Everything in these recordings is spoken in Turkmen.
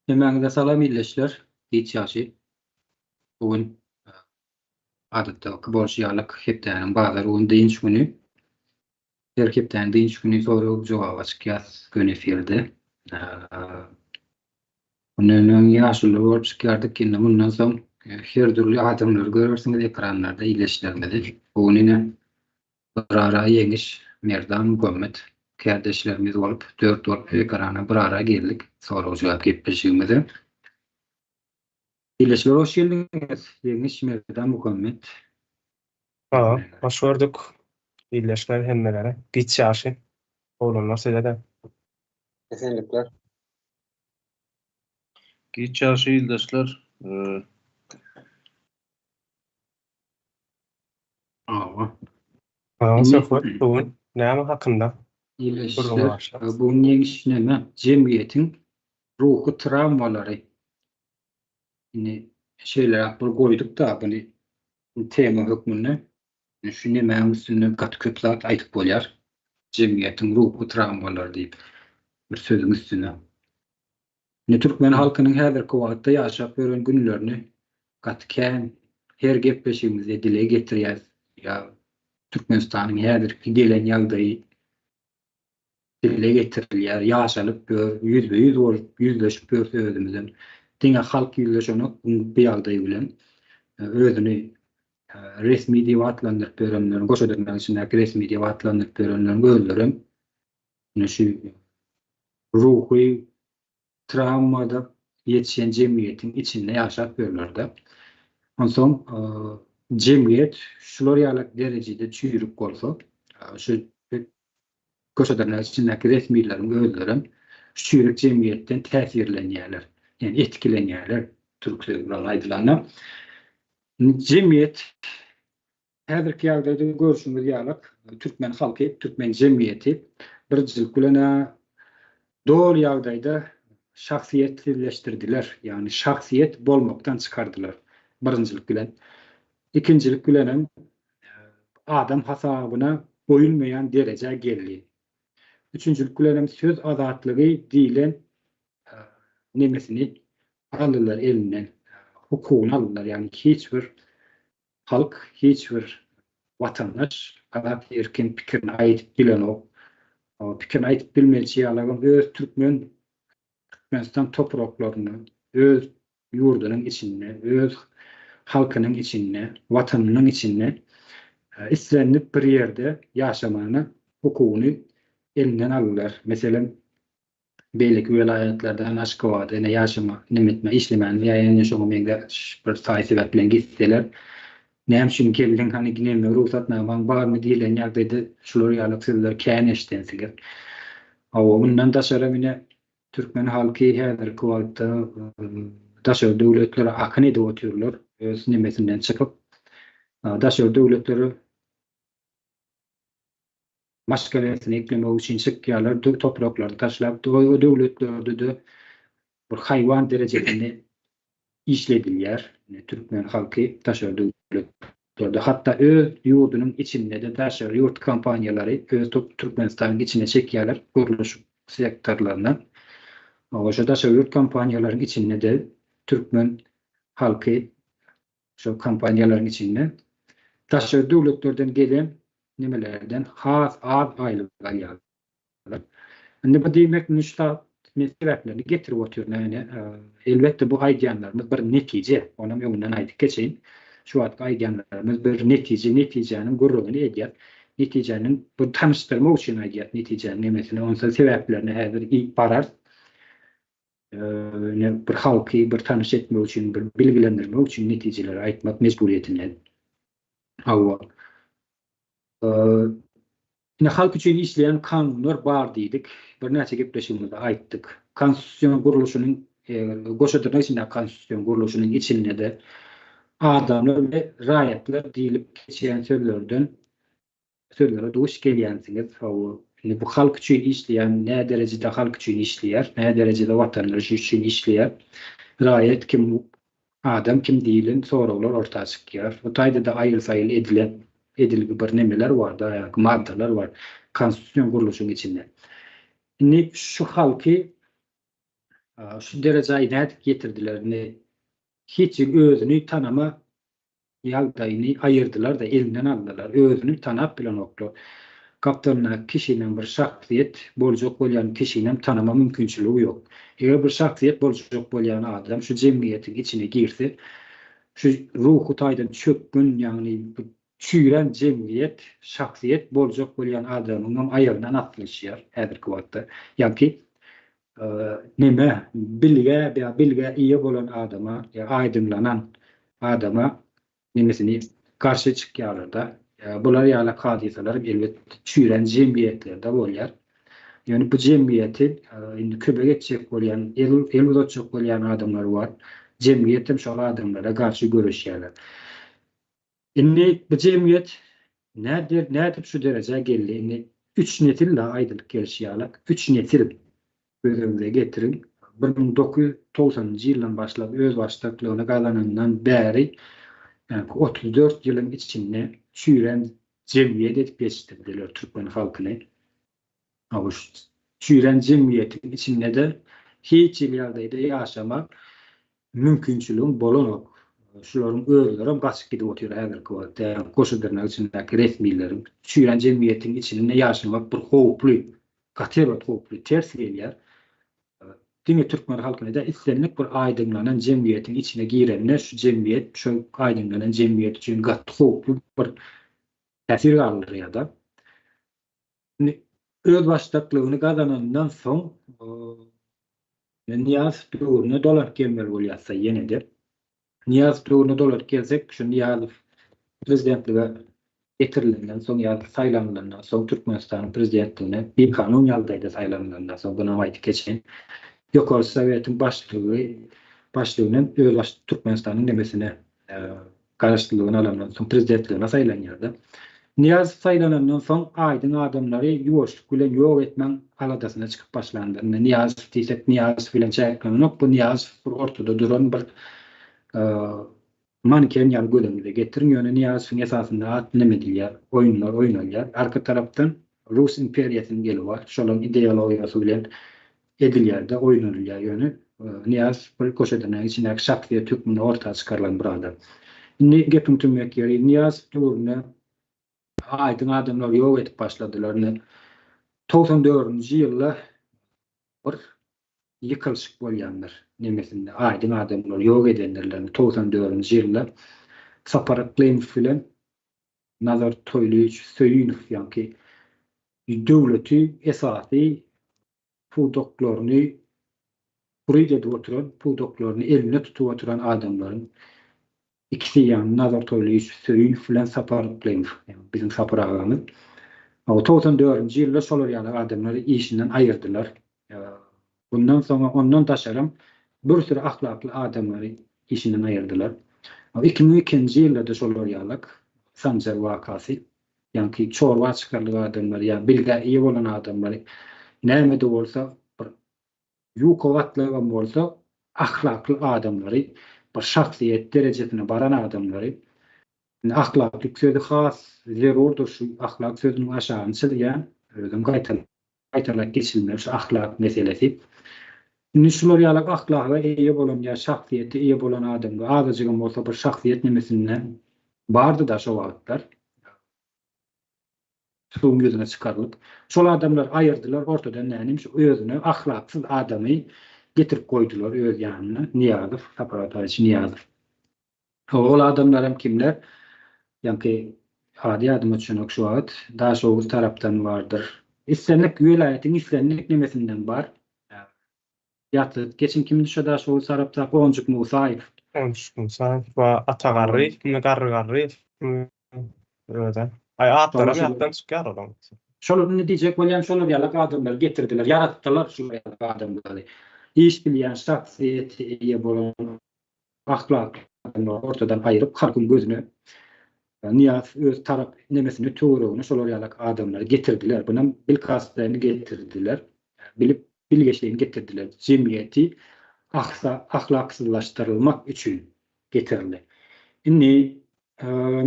Hemmäňize salam ildeşler, giç ýagşy. Bu gün adatdaky bolşy ýalyk hepdäniň bazar güni dynç güni. Her hepdäniň dynç güni sorag jogaba çykýas göni efirde. Mundan öň ýaşulylar bolup çykýardyk, indi mundan soň her dürli adamlary görersiňiz ekranlarda ildeşlerimizi. Bu gün ine Bir ara Ýeňiş, Merdan, Muhammet kärdeşlerimiz bolup, dört bolup ekrana bir ara geldik sorag-jogap gepleşigimize. Ildeşler hoş geldiňiz. Ýeňiş, Merdan, Muhammet. Sag ol, hoş gördük. Ildeşler hemmelere. Giç ýaşy. Oglanlar size-de. Esenlikler. Giç ýaşy ildeşler. Hawa. Hawa, söhbet bu gün näme hakynda? Ildeşler, bu gün ýeňiş näme? Jemgyýetiň ruhy trawmalary. Indi şeýleräk bir goýduk-da buny tema hökmünde. Şu nemäň üstünde gaty köp zat aýdyp bolýar. Jemgyýetiň ruhy trawmalary diýip bir sözüň üstüne. Indi türkmen halkynyň häzirki wagtda ýaşap ýören günlerini gaty kän her gepleşigimizde dile getirýäs. Ýa Türkmenistanyň häzirki gelen ýagdaýy dile getirilýär, ýaşalyp ýör, ýüzbe-ýüz bolup ýüzleşip ýörüs özümizem. Diňe halk ýüzleşenok bu ýagdaý bilen. Özüni resmi diýip atlandyryp ýörenleriň, goşa dyrnak içindäki resmi diýip atlandyryp ýörenleriň özlerem Ine şu ruhy trawmada ýetişen jemgyýetiň içinde ýaşap ýörler-de. Onsoň jemgyýet şular ýaly derejede çüýrük bolsa, şu köşedyrnak içindäki resmileriň özlerem şu çüýrük jemgyýetden täsirlenýärler, ýagny etkilenýärler türk sözi bilen aýdylanda. Jemgyýet Häzirki ýagdaýda görşüňiz ýalak, türkmen halky, türkmen jemgyýeti birinjilik bilen-ä doly ýagdaýda şahsyýetsizleşdirdiler, ýagny şahsyýet bolmakdan çykardylar birinjilik bilen. Ikinjilik bilenem adam hasabyna goýulmaýan derejä geldi. Üçünjilik bilenem söz azatlygy diýlen nemesini aldylar elinden, hukugyny aldylar, ýagny hiç bir Halk hiç bir watandaş azat erkin pikirini aýdyp bilenok. Pikirini aýdyp bilmeýşi ýalagam öz türkmen Türkmenistan topraklarynda öz ýurdunyň içinde öz halkynyň içinde watanynyň içinde islendik bir ýerde ýaşamana hukugyny elinden aldylar. Meselem beýleki welaýatlardan Aşgabada ine ýaşama, neme etme, işlemäne ýa ýene şoňa meňzeş bir saý-sebäp bilen gitseler, näme üçin geldiň, hany neme rugsatnamaň barmy diýlen ýagdaýda şular ýaly sözleri kän eşidensiňiz. Hawa, mundan daşaram ine türkmen halky häzirki wagtda daşary döwletlere akyn edip otyrlar, öz nemesinden çykyp, daşary döwletlere Maşgalasyny eklemek üçin çykýarlar, topraklaryny taşlap, o döwletlerde-de bir haýwan derejesinde işledilýär. Türkmen halky daşary döwletlerde, hatda öz ýurdunyň içinde-de daşary ýurt kompaniýalary öz Türkmenistanyň içine çekýärler gurluşyk sektorlaryna. Şo daşary ýurt kompaniýalaryň içinde-de türkmen halky şol kompaniýalaryň içinde daşary döwletlerden gelen nemelerden has az aýlyk alýarlar. Indi bu diýmek indi şu zat men sebäplerini getirip otyryn ýöne elbetde bu aýdýanlarymyz bir netije onam öňünden aýdyp geçeýin. Şu wagtky aýdýanlarymyz bir netije netijäniň gürrüňini edýäs. Netijäniň bu tanyşdyrmak üçin aýdýas netijäniň nemesini onsoň sebäplerine häzir bararys. Ýöne bir halky bir tanyş etmek üçin, bir bilgilendirmek üçin netijeleri aýtmak mejburyýetinde. Hawa. Ine halk üçin işleýän kanunlar bar diýdik. Birnäçe gepleşigimizde aýtdyk. Konstitusion gurluşynyň goşa dyrnak içindäki konstitusion gurluşynyň içinde-de adamlar we raýatlar diýlip geçýän sözlerden sözlere duş gelýänsiňiz. Hawa, indi bu halk üçin işleýän nä derejede halk üçin işleýär, nä derejede watandaş üçin işleýär, raýat kim, adam kim diýlen soraglar orta çykýar. Bu taýda-da aýyl-saýyl edilen, edilgi bir nemeler bar-da, ýa maddalar bar konstitusion gurluşyň içinde. Indi şu halky. Şu derejä nädip ýetirdiler indi hiç özüni tanama ýagdaýyny aýyrdylar-da, elinden aldylar. Özüni tanap bilenoklar. Gapdalyndaky kişinem bir şahsyýet boljak bolýan kişinem tanama mümkinçiligi ýok. Eger bir şahsyýet boljak bolýan adam şu jemgyýetiň içine girse, şu ruhy taýdan çökgün, ýagny bu çüýrän jemgyýet şahsyýet boljak bolýan adamyňam aýagyndan aslyşýar häzirki wagtda. Ýagny neme, bilgä ýa bilgä eýe bolan adama ýa aýdyňlanan adama nemesini garşy çykýarlar-da. Bular ýaly hadysalar elbetde çüýrän jemgyýetlerde bolýar. Ýöne bu jemgyýeti indi kömek etjek bolýan, el uzatjak bolýan adamlar bar. Jemgyýet hem şol adamlara garşy göreşýärler. Indi bu jemgyýet nädip şu derejä geldi? Indi üç nesil-de aýdylyp gelşi ýaly, üç nesil göz öňüňize getiriň. 1990-njy ýyldan başlap özbaşdaklygyny gazanandan bäri, ýagny 34 ýylyň içinde çüýrän jemgyýet edip ýetişdirdiler türkmen halkyny. Hawa, şu çüýrän jemgyýetiň içinde-de hiç hili ýagdaýda ýaşamak mümkinçiligiň bolanok. Şularyň özlerem gaçyp gidip otyr häzirki wagtda. Ýagny goşa dyrnak içindäki resmileriň. Çüýrän jemgyýetiň içinde ýaşamak bir howply, gaty erbet howply, ters gelýär. Diňe türkmen halkyna däl, islendik bir aýdyňlanan jemgyýetiň içine girende şu jemgyýet, şol aýdyňlanan jemgyýet üçin gaty howply bir täsir galdyrýar-da. Indi özbaşdaklygyny gazanandan soň Nyýazow döwrüne dolanyp gelmeli bolýarsa ýene-de. Nyýazow döwrüne dolanyp gelsek, şu Nyýazow prezidentlige getirilenden soň ýa-da saýlanylandan soň Türkmenistanyň prezidentligine bikanun ýagdaýda saýlanylandan soň, bunam aýdyp geçeýin. Ýokary Sowetiň başlygy başlygyndan özbaş Türkmenistanyň nemesine Garaşsyzlygyny alandan soň prezidentligine saýlanýar-da. Nyýazow saýlanandan soň aýdyň adamlary ýuwaşlyk bilen ýok etmäň aladasyna çykyp başlandyr. Indi Nyýazow diýsek Nyýazow bilen çäklenenok. Bu Nyýazow bir ortada duran bir maneken ýaly göz öňüňize getiriň. Ýöne Nyýazowyň esasynda at neme edilýär, oýunlar oýnalýar. Arka tarapdan Rus imperiýasynyň eli bar. Şolaryň ideologiýasy bilen edilýär-de, oýnalylýar. Ýöne Nyýazow bir goşadyrnagyň içindäki şahsyýet hökmünde orta çykarylan bir adam. Indi gepiň tümmek ýeri, Nyýazow döwründe aýdyň adamlary ýok edip başladylar. Indi 94-nji ýylda bir ýykylyşyk bolýandyr nemesinde, aýdyň adamlary ýok edendirler. 94-nji ýylda Sapar Yklymow bilen Nazar Toýlyýewiç Söýünow ýaňky döwleti esasy pudaklaryny huryt edip oturan, pudaklaryny elinde tutup oturan adamlaryň ikisi, ýagny Nazar Toýlyýewiç Söýünow bilen Sapar Yklymow, ýagny biziň Sapar agamyz. 94-nji ýylda şolar ýaly adamlary işinden aýyrdylar. Bundan soňra ondan daşaram bir süri ahlakly adamlary işinden aýyrdylar. 2002-nji ýylda-da şolar ýalak Sanjar wakasy, ýaňky çorba çykarlyk adamlary ýa bilgä eýe bolan adamlary näme-de bolsa bir ýuka gatlagam bolsa ahlakly adamlary bir şahsyýet derejesine baran adamlary indi ahlaklyk sözi has zerurdyr şu ahlak sözüniň aşagyny çyzýan özüm gaýtalap gaýtalap geçilmeli şu ahlak meselesi. Indi şular ýaly ahlaga eýe bolan ýa şahsyýete eýe bolan adamda azajygam bolsa bir şahsyýet nemesinde bardy-da şo wagtlar. Suwuň ýüzüne çykarylyp. Şol adamlar aýyrdylar ortadan nänim şu özüne ahlaksyz adamy getirip goýdular öz ýanyna Nyýazow, Sapar Ataýewiç Nyýazow. Ol adamlaram kimler? Ýaňky ady ýadyma düşenok şu wagt. Daşoguz tarapdan bardyr. Islendik welaýatyň islendik nemesinden bar. Ýatladyp geçiň kimdi şo Daşoguz tarapdaky Onjuk Musaýew. Onjuk Musaýew we Ata Garryýew mi Garry Garryýew mi özem. Aý atlaram ýatdan çykýar olaň. Şol indi diýjek bolýan şolar ýalak adamlary getirdiler, ýaratdylar şular ýalak adamlary. Iş bilýän şahsyýete eýe bolan ahlakly adamlary ortadan aýryp halkyň gözüne Nyýazow öz tarap nemesini töweregine şolar ýalak adamlary getirdiler. Bunam bilkastlaýyn getirdiler. Bilip bilgeşleýin getirdiler. Jemgyýeti ahsa ahlaksyzlaşdyrylmak üçin getirildi. Indi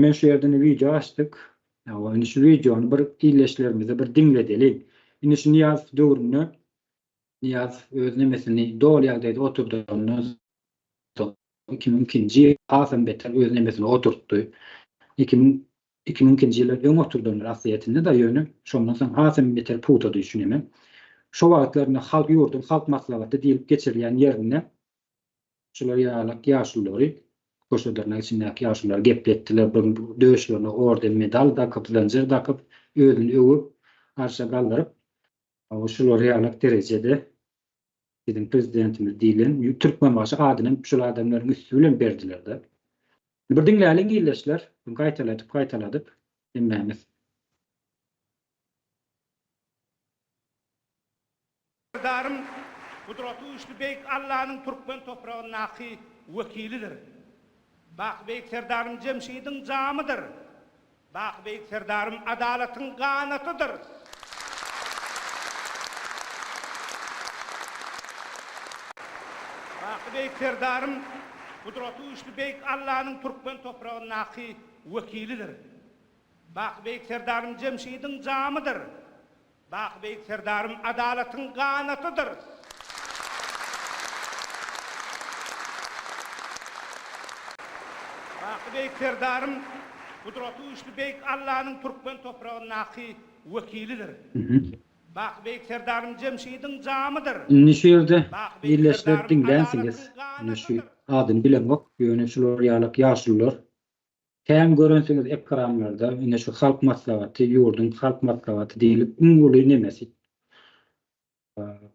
men şu ýerden wideo açdyk. Indi şu wideony bir ildeşlerimize bir diňledeli. Indi şu Nyýazow döwründe. Nyýazow öz nemesini doly ýagdaýda oturdandan soň 2002-nji ýyl hasam beter öz nemesini oturtdy. 2000 2002-nji ýyldan öň oturdandyr aslyýetinde-de, ýöne şondan soň hasam beter pugtady şu neme. Şo wagtlarynda halk ýurduň Halk Maslahaty diýlip geçirilýän ýerinde şular ýalak ýaşululary, goşa dyrnak içindäki ýaşululary gepletdiler, bir döşlerine orden medal dakyp, zynjyr dakyp, özüni öwüp, arşa galdyryp, Hawa, şular ýalak derejede biziň prezidentimiz diýlen Türkmenbaşy adyny hem şul adamlaryň üsti bilen berdiler-de. Bir diňläliň ildeşler, gaýtaladyp gaýtaladyp hemmämiz. Serdarym Gudraty güýçli Beýik Allanyň türkmen topragyndaky wekilidir. Baky Beýik Serdarym Jemşidiň jamydyr. Baky Beýik Serdarym adalatyň ganatydyr. Baky Beýik Serdarym Gudraty güýçli Beýik Allanyň türkmen topragyndaky wekilidir. Baky Beýik Serdarym Jemşidiň jamydyr. Baky Beýik Serdarym adalatyň ganatydyr. Baky Beýik Serdarym Gudraty güýçli Beýik Allanyň türkmen topragyndaky wekilidir. Baky Beýik Serdarym Jemşidiň jamydyr. Indi şu ýerde Baky Beýik ildeşler Serdarym diňlänsiňiz. adalatyň Ine şu ganatydyr. adyny bilemok, ýöne şular ýalak ýaşulular Kän görensiňiz ekranlarda ine şu halk maslahaty ýurduň halk maslahaty diýlip iň uly nemesi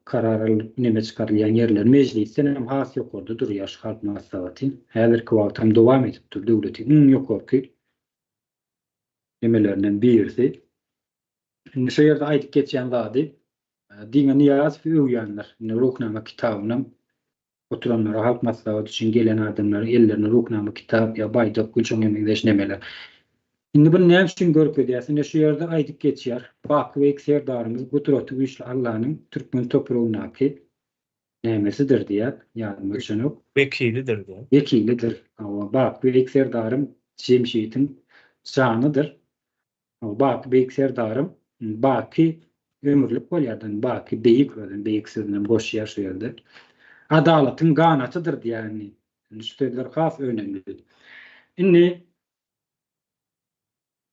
karar alyp neme çykarylýan ýerler mejlisden hem has ýokarda durýar şu halk maslahaty häzirki wagt hem dowam edip dur döwletiň iň ýokarky nemelerinden birisi indi şu ýerde aýdyp geçýän zady diňe Nyýazowy öwýänler indi Ruhnama kitabynam Oturanlara halk maslahaty üçin gelen adamlaryň ellerine ruhnama kitap ýa baýdak gül şoňa meňzeş nemeler. Indi buny näme üçin görkezýäs? Ine şu ýerde aýdyp geçýär. Baky Beýik Serdarymyz gudraty güýçli Allanyň türkmen topragyndaky nämesidir diýýär. Ýadyma düşenok. Wekilidir diýýär. Wekilidir. Hawa, Baky Beýik Serdarym Jemşidiň janydyr. Baky Beýik Serdarym, Baky ömürlik bolýar-da, Baky Beýik özem Beýik sözünem goşýar şu ýerde. Adalatyň ganatydyr diýýär indi. Indi şu sözler has önemli. Indi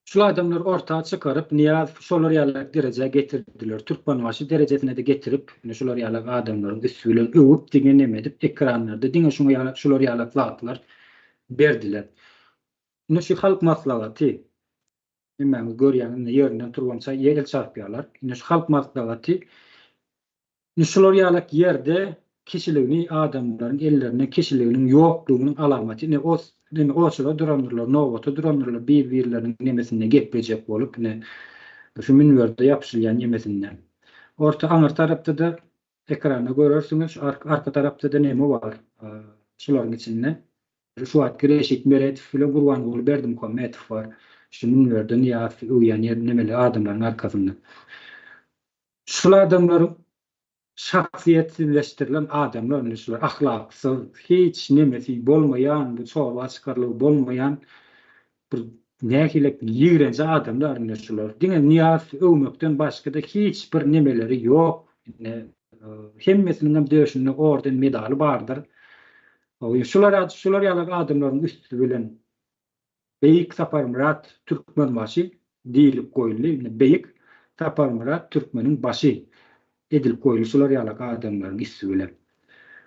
şul adamlar orta çykaryp, Nyýazowy şolar ýaly derejä getirdiler. Türkmenbaşy derejesine-de getirip, indi şular ýaly adamlaryň üsti bilen öwüp, diňe neme edip, ekranlarda diňe şuňa ýaly, şular ýaly zatlar berdiler. Ine şu Halk Maslahaty, hemmäňiz görýäňiz, ine ýerinden turubam el çarpýarlar. Ine şu Halk Maslahaty, ine şular ýalak ýerde kişiligini adamlaryň ellerinde kişiliginiň ýoklugynyň alamaty. Ine o ine oçura durandyrlar, nobata durandyrlar bir-birleriniň nemesinde geplejek bolup, ine şu münberde ýapyşylýan nemesinde. Orta aňyr tarapda-da ekranda görersiňiz, şu arka tarapda-da neme bar şularyň içinde. Şu wagtky Reşit Meredow bilen Gurbanguly Berdimuhamedow bar. Şu münberde Nyýazowy öwýän ýer nemeli adamlaryň arkasynda. Şul adamlaryň şahsyýetsizleşdirilen adamlar indi şular ahlaksyz, hiç nemesi bolmaýan, bu çorba çykarlygy bolmaýan bir nähili ýigrenji adamlar indi şular. Diňe Nyýazowy öwmekden başga-da hiç bir nemeleri ýok. Indi hemmesiniň hem döşünde orden medaly bardyr. Şular şular ýaly adamlaryň üsti bilen Beýik Saparmyrat Türkmenbaşy diýlip goýuldy. Indi Beýik Saparmyrat Türkmeniň başy edilip goýuldy şular ýaly adamlaryň üsti bilen.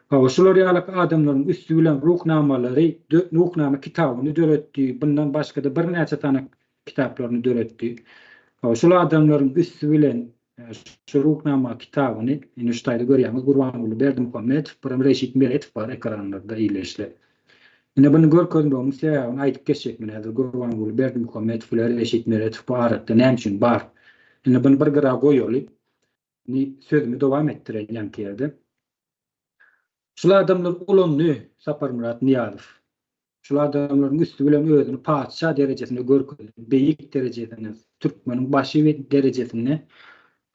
Hawa, şular ýaly adamlaryň üsti bilen Ruhnamalary, Ruhnama kitabyny döretdi. Bundan başga-da birnäçe sany kitaplaryny döretdi. Hawa, şul adamlaryň üsti bilen Şu Ruhnama kitabyny indi şu taýda görýäňiz Gurbanguly Berdimuhamedow, birem Reşit Meredow bar ekranlarda ildeşler. Indi buny görkezmegiň sebäbini aýdyp geçjek men häzir Gurbanguly Berdimuhamedow bilen Reşit Meredow bu aratda näme üçin bar. Indi buny bir gyra goýaly. Indi sözümi dowam etdireýin ýaňky ýerde. Şul adamlar ulandy Saparmyrat Nyýazow. Şul adamlaryň üsti bilen özüni patyşa derejesinde görkezdi, beýik derejesinde, türkmeniň başy derejesinde,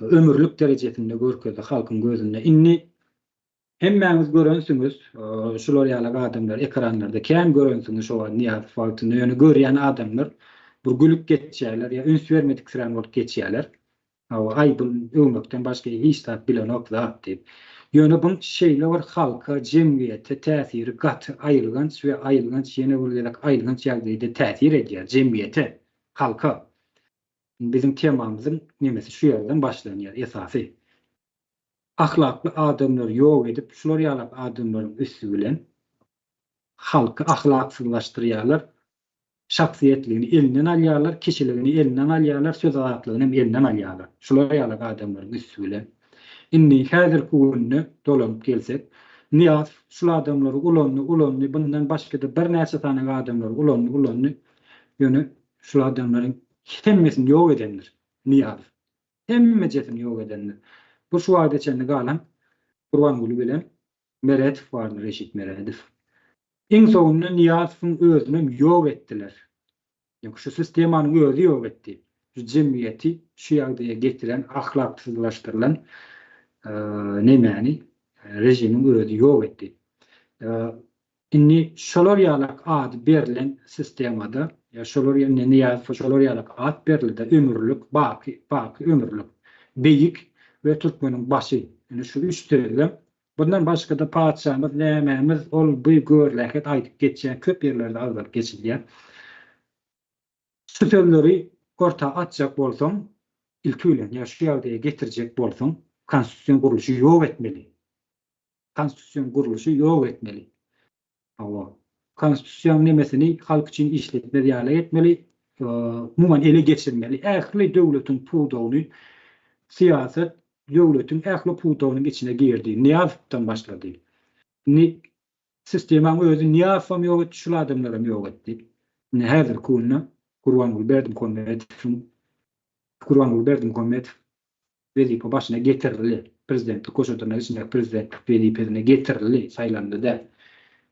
ömürlik derejesinde görkezdi halkyň gözünde. Indi hemmäňiz görensiňiz, şular ýaly adamlar ekranlarda kän görensiňiz şo wagt Nyýazow wagtynda, ýöne görýän adamlar bir gülüp geçýärler ýa üns bermediksirän bolup geçýärler. Hawa, aý bu öwmekden başga hiç zat bilenok zat diýip. Ýöne buň şeýle bir halka, jemgyýete täsiri gaty aýylganç we aýylganç ýene bir gezek aýylganç ýagdaýda täsir edýär jemgyýete, halka. Biziň temamyzyň nemesi şu ýerden başlanýar esasy. Ahlakly adamlary ýok edip şular ýalak adamlaryň üsti bilen halky ahlaksyzlaşdyrýarlar, şahsyýetligini elinden alýarlar, kişiligini elinden alýarlar, söz azatlygyny hem elinden alýarlar. Şular ýalak adamlaryň üsti bilen. Indi häzirki günde dolanyp gelsek, Nyýazow şul adamlary ulandy, ulandy, bundan başga-da birnäçe sany adamlary ulandy, ulandy. Ýöne şul adamlaryň hemmesini ýok edendir Nyýazow. Hemmejesini ýok edendir. Bu şu wagta çenli galan Gurbanguly bilen Meredow bardy, Reşit Meredow. Iň soňunda Nyýazowyň özünem ýok etdiler. Ýok, şu sistemanyň özi ýok etdi. Şu jemgyýeti şu ýagdaýa getiren, ahlaksyzlaşdyrylan nemäni režimiň özi ýok etdi. Indi şolar ýalak ady berlen sistemada, ýa şolar indi Nyýazowa şolar ýalak at berildi-de, ömürlik, baky, baky ömürlik, beýik we türkmeniň başy. Indi şu üç sözlem Bundan başga-da patyşamyz nämämiz ol bu görlähet aýdyp geçýän köp ýerlerde agzalyp geçilýär. Şu sözleri orta atjak bolsaň, ilki bilen ýa şu ýagdaýa getirjek bolsaň, konstitusion gurluşy ýok etmeli. Konstitusion gurluşy ýok etmeli. Hawa. Konstitusiýanyň nemesini halk üçin işletmez ýaly etmeli, umuman ele geçirmeli. Ähli döwletiň pudagyny syýasat döwletiň ähli pudagynyň içine girdi. Nyýazowdan başlady. Indi sistemaň özi Nyýazowam ýok etdi, şul adamlaram ýok etdi. Indi häzirki günde Gurbanguly Berdimuhamedowyň Gurbanguly Berdimuhamedow wezipe başyna getirildi. Prezidentlik goşa dyrnak içindäki prezidentlik wezipesine getirildi, saýlandy däl.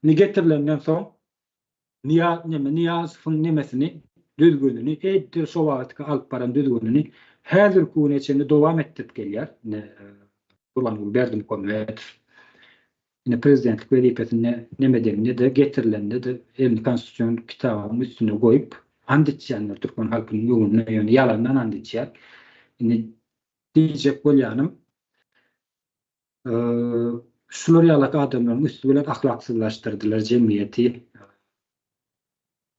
Indi getirilenden soň Nyýaz neme Nyýazowyň nemesini, düzgünini, edil şo wagtky alyp baran düzgünini häzirki güne çenli dowam etdirip gelýär. Ine Gurbanguly Berdimuhamedow ine prezidentlik wezipesine neme edende-de, getirilende-de elini konstitusion kitabyň üstüne goýup ant içýändir türkmen halkynyň öňünde, ýöne ýalandan ant içýär. Indi diýjek bolýanym, şular ýalak adamlaryň üsti bilen ahlaksyzlaşdyrdylar jemgyýeti,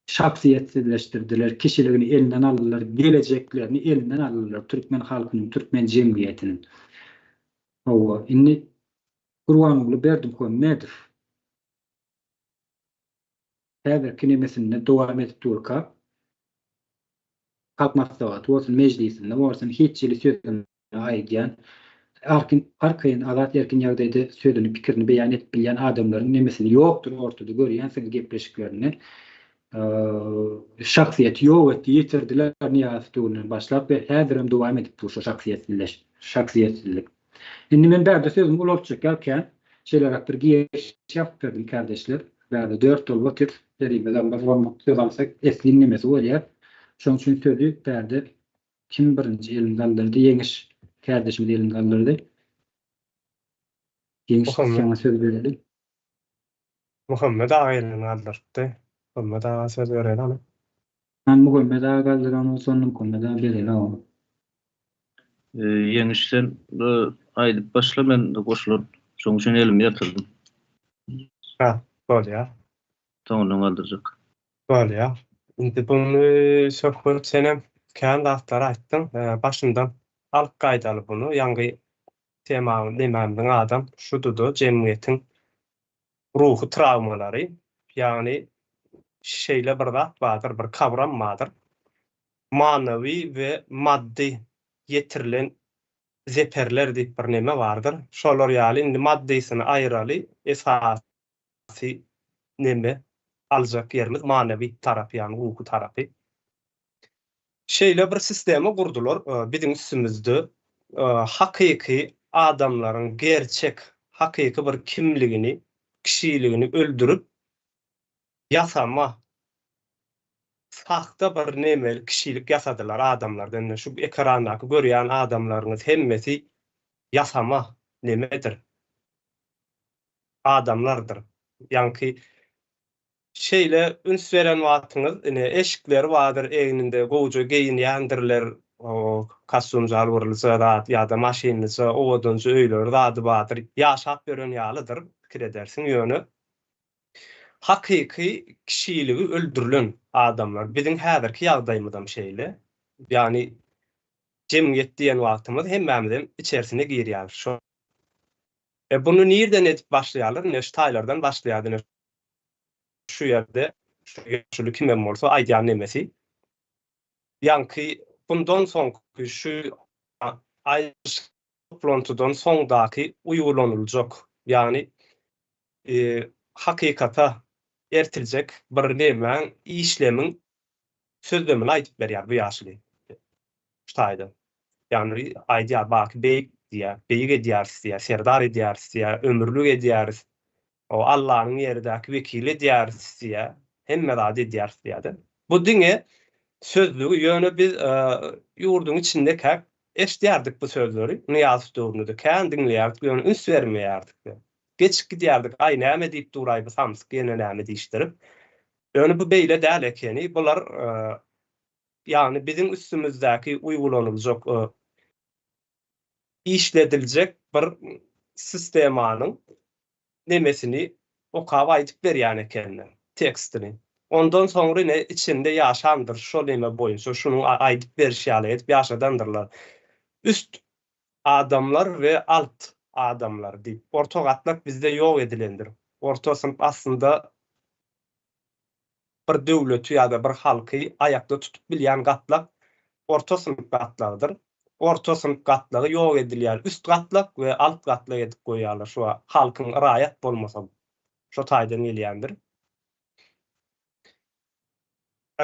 şahsyýetsizleşdirdiler, kişiligini elinden aldylar, gelejeklerini elinden aldylar türkmen halkynyň, türkmen jemgyýetiniň. Hawa, indi Gurbanguly Berdimuhamedow häzirki nemesinde dowam edip durka, Halk Maslahaty bolsun, Mejlisinde bolsun hiç hili sözüni aýdýan, arkin, arkaýyn, azat-erkin ýagdaýda sözüni, pikirini beýan edip bilýän adamlaryň nemesini ýokdur ortada görýänsiňiz gepleşiklerinde. Şahsyýeti ýok etdi, ýitirdiler Nyýazow döwründen başlap we häzirem dowam edip dur şo şahsyýetsizleş, şahsyýetsizlik. Indi men bärde sözümi ulaltjak ýaly kän. Şeýleräk bir giriş ýapyp berdim kärdeşler. Bärde dört bolup otyrys. Herimiz bir bolmak söz alsak esli nemesi bolýar. Şonuň üçin sözi bärde kim birinji elini galdyrdy? Ýeňiş kärdeşimiz elini galdyrdy. Ýeňiş saňa söz bereli. Muhammet aga elini galdyrypdy. Muhammet aga söz bereli hany. Hany Muhammet aga galdyran bolsa onda Muhammet aga bereli oňa. Ýeňiş sen aýdyp başla men goşularyn. Şoň üçin elimi ýatyrdym. Ha, bolýar. Soňundan galdyrjak. Bolýar. Indi buny söhbet senem kän zatlar aýtdyň. Başyndan alyp gaýdaly buny. Ýaňky temamyz nemämiziň adam şududa jemgyýetiň ruhy trawmalary, ýagny şeýle bir zat bardyr, bir kawram bardyr. Manawy we maddy ýetirilen zeperler diýip bir neme bardyr. Şolar ýaly indi maddysyny aýyraly, esasy neme aljak ýerimiz manawy tarapy, ýagny ruhy tarapy. Şeýle bir sistema gurdular biziň üstümizde hakyky adamlaryň gerçek hakyky bir kimligini, kişiligini öldürip ýasama sahta bir nemeli kişilik ýasadylar adamlardan. Indi şu ekrandaky görýän adamlaryňyz hemmesi ýasama nemedir. Adamlardyr. Ýaňky Şeýle üns beren wagtyňyz ine eşikleri bardyr egninde gowja geýinýändirler. Kostýum jalbyrlyja zat ýa-da maşynlyja owadanja öýleri zady bardyr. Ýaşap ýören ýalydyr pikir edersiň ýöne hakyky kişiligi öldürilen adamlar. Biziň häzirki ýagdaýymyzam şeýle. Ýagny jemgyýet diýen wagtymyz hemmämizem içerisine girýäris. Şo E buny nirden edip başlaýarlar? Ine şu taýlardan başlaýar ine şu ýerde şu ýaşuly kimem bolsa aýdýan nemesi. Ýaňky bundan soňky şu aýrylyşyk toplantydan soňdaky uýgulanyljak, ýagny hakykata ertiljek bir nemäň, işlemiň sözlemini aýdyp berýär bu ýaşuly şu taýda. Ýagny aýdýar, Baky beýik diýýär, beýik edýäris diýýär, serdar edýäris diýýär, ömürlik edýäris. O Allanyň ýerdäki wekili edýäris diýýär, hemme zady edýäris diýýär-de. Bu diňe sözlügi, ýöne biz ýurduň içindekäk eşidýärdik bu sözleri, Nyýazow döwründe-de kän diňleýärdik, ýöne üns bermeýärdik. Geçip gidýärdik, aý näme diýip dur-aý bu samsyk ýene näme diýişdirip. Ýöne bu beýle däl ekeni, bular ýagny biziň üstümizdäki uýgulanyljak işlediljek bir sistemanyň nemesini okap aýdyp berýän ekenler, tekstini. Ondan soňra ine içinde ýaşandyr şo neme boýunça şunuň aýdyp berişi ýaly edip ýaşadandyrlar. Üst adamlar we alt adamlar diýip. Orta gatlak bizde ýok edilendir. Orta synp aslynda bir döwleti ýa-da bir halky aýakda tutup bilýän gatlak orta synp gatlagydyr. Orta synp gatlagy ýok edilýär. Üst gatlak we alt gatlak edip goýýarlar şu halkyň raýat bolmasam. Şo taýdan gelýändir.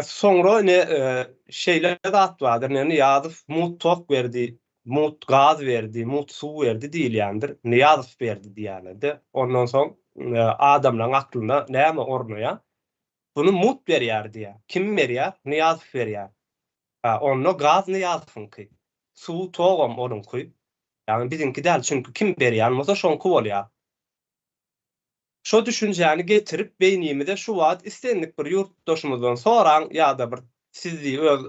Soňra ine şeýle zat bardyr, ine Nyýazow mugt tok berdi, mugt gaz berdi, mugt suw berdi diýilýändir. Nyýazow berdi diýýärler-de. Ondan soň adamlaryň aklyna näme ornaýar? Buny mugt berýär diýýär. Kim berýär? Nyýazow berýär. Ha, onda gaz Nyýazowyňky. Suw, togam onuňky. Ýagny biziňki däl, çünki kim berýän bolsa şoňky bolýar. Şo düşünjäni getirip beýnimize şu wagt islendik bir ýurtdaşymyzdan soraň ýa-da bir siz diý öz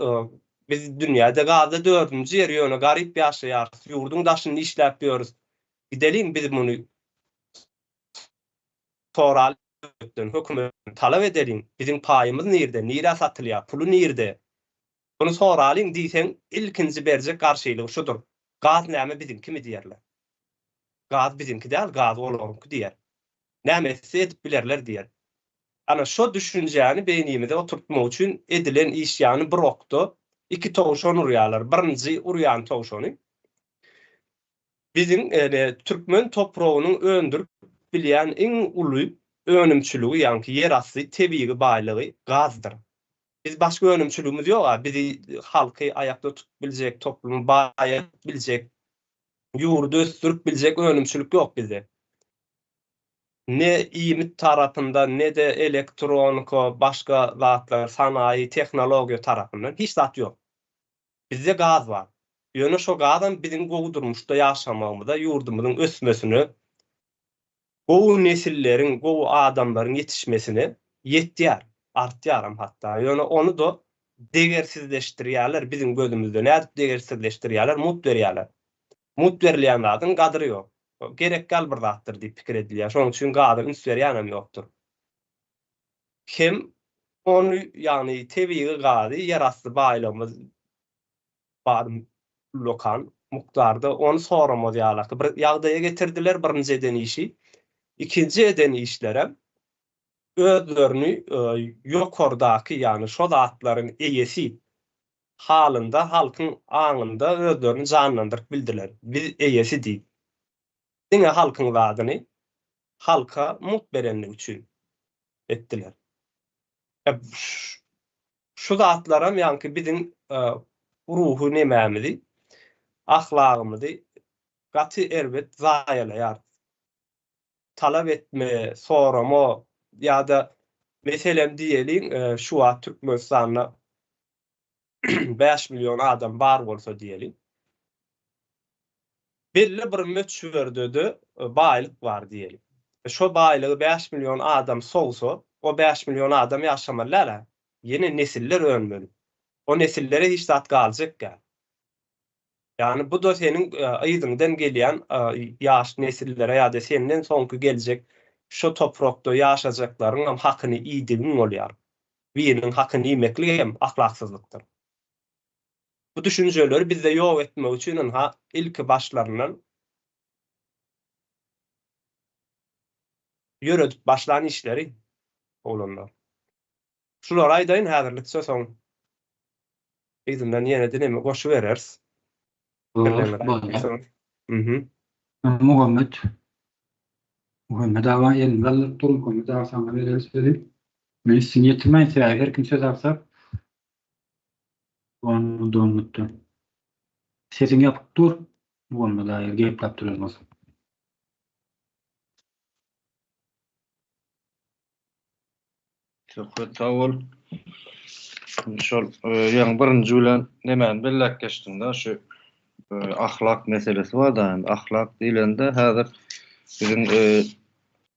biz dünýäde gazda dördünji ýer ýöne garyp ýaşaýarys ýurduň daşynda işläp ýörüs gideliň biz muny soralyň döwletden hökümetden talap edeliň biziň paýymyz nirde nirä satylýar puly nirde muny soralyň diýseň ilkinji berjek garşylygy şudur gaz näme biziňkimi diýerler. Gaz biziňki däl, gaz olaryňky diýer. Näme etse edip bilerler diýer. Ana şo düşünjäni beýnimize oturtmak üçin edilen iş ýagny bir okda iki towşan urýarlar. Birinji urýan towşany biziň ene türkmen topragynyň öndürip bilýän iň uly önümçiligi ýaňky ýerasty tebigy baýlygy gazdyr. Biz başga önümçiligimiz ýok-a bizi halky aýakda tutup biljek, toplumy baýadyp biljek Ýurdy ösdürip biljek önümçilik ýok bizde. Ne iýmit tarapyndan, ne-de elektronika, başga zatlar, sanaýy, tehnologiýa tarapyndan hiç zat ýok. Bizde gaz bar. Ýöne şo gazam biziň gowy durmuşda ýaşamagymyza, ýurdumyzyň ösmesine, gowy nesilleriň, gowy adamlaryň ýetişmesine ýetýär, artýaram hatda. Ýöne ony-da degersizleşdirýärler biziň gözümizde. Nädip degersizleşdirýärler? Mugt berýärler. Mugt berilýän zadyň gadyry ýok. Gerek däl bir zatdyr diýip pikir edilýär. Şonuň üçin gaza üns berýänem ýokdur. Hem ony, ýagny tebigy gazy, ýerasty baýlygymyz bar ullakan mukdarda ony soramaz ýalaky bir ýagdaýa getirdiler birinji eden işi. Ikinji eden işlerem özlerini ýokardaky ýagny şo zatlaryň eýesi halynda halkyň aňynda özlerini janlandyryp bildiler. Biz eýesi diýip. Diňe halkyň zadyny halka mugt berenligi üçin etdiler. Şu zatlaram ýaňky biziň ruhy nemämizi, ahlagymyzy gaty erbet zaýalaýar. Talap etme, sorama ýa-da meselem diýeliň, şu wagt Türkmenistanda 5 million adam bar bolsa diýeliň. Belli bir möçberde-de baýlyk bar diýeliň. Şo baýlygy 5 million adam sowsa, o 5 million adam ýaşamaly däl-ä. Ýene nesiller önmeli. O nesillere hiç zat galjak däl. Ýagny bu-da seniň yzyňdan gelýän ýaş nesillere ýa-da senden soňky geljek şo toprakda ýaşajaklaryňam hakyny iýdigiň bolýar. Biriniň hakyny iýmeklik hem ahlaksyzlykdyr. Bu düşünjeleri bizde ýok etmek üçin ynha ilki başlaryndan ýöredip başlan işleri oglanlar. Şulary aýdaýyn häzirlikçe soň yzyndan ýene-de neme goşubereris. Bolýar. Mhm. Muhammet. Muhammet aga elini galdyryp dur, Muhammet aga saňa bereli sözi. Men üstüni ýetirmäýin sebäbi her kim söz alsa dowam etdi. Sesiň ýapyk dur Muhammet aga gepläp duran bolsaň. Söhbet sag bol. Şol ýaňy birinji bilen nemäni belläp geçdiňda şu ahlak meselesi bar-da indi ahlak diýlende häzir biziň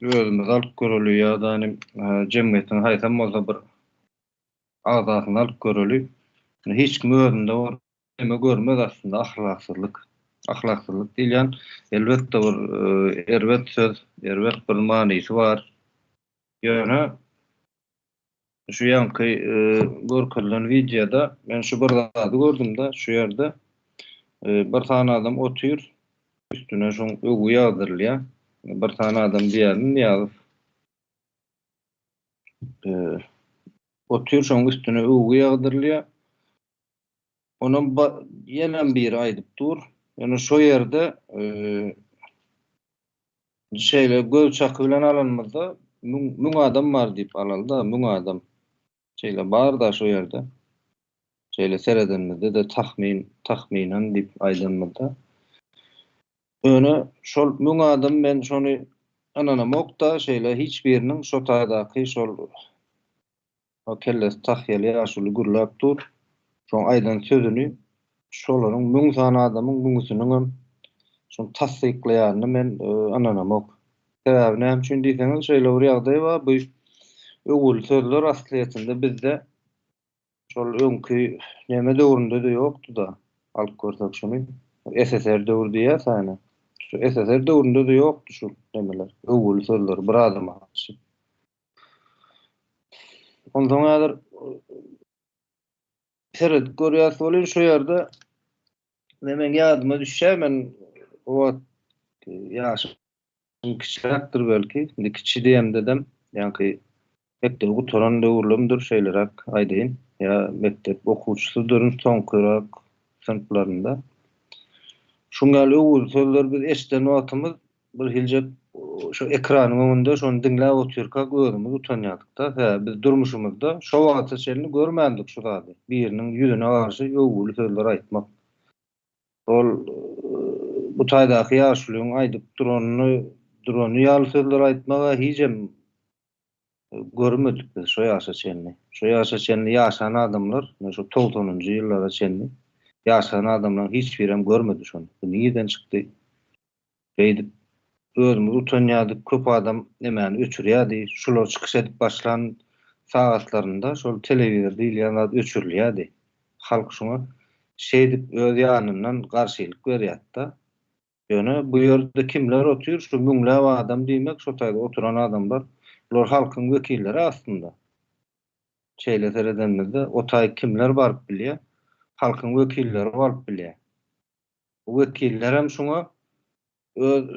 özümizi alyp göreli ýa-da jemgyýetiň haýsam bolsa bir agzasyny alyp göreli. Hiç kim özünde bir neme görmez aslynda ahlaksyzlyk. Ahlaksyzlyk diýilýän elbetde bir erbet söz, erbet bir manysy bar. Ýöne şu ýaňky görkezilen wideoda men şu bir zady gördüm-de, şu ýerde bir sany adam otyr, üstüne şoň öwgi ýagdyrylýar. Bir sany adam diýýärdim Nyýazow. Otyr, şoň üstüne öwgi ýagdyrylýar. Onam ýenem biri aýdyp dur. Ýöne şo ýerde şeýle göz çaky bilen alanymyzda müň adam bar diýip alaly-da, müň adam. Şeýle bar-da şo ýerde. Şeýle seredenimizde-de tahmyn, tahmynan diýip aýdanymyzda. Ýöne şol müň adam men şony ynanamok-da, şeýle hiç biriniň şo taýdaky şol O kellesi tahýaly ýaşuly gürläp dur. Şoň aýdan sözüni şolaryň müň sany adamyň müňüsiniňem şony tassyklaýanyna men ynanamok. Sebäbi näme üçin diýseňiz şeýle bir ýagdaý bar, bu öwgüli sözler aslyýetinde bizde şol öňki neme döwründe-de ýokdy-da, alyp görsek şuny. SSR döwri diýýäs ýa-ni. Şu SSR döwründe-de ýokdy şu nemeler, öwgüli sözler bir adama garşy. Onsoň häzir seredip görýäs welin şu ýerde ne meň ýadyma düşýär men o wagt ýaşym kiçiräkdir belki. Indi kiçi diýemdedem ýaňky mekdebi gutaran döwürlerimdir şeýleräk aýdaýyn. Ýa mekdep okuwçysydyryn soňkyrak synplarynda. Şuň ýaly öwgüli sözleri biz eşiden wagtymyz Bir hiljek şo ekranyň öňünde şony diňläp otyrkak özümiz utanýardyk-da. Sebäbi biz durmuşymyzda şo wagta çenli görmändik şu zady. Biriniň ýüzüne garşy öwgüli sözler aýtmak. Ol bu taýdaky ýaşulyň aýdyp duranyny, durany ýaly sözler aýtmaga hijem görmedik biz şo ýaşa çenli. Şo ýaşa çenli ýaşan adamlar, ine şo togsanynjy ýyllara çenli ýaşan adamlaryň hiç birem görmedi şony. Bu nirden çykdy? Beýdip özümiz utanýardyk, köp adam nemäni öçürýärdi, şular çykyş edip başlan sagatlarynda şol telewizor diýilýän zat öçürilýärdi. Halk şuňa şeýdip öz ýanyndan garşylyk berýärdi-de. Ýöne bu ýerde kimler otyr, şu müňläp adam diýmek, şo taýda oturan adamlar, bular halkyň wekilleri aslynda. Şeýle seredenimizde o taý kimler baryp bilýär? Halkyň wekilleri baryp bilýär. Bu wekillerem şuňa öz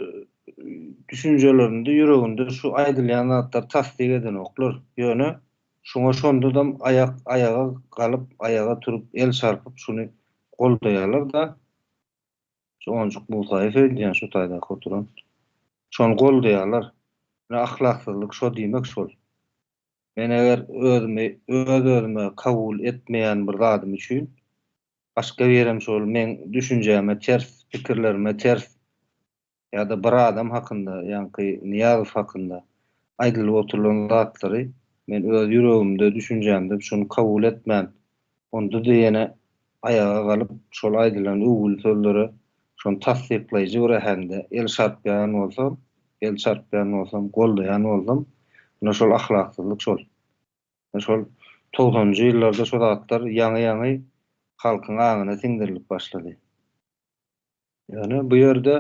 düşünjelerinde, ýüreginde şu aýdylýan zatlary tassyk edenoklar. Ýöne şuňa şondadam aýak aýaga galyp, aýaga turup, el çarpyp şuny goldaýarlar-da. Şu Onjuk Musaýew öýdýän şu taýdaky oturan. Şony goldaýarlar. Ine ahlaksyzlyk şo diýmek şol. Men eger özümi öz-özüme kabul etmeýän bir zadym üçin Başga birem şol meň düşünjäme ters, pikirlerime ters ýa-da bir adam hakynda, ýaňky Nyýazow hakynda aýdylyp oturylan zatlary men öz ýüregimde, düşünjämde şony kabul etmän, onda-da ýene aýaga galyp şol aýdylan öwgüli sözlere şony tassyklaýjy bir äheňde el çarpýan bolsam, el çarpýan bolsam, goldaýan bolsam, ine şol ahlaksyzlyk şol. Şol togsanynjy ýyllarda şo zatlar ýaňy-ýaňy halkyň aňyna siňdirilip başlady. Ýöne bu ýerde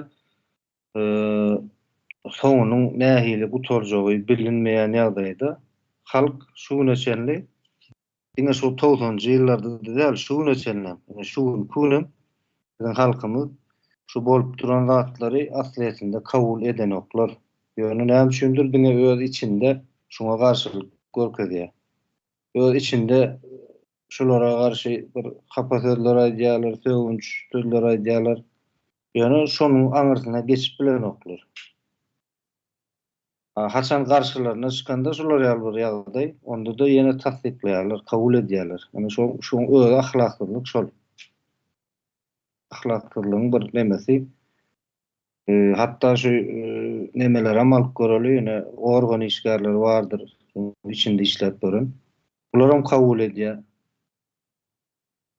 soňunyň nähili gutarjagy bilinmeýän ýagdaýda halk şu güne çenli diňe şu togsanynjy ýyllarda-da däl, şu güne çenlem, ine şu günki günem biziň halkymyz şu bolup duran zatlary aslyýetinde kabul edenoklar. Ýöne näme üçindir diňe öz içinde şuňa garşylyk görkezýär. Öz içinde şulara garşy bir hapa sözler aýdýarlar, sögünç sözler aýdýarlar. Ýöne şonuň aňyrsyna geçip bilenoklar. Haçan garşylaryna çykanda şular ýaly bir ýagdaý, onda-da ýene tassyklaýarlar, kabul edýärler. Ýöne şo şoň özi ahlaksyzlyk şol. Ahlaksyzlygyň bir nemesi. Hatda şu nemelerem alyp göreli, ýöne organ işgärleri bardyr, içinde işläp gören. Bularam kabul edýär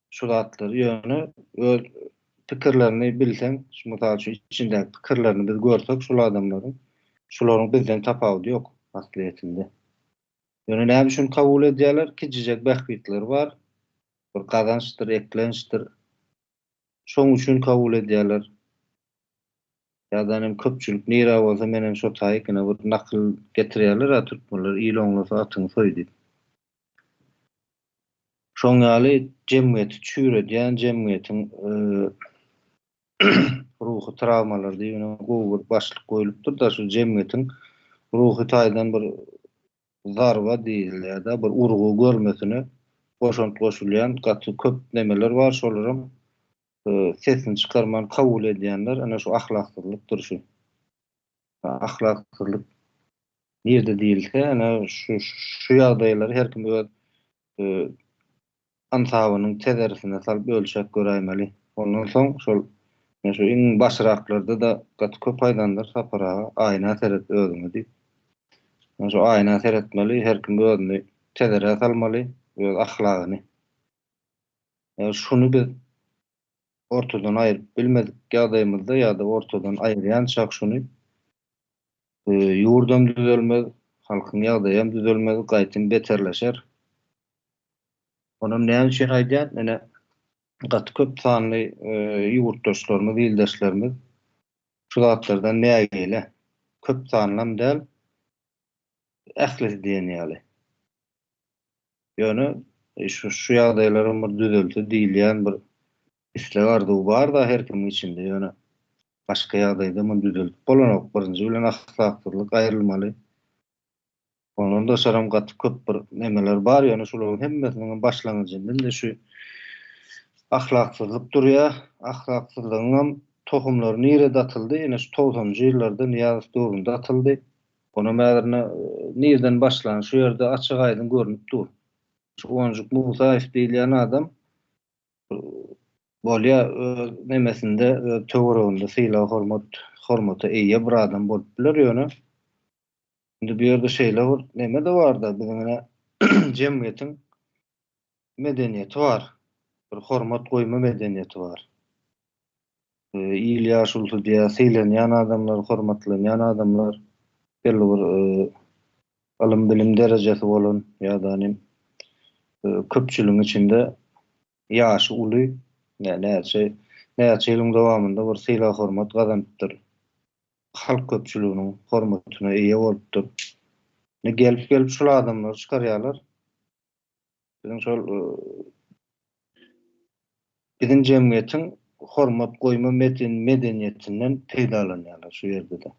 şu zatlary, ýöne öz pikirlerini bilseň, şu mysal üçin içindäki pikirlerini biz görsek şul adamlaryň, şularyň bizden tapawudy ýok aslyýetinde. Ýöne näme üçin kabul edýärler? Kiçijek bähbitleri bar. Bir gazançdyr, eklençdir. Şoň üçin kabul edýärler. Ýa-da hem köpçülik nirä bolsa menem şo taýyk ine bir nakyl getirýärler-ä türkmenler il oňlasa atyňy soý diýip. Şoň ýaly jemgyýeti çüýredýän jemgyýetiň ruhy trawmalary diýip ine gowy bir başlyk goýlupdyr-da şu jemgyýetiň ruhy taýdan bir zarba diýilýär-de bir urgy görmesine goşant goşulýan gaty köp nemeler bar şolaram sesini çykarman kabul edýänler ine şu ahlaksyzlykdyr şu. Ahlaksyzlyk nirde diýilse ine şu şu ýagdaýlary her kim öz ynsabynyň tezerisine salyp ölçäp göräýmeli. Ondan soň şol ine şu iň başyraklarda-da gaty köp aýdandyr Sapar aga aýna seret özüňe diýip. Ine şu aýna seretmeli her kim özüni tezerä salmaly öz ahlagyny. Ýa şuny biz ortadan aýryp bilmedik ýagdaýymyzda ýa-da ortadan aýyrýançak şuny ýurdam düzelmez, halkyň ýagdaýam düzelmez, gaýtym beterleşer. Onam näme üçin aýdýan, ine gaty köp sanly ýurtdaşlarymyz, ildeşlerimiz şu zatlardan nägile. Köp sanlam däl, ählisi diýen ýaly. Ýöne şu şu ýagdaýlaram bir düzelse diýilýän bir isleg arzuw bar-da her kimiň içinde ýöne başga ýagdaýda muny düzeldip bolanok. Birinji bilen ahlaksyzlyk aýrylmaly. Ondan daşaram gaty köp bir nemeler bar ýöne şularyň hemmesiniňem başlangyjynda indi şu ahlaksyzlyk durýar. Ahlaksyzlygyňam tohumlary nirede atyldy? Ine şu togsanynjy ýyllarda Nyýazow döwründe atyldy. Onam häzir ine nirden başlan şu ýerde açyk aýdyň görnüp dur. Şu Onjuk Musaýew diýilýän adam bolýa öz nemesinde öz töwereginde sylag hormat hormata eýe bir adam bolup biler ýöne indi bu ýerde şeýle bir neme-de barda biziň ine jemgyýetiň medeniýeti bar. Bir hormat goýma medeniýeti bar. Il ýaşulusy diýýär, sylanýan adamlar, hormatlanýan adamlar belli bir ylym-bilim derejesi bolan ýa-da köpçüligiň içinde ýaşy uly, näçe näçe ýylyň dowamynda bir sylag-hormat gazanypdyr. Halk köpçüliginiň hormatyna eýe bolupdyr. Indi gelip-gelip şul adamlary çykarýarlar. Biziň şol biziň jemgyýetiň hormat goýma medeniýetinden peýdalanýarlar şu ýerde-de.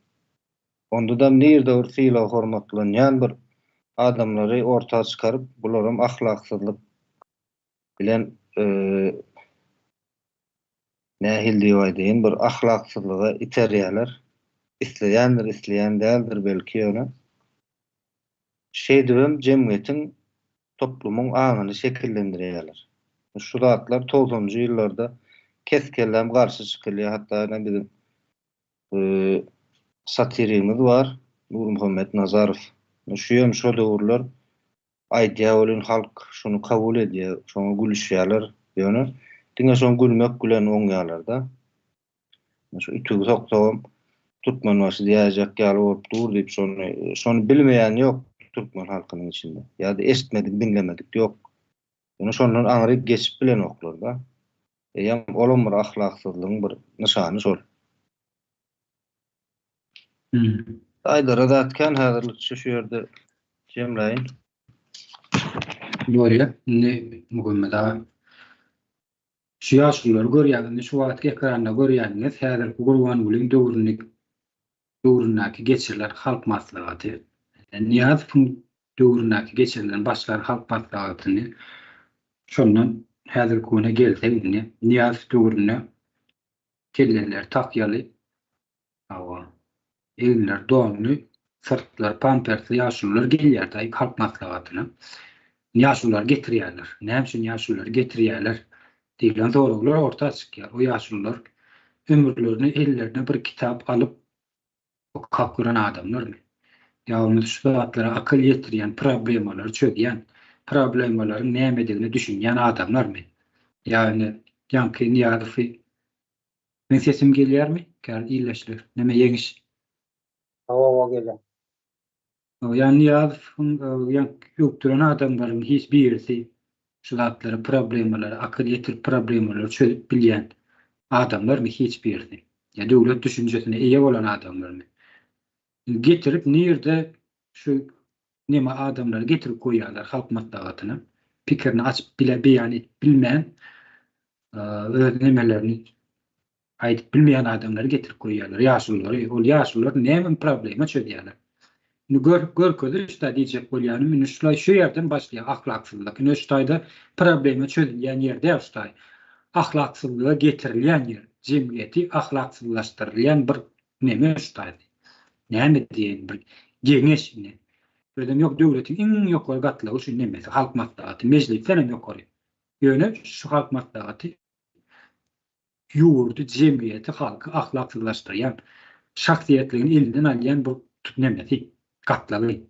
Onda-da nirde bir sylag hormatlanýan bir adamlary orta çykaryp, bularam ahlaksyzlyk bilen nähili diýip aýdaýyn, bir ahlaksyzlyga iterýärler. Isleýändir, isleýän däldir belki ýöne. Şeýdibem jemgyýetiň, toplumyň aňyny şekillendirýärler. Şu zatlar togsanynjy ýyllarda kes-kelläm garşy çykylýar. Hatda ine biziň satirigimiz bar, Nurmuhammet Nazarow. Şu hem şo döwürler aýdýar welin halk şuny kabul edýär, şoňa gülüşýärler. Ýöne diňe şoň gülmek bilen oňýarlar-da. Şu ütügi soksagam Türkmenbaşy diýäýjek ýaly bolup dur diýip şony şony bilmeýän ýok türkmen halkynyň içinde. Ýa-da eşitmedik, diňlemedik ýok. Ýöne şondan aňryk geçip bilenoklar-da. Eýýäm olam bir ahlaksyzlygyň bir nyşany şol. Aýdara zat kän häzirlikçe şu ýerde jemläýin. Bolýa, indi Muhammet aga şu ýaşululary görýäňiz, indi şu wagtky ekranda görýäniňiz häzirki Gurbangulyň döwrüni döwründäki geçirilen halk maslahaty. Nyýazowyň döwründäki geçirilen başlan halk maslahatyny şondan häzirki güne gelsek indi Nyýazow döwründe kelleleri tahýaly, hawa, eginleri donly, syrtlary pampersli ýaşulular gelýärdi halk maslahatyna. Ýaşululary getirýärler. Näme üçin ýaşululary getirýärler diýlen soraglar orta çykýar. O ýaşulular ömürlerini ellerine bir kitap alyp okap gören adamlarmy? Ýa bolmasa şu zatlara akyl ýetirýän, problemalary çözýän, problemalaryň nämedigine düşünýän adamlarmy? Ýa indi ýaňky Nyýazowy Meň sesim gelýärmi? Käbir ildeşler. Neme ýeňiş? Hawa, hawa gelýär. Ýa Nyýazowyň ýaňky öwüp duran adamlaryň hiç birisi şu zatlary, problemalary akyl ýetirip problemalary çözüp bilýän adamlarmy hiç birisi? Ýa döwlet düşünjesine eýe bolan adamlarmy? Getirip nirde şu neme adamlary getirip goýýarlar halk maslahatyna pikirini açyp bile beýan edip bilmän öz nemelerini aýdyp bilmeýän adamlary getirip goýýarlar, ýaşululary. Ol ýaşulular näme problema çözýärler? Indi gör, görkeziliş-dä diýjek bolýanym, indi şulaý şu ýerden başlaýar ahlaksyzlyk. Indi şu taýda problema çözülýän ýer däl şu taý. Ahlaksyzlyga getirilýän ýer, jemgyýeti ahlaksyzlaşdyrylýan bir neme şu taýda. Näme diýeýin bir geňeş indi. Özem ýok döwletiň iň ýokary gatlagy şu nemesi, halk maslahaty, mejlisden hem ýokary. Ýöne şu halk maslahaty ýurdy, jemgyýeti, halky ahlaksyzlaşdyrýan, şahsyýetligini elinden alýan bir nemesi, gatlagy.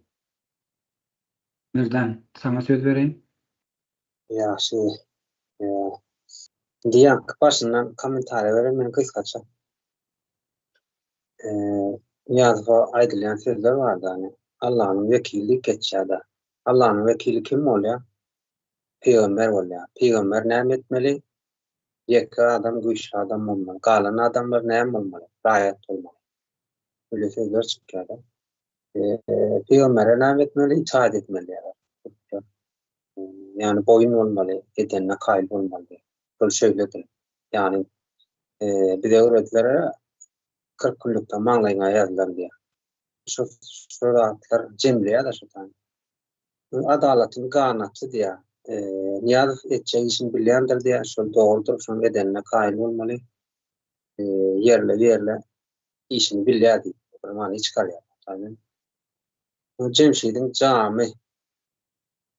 Merdan, saňa söz bereýin. Ýagşy. Indi ýaňky başyndan kommentariýa bereýin men gysgaça. Nyýazowa aýdylýan sözler bardy, hany, Allanyň wekili diýip geçýär-de. Allanyň wekili kim bolýar? Pygamber bolýar. Pygamber näme etmeli? Ýeke adam güýçli adam bolmaly. Galan adamlar näme bolmaly? Raýat bolmaly. Öyle sözler çykýar-da. Pygambere näme etmeli? Itaat etmeli diýýärler. Ýagny boýun bolmaly, edenine kaýyl bolmaly diýýär. Şol şeýledir. Ýagny bize öwrediler 40 günlükde maňlaýyňa ýazylar diýýär. Şu şu zatlar jemleýär-de şu tany. Adalatyň ganaty diýýär. Nyýazow etjek işini bilýändir diýýär. Şol dogrudyr, şonuň edenine kaýyl bolmaly. Ýerle-ýerle işini bilýär diýip, bir many çykarýar. Jemşidiň jamy.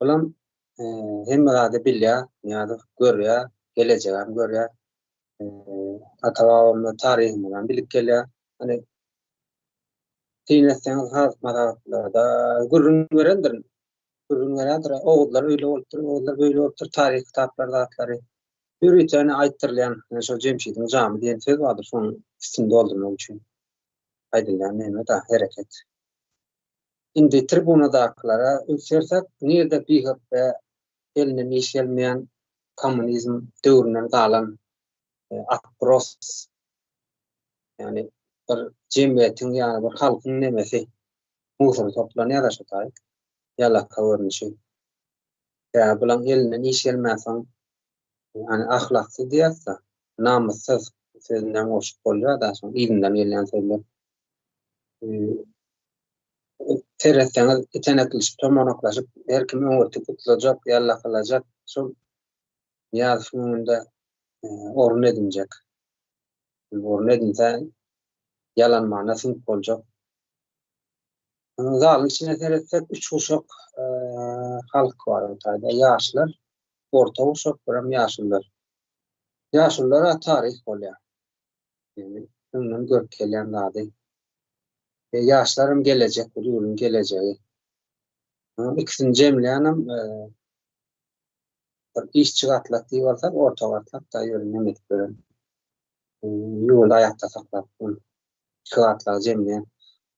Bulam hemme zady bilýär, Nyýazow görýär, gelejegem görýär. Ata-babamyz taryhymyzam bilip gelýär. Hani Syn etseňiz halk maslahatlarda gürrüň berendir. Gürrüň berýändir. Oguzlar öýle bolupdyr, oguzlar beýle bolupdyr, taryhy kitaplar zatlary. Ýörite ýöne aýtdyrylýan, ýöne şol Jemşidiň jamy diýen söz bardyr, şonuň üstüni doldurmak üçin aýdylýan neme-da, hereket. Indi tribunadakylara üns bersek, nirde bihökde elinden iş gelmeýän kommunizm döwründen galan atbros Ýagny bir jemgyýetiň ýa bir halkyň nemesi musury toplanýar-da şo taý. Ýalaka görnüşi. Sebäbi bulaň elinden iş gelmänsoň, ýagny ahlaksyz diýýäs-de, namyssyz sözünden goşup bolýar-da şoň yzyndan gelýän sözler. Seretseňiz itenekleşip, tomanaklaşyp, her kim öňürti gutlajak, ýallakalajak, şol Nyýazowyň öňünde orun edinjek. Orun edinse ýalanmana süňk boljak. Zalyň içine seretsek üç guşak halk bar o taýda. Ýaşlar, orta guşak, birem ýaşulular. Ýaşululara taryh bolýar. Ýagny öňden görüp gelýän zady. E, ýaşlaram gelejek, bu ýurduň gelejegi. Ikisini jemleýänem bir işçi gatlak diýip alsak, orta gatlak da ýöne neme edip ýören. Ýurdy aýakda saklap, iki gatlagy jemleýän.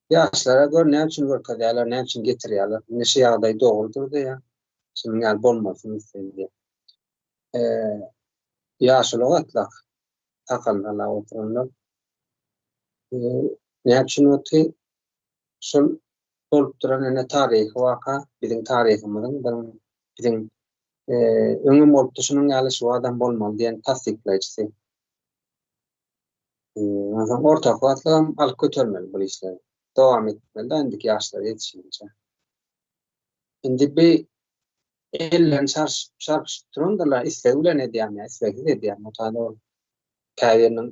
Ýaşlara gör näme üçin görkezýärler, näme üçin getirýärler. Indi şu ýagdaý dogrudyr diýýär. Şunuň ýaly bolmasyn isleýän diýýär. Ýaşuly gatlak sakalyny salap oturanlar. Näme üçin oty? Şol bolup duran ene taryhy waka biziň taryhymyzyň bir biziň öňem bolupdy şunuň ýaly şu adam bolmaly diýen tassyklaýjysy. Onsoň ortaky gatlagam alyp götermeli bu işleri. Dowam etmeli-de indiki ýaşlar ýetişýänçä. Indi bi ellerini çarşyp, çarpyşyp durandyrlar, islegi bilen edýärmi ýa islegsiz edýärmi, o taýda ol käbiriniň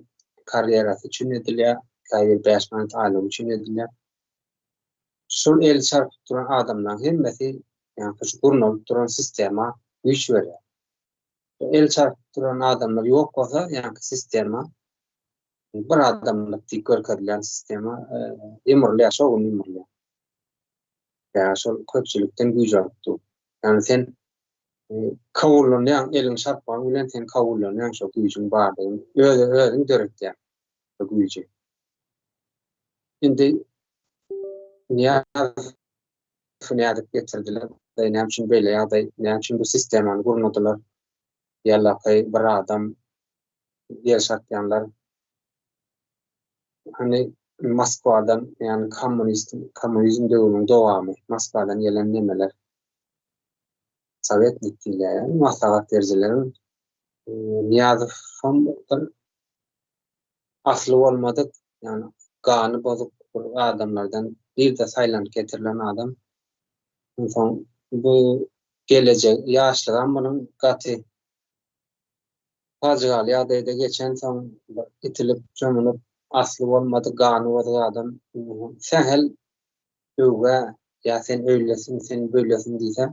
karýerasy üçin edilýär, käbiri 5 manat aýlygy üçin edilýär. Şol eli çarpyp duran adamlaryň hemmesi, ýagny şu gurnalyp duran sistema güýç berýär. El çarpyp duran adamlar ýok bolsa, ýagny sistema bir adamlyk diýip görkezilýän sistema ýumrulýar, şo gün ýumrulýar. Ýa şol köpçülikden güýç alyp dur. Ýagny sen kabullanýaň, eliň çarpmagyň bilen sen kabullanýaň şo güýjüň bardygyny, öz özüň döretýäň şo güýji. Indi Nyýazowy nädip getirdiler, näme üçin beýle ýagdaý, näme üçin bu sistemany gurnadylar? Ýalaky bir adam ýer çarpýanlar Hany Moskwadan, ýagny kommunist, kommunizm döwrüniň dowamy, Moskwadan gelen nemeler. Sowetnik diýilýär, ýagny maslahat berijileriň Nyýazowam bir asly bolmadyk, ýagny gany bozuk bir adamlardan bir-de saýlanyp getirilen adam. Onsoň bu gelejek, ýaşlygam munuň gaty Pajygaly ýagdaýda geçensoň, bir itilip, çomulup, asly bolmadyk gany bozuk adam sähel öwgä ýa sen öýlesiň, sen beýlesiň diýse,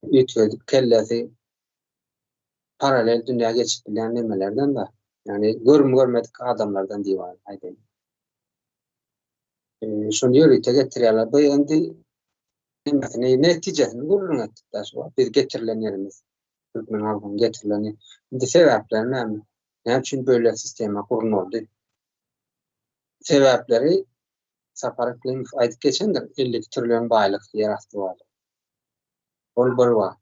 üýtgedip kellesi paralel dünýä geçip bilýän nemelerden-de, ýagny görüm görmedik adamlardan diýip aýdaýyn. Şony ýörite getirýärler. Bu indi nemesini, netijesini gürrüň etdik-dä şu wagt. Biz getirilen ýerimiz. Türkmen halkynyň getirileni. Indi sebäpleri näme? Näme üçin böyle sistema gurnaldy? Sebäpleri Sapar Yklimow aýdyp geçendir, 52 trillion baýlyk, ýerasty baýlyk. Ol bir wagt.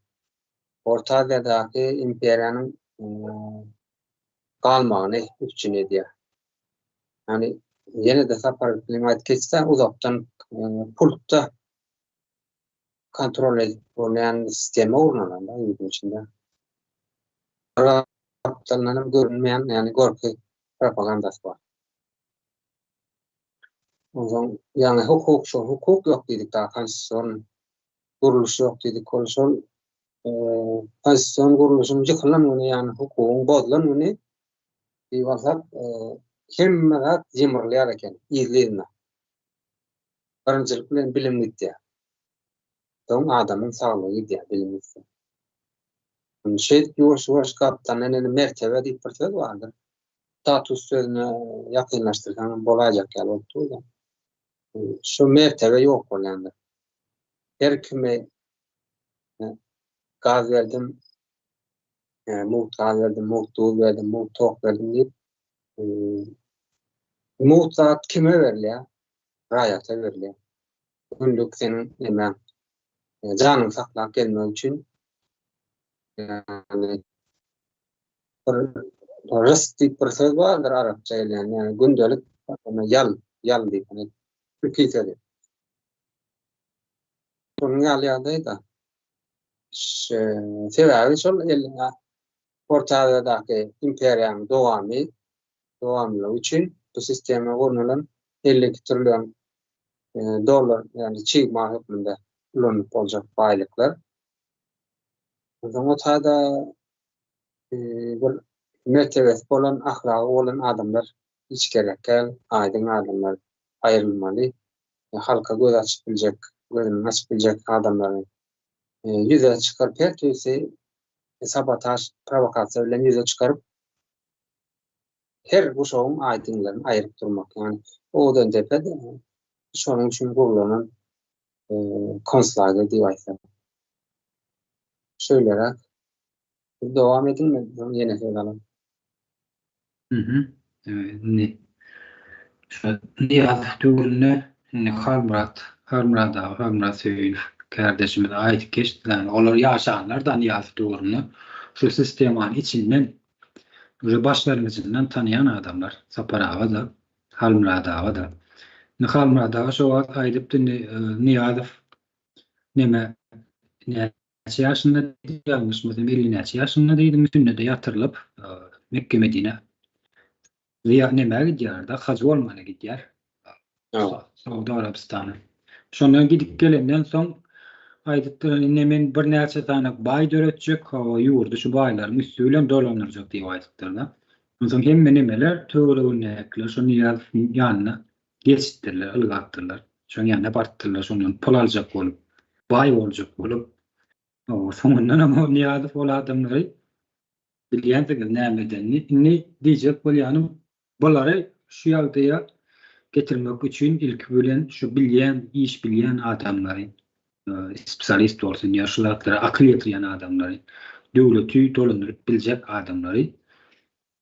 Orta Aziýadaky imperiýanyň galmagyny üpjün edýär. Ýagny ýene-de Sapar Yklimow aýdyp geçse, uzakdan pultda kontrol edip bolýan sistema gurnalan da ýurduň içinde. Bir gapdalyndan hem görünmeýän, ýagny gorky propagandasy bar. Onsoň ýagny hukuk şo hukuk ýok diýdik daha konstitusion gurluş ýok diýdik. Ol şol konstitusion gurluşyň ýykylan güni, ýagny hukugyň bozulan güni diýip alsak, hemme zat ýymrylýar eken yzly-yzyna. Birinjilik bilen bilim gidýär. Soň adamyň saglygy gidýär, bilim gitse. Indi şeýdip ýuwaş-ýuwaş gapdan ene mertebe diýip bir söz bardyr. Status sözüne ýakynlaşdyrsaň hem bolaýjak ýaly bolup dur-da. Şu mertebe ýok bolýandyr. Her kime gaz berdim, mugt gaz berdim, mugt duz berdim, mugt tok berdim diýip, mugt zat kime berilýär? Raýata berilýär. Günlük seniň nemäň janyňy saklap gelmek üçin ýagny bir rysk diýip bir söz bardyr arapça gelýän, ýagny gündelik ýal, ýal diýip, ýagny türki sözi. Şonuň ýaly ýagdaýda. Sebäbi şol Orta Aziýadaky imperiýanyň dowamy, dowamlylygy üçin bu sistema gurnalan 52 trillion dollar, ýagny çig mal hökmünde ulanylyp boljak baýlyklar. Onsoň o taýda bir mertebesi bolan, ahlagy bolan adamlar hiç gerek däl, aýdyň adamlar aýrylmaly. Halka göz açyp biljek, gözüni açyp biljek adamlary ýüze çykaryp her tüýsi sabotaž, prowokasiýa bilen ýüze çykaryp, her guşagyň aýdyňlaryny aýryp durmak. Ýagny Owadandepe şonuň üçin gurlanan konslager diýip aýtsak. Şeýleräk. Siz dowam ediň, men soň ýene söz alaryn. Mhm. Indi şu Nyýazow döwründe indi Halmyrat, Halmyrat aga, Halmyrat Söýünow kärdeşimiz aýdyp geçdi. Ýagny olar ýaşanlar-da Nyýazow döwründe şu sistemanyň içinden. Uje başlangyjyndan tanaýan adamlar Sapar aga-da, Halmyrat aga-da. Indi Halmyrat aga şo wagt aýdypdy indi Nyýazow neme näçe ýaşynda diýdi, ýalňyşmasam 50 näçe ýaşynda diýdi, sünnede ýatyrylyp Mekge-Medinä Zyýa nämä gidýär-de, hajy bolmana gidýär. Saud Arabystana. Şondan gidip gelenden soň aýdypdyr, indi men birnäçe sany baý döretjek, hawa, ýurdy şu baýlaryň üsti bilen dolandyrjak diýip aýdypdyr-da. Onsoň hemme nemeler töweregindäkiler şo Nyýazowyň ýanyna geçipdirler, ylgapdyrlar. Şoň ýanyna barypdyrlar, şondan pul aljak bolup, baý boljak bolup. Hawa, soňundanam o Nyýazow ol adamlary Bilýänsiňiz näme edenini. Indi diýjek bolýanym bulary şu ýagdaýa getirmek üçin ilki bilen şu bilýän iş bilýän adamlary spesialist bolsun ýa şu zatlara akyl ýetirýän adamlary döwleti dolandyryp biljek adamlary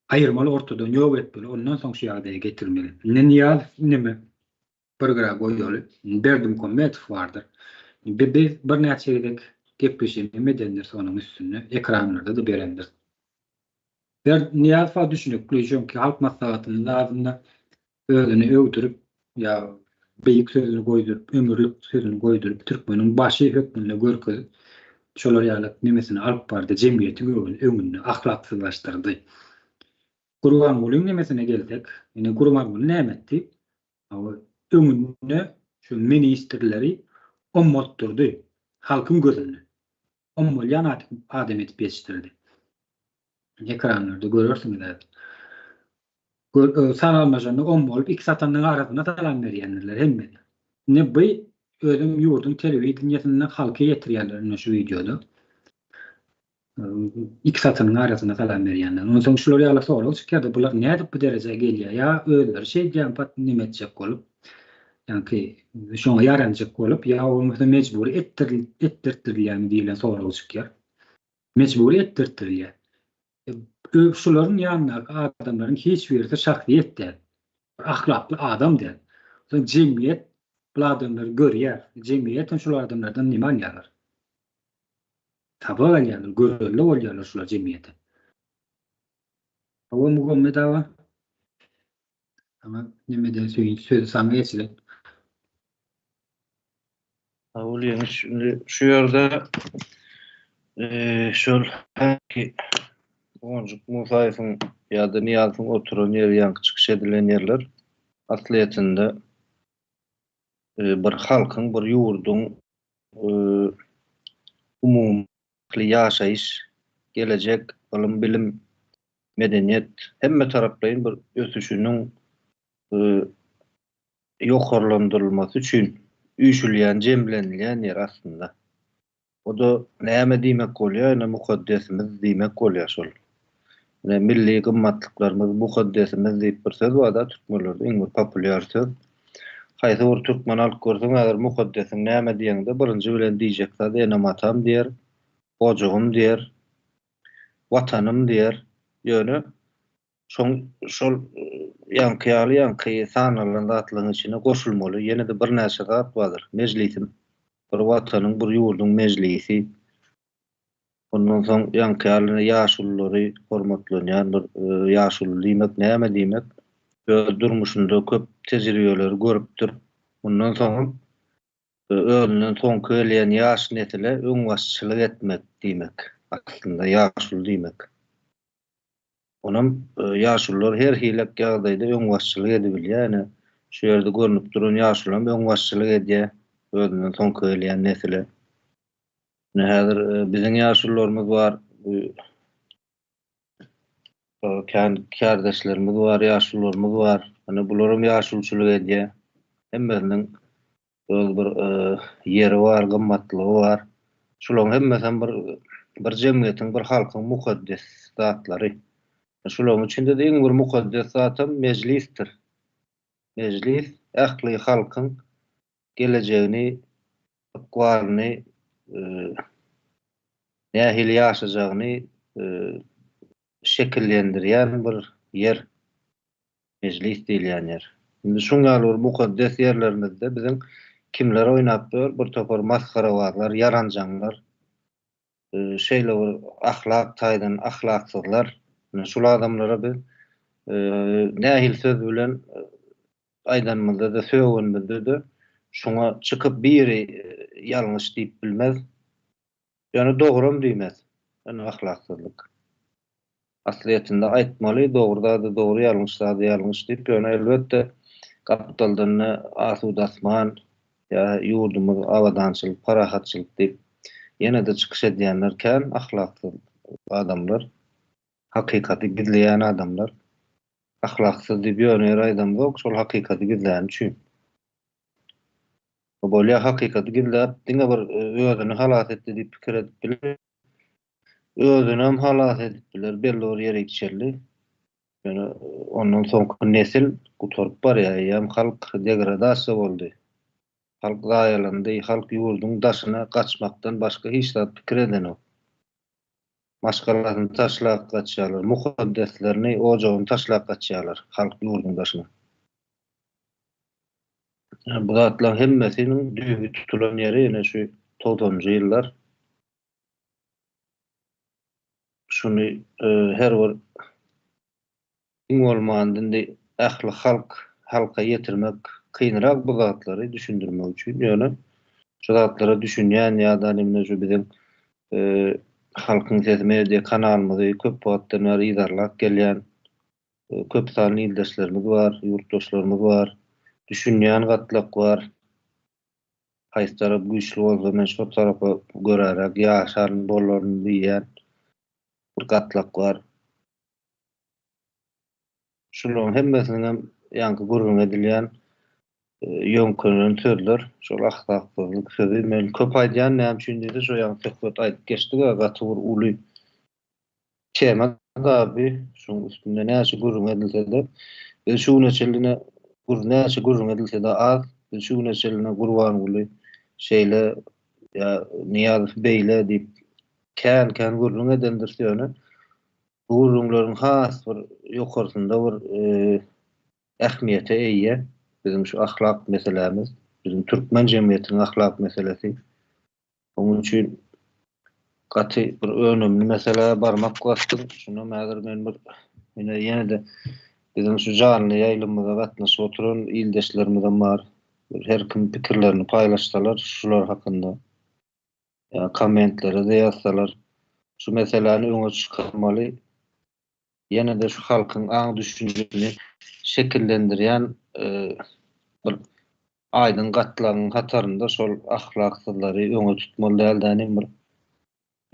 aýyrmaly ortadan ýok etmeli ondan soň şu ýagdaýa getirmeli. Indi Nyýazow neme bir gyra goýaly. Berdimuhammedow bardyr. Bi biz birnäçe gezek gepleşigem edendiris onuň üstünde, ekranlarda-da berendiris. Ber Nyýazow düşünikli, çünki Halk Maslahatynyň zadynda özüni öwdürip ýa beýik sözüni goýduryp, ömürlik sözüni goýduryp, türkmeniň başy hökmünde görkezip, şolar ýaly nemesini alyp bardy, jemgyýetiň öňünde ahlaksyzlaşdyrdy. Gurbangulyň nemesine gelsek, ine Gurbanguly näme etdi? Öňünde şu ministrleri ommaltdyrdy, halkyň gözünde. Ommalýan adam edip ýetişdirdi. Ekranlarda görersiňiz häzir. Salamlaşanda ommalyp iki satanyň arasynda salam berýändirler hemmesi. Indi bu özem ýurduň telewideniýesinde halka ýetirýärler ine şu wideoda. Iki satynyň arasynda salam berýänler. Onsoň şular ýaly sorag çykýar-da, bular nädip bu derejä gelýär? Ýa özleri şeýdýärmi, pat neme etjek bolup, ýaňky şoňa ýaranjak bolup, ýa bolmasa mejbury etdirtdirilýärmi diýlen sorag çykýar. Mejbury etdirtdirilýär. Şularyň ýanyndaky adamlaryň hiç birisi şahsyýet däl. Bir ahlakly adam däl. Soň jemgyýet bu adamlary görýär. Jemgyýet hem şul adamlardan neme alýarlar? Sapak alýarlar, görelde bolýarlar şular jemgyýete. Hawa Muhammet aga. Saňa neme de söýün sözi saňa geçilen. Sag bol Ýeňiş. Indi şu ýerde şol häki Guwanjyk Musaýewiň ýa-da Nyýazowyň oturan ýeri ýaňky çykyş edilen ýerler aslyýetinde bir halkyň, bir ýurduň umumy ýaşaýyş, gelejek, ylym-bilim, medeniýet, hemme taraplaýyn bir ösüşiniň ýokarlandyrylmasy üçin üýşülýän, jemlenilýän ýer aslynda. O-da näme diýmek bolýar, ine mukaddesimiz diýmek bolýar şol. Ine milli gymmatlyklarymyz, mukaddesimiz diýip bir söz bar-da türkmenlerde iň bir populýar söz. Haýsy bir türkmeni alyp görseň häzir mukaddesiň näme diýeňde birinji bilen diýjek zady enem-atam diýer, gojugym diýer, watanym diýer. Ýöne Şoň şol ýaňky ýaly ýaňky sanalan zatlaryň içine goşulmaly ýene-de birnäçe zat bardyr. Mejlisim bir watanyň, bir ýurduň mejlisi. Ondan soň ýaňky ýaly ýaşululary hormatlanýan bir ýaşuly diýmek näme diýmek? Öz durmuşynda köp tejribeleri görüpdir. Mundan soňam özünden soňky gelýän ýaş nesile öňbaşçylyk etmek diýmek. Aslynda ýaşuly diýmek. Onam ýaşulular her hilek ýagdaýda öňbaşçylyk edibilýär. Ine, şu ýerde görnüp duran ýaşulam öňbaşçylyk edýär, özünden soňky gelýän nesile. Ine, häzir biziň ýaşulularymyz bar, bu kän kärdeşlerimiz bar, ýaşulularymyz bar. Ine, bularam ýaşuluçylyk edýär. Hemmesiniň Öz bir ýeri bar, gymmatlygy bar. Şularyň hemmesem bir bir jemgyýetiň, bir halkyň mukaddes zatlary. Şularyň içinde-de iň bir mukaddes zatam mejlisdir. Mejlis ähli halkyň gelejegini, ykbalyny, nähili ýaşajagyny şekillendirýän bir ýer. Mejlis diýilýän ýer. Indi şuň ýaly bir mukaddes ýerlerimizde biziň kimler oýnap ýör, bir topar masgarabazlar, ýaranjaňlar, şeýle bir ahlak taýdan ahlaksyzlar. Ine şul adamlara biz nähili söz bilen aýdanymyzda-da, sögenimizde-de şuňa çykyp biri ýalňyş diýip bilmez. Ýöne dogram diýmez. Ine ahlaksyzlyk. Aslyýetinde aýtmaly, dogry zady dogry, ýalňyş zady ýalňyş diýip, ýöne elbetde gapdaldan-da asuda asman ýa ýurdumyz abadançylyk, parahatçylyk diýip ýene-de çykyş edýänler kän, ahlaksyz adamlar, hakykaty gizleýän adamlar. Ahlaksyz diýip ýöne ýere aýdamzok, şol hakykaty gizläni üçin. Bolýa hakykaty gizläp diňe bir özüni halas etdi diýip pikir edip biler. Özünem halas edip biler belli bir ýere çenli. Ýöne ondan soňky nesil gutaryp barýar. Eýýäm halk degradasiýa boldy. Halk zaýalandy. Halk ýurduň daşyna gaçmakdan başga hiç zat pikir edenok. Maşgalasyny taşlap gaçýarlar. Mukaddeslerini, ojagyny taşlap gaçýarlar halk ýurduň daşyna. Bu zatlaryň hemmesiniň düýbi tutulan ýeri ýene şu togsanynjy ýyllar. Şuny her bir iň bolmanda indi ähli halk halka ýetirmek kynrak bu zatlary düşündirmek üçin ýöne şu zatlara düşünýän ýa-da indi şu biziň Halkyň sesi media kanalymyzy köp wagtdan bäri yzarlap gelýän köp sanly ildeşlerimiz bar, ýurtdaşlarymyz bar, düşünýän gatlak bar. Haýsy tarap güýçli bolsa men şo tarapa göräräk ýaşaryn bolaryn diýýän bir gatlak bar. Şularyň hemmesiniňem ýaňky gürrüň edilýän ýöňkenen sözler şol ahlaksyzlyk sözi men köp aýdýan näme üçin diýse şo ýaňky söhbet aýdyp geçdik-ä gaty bir uly Tema gaby, şuň üstünde näçe gürrüň edilse-de, biz şu güne çenli ne näçe gürrüň edilse-de az, biz şu güne çenli ne Gurbanguly şeýle ýa Nyýazow beýle diýip kän-kän gürrüň edendiris ýöne bu gürrüňleriň has bir ýokarsynda bir ähmiýete eýe biziň şu ahlak meselämiz, biziň türkmen jemgyýetiniň ahlak meselesi. Onuň üçin gaty bir önümli meselä barmak basdym. Şunam häzir men bir ine ýene-de biziň şu janly ýaýlymyza gatnaşyp oturan ildeşlerimizem bar. Bir her kim pikirlerini paýlaşsalar şular hakynda ýa kommentlere-de ýazsalar şu meseläni öňe çykarmaly. Ýene-de şu halkyň aň-düşünjesini şekillendirýän bir aýdyň gatlagyň hatarynda şol ahlaksyzlary öňe tutmaly däl dänim bir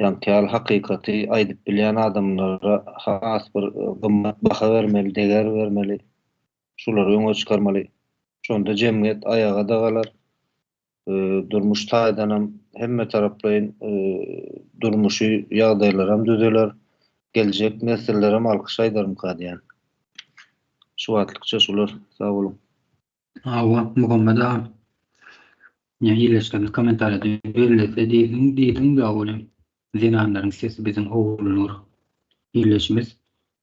ýaňky ýaly hakykaty aýdyp bilýän adamlara has bir gymmat baha bermeli, deger bermeli, şulary öňe çykarmaly. Şonda jemgyýet aýaga-da galar, durmuş taýdanam hemme taraplaýyn durmuşy ýagdaýlaram düzeler, geljek nesillerem alkyş aýdarmyka diýýän. Şu wagtlykça şular. Sag boluň. Hawa, Muhammet aga. Ýa ildeşlerimiz kommentariýada bellese diýdiň, diýdiň-de ony. Zenanlaryň sesi biziň Ogulnur ildeşimiz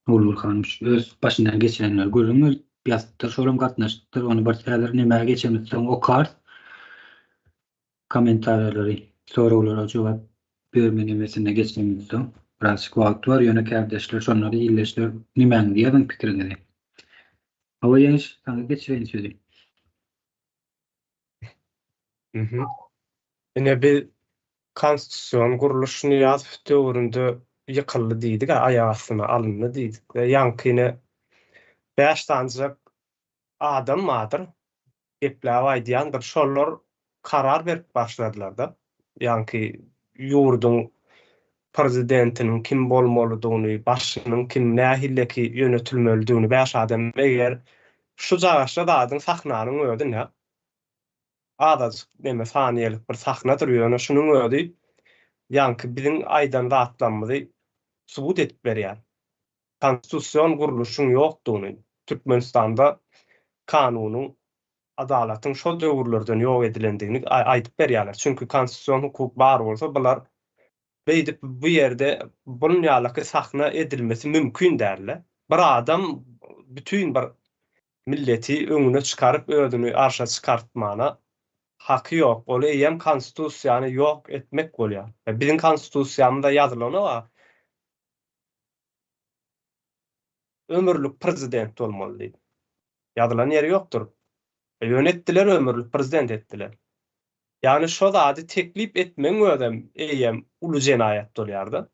Ogulnur hanym şu öz başyndan geçirenleri gürrüň berip ýazypdyr, şolam gatnaşypdyr. Ony bir häzir nämä geçemizsoň okarys. Kommentariýalary, soraglara jogap berme nemesine geçemizsoň birazjyk wagt bar, ýöne kärdeşler şonda-da ildeşler nemäňizi ýazyň pikiriňizi. Hawa Ýeňiş, saňa geçireýin sözi. Mhm. Ine biz konstitusion gurluş Nyýazow döwründe ýykyldy diýdik, aýak astyna alyndy diýdik we ýaňky ine bäş sanyjak adam bardyr, gepläp aýdýandyr, şolar karar berip başladylar-da, ýaňky ýurduň prezidentiniň kim bolmalydygyny, başynyň kim, nähileki ýönetilmelidigini bäş adam eger şujagaçda zadyň sahnanyň özi nä azajyk neme saniýelik bir sahnadyr, ýöne şunuň özi ýaňky biziň aýdan zatlarymyzy subut edip berýär. Konstitusion gurluşyň ýokdugyny, Türkmenistanda kanunyň, adalatyň şol döwürlerden ýok edilendigini aýdyp berýärler. Çünki konstitusion hukuk bar bolsa bular beýdip bu ýerde bunun ýalyky sahna edilmesi mümkin däldi. Bir adam bütin bir milleti öňüne çykaryp özüni arşa çykartmana haky ýok. Ol eýýäm konstitusiýany ýok etmek bolýar. Biziň konstitusiýamyzda ýazylanok-a. ömürlik prezident bolmaly diýip. Ýazylan ýeri ýokdur. Ýöne etdiler ömürlik prezident etdiler. Ýagny şo zady teklip etmegiň özem eýýäm uly jenaýat bolýar-da.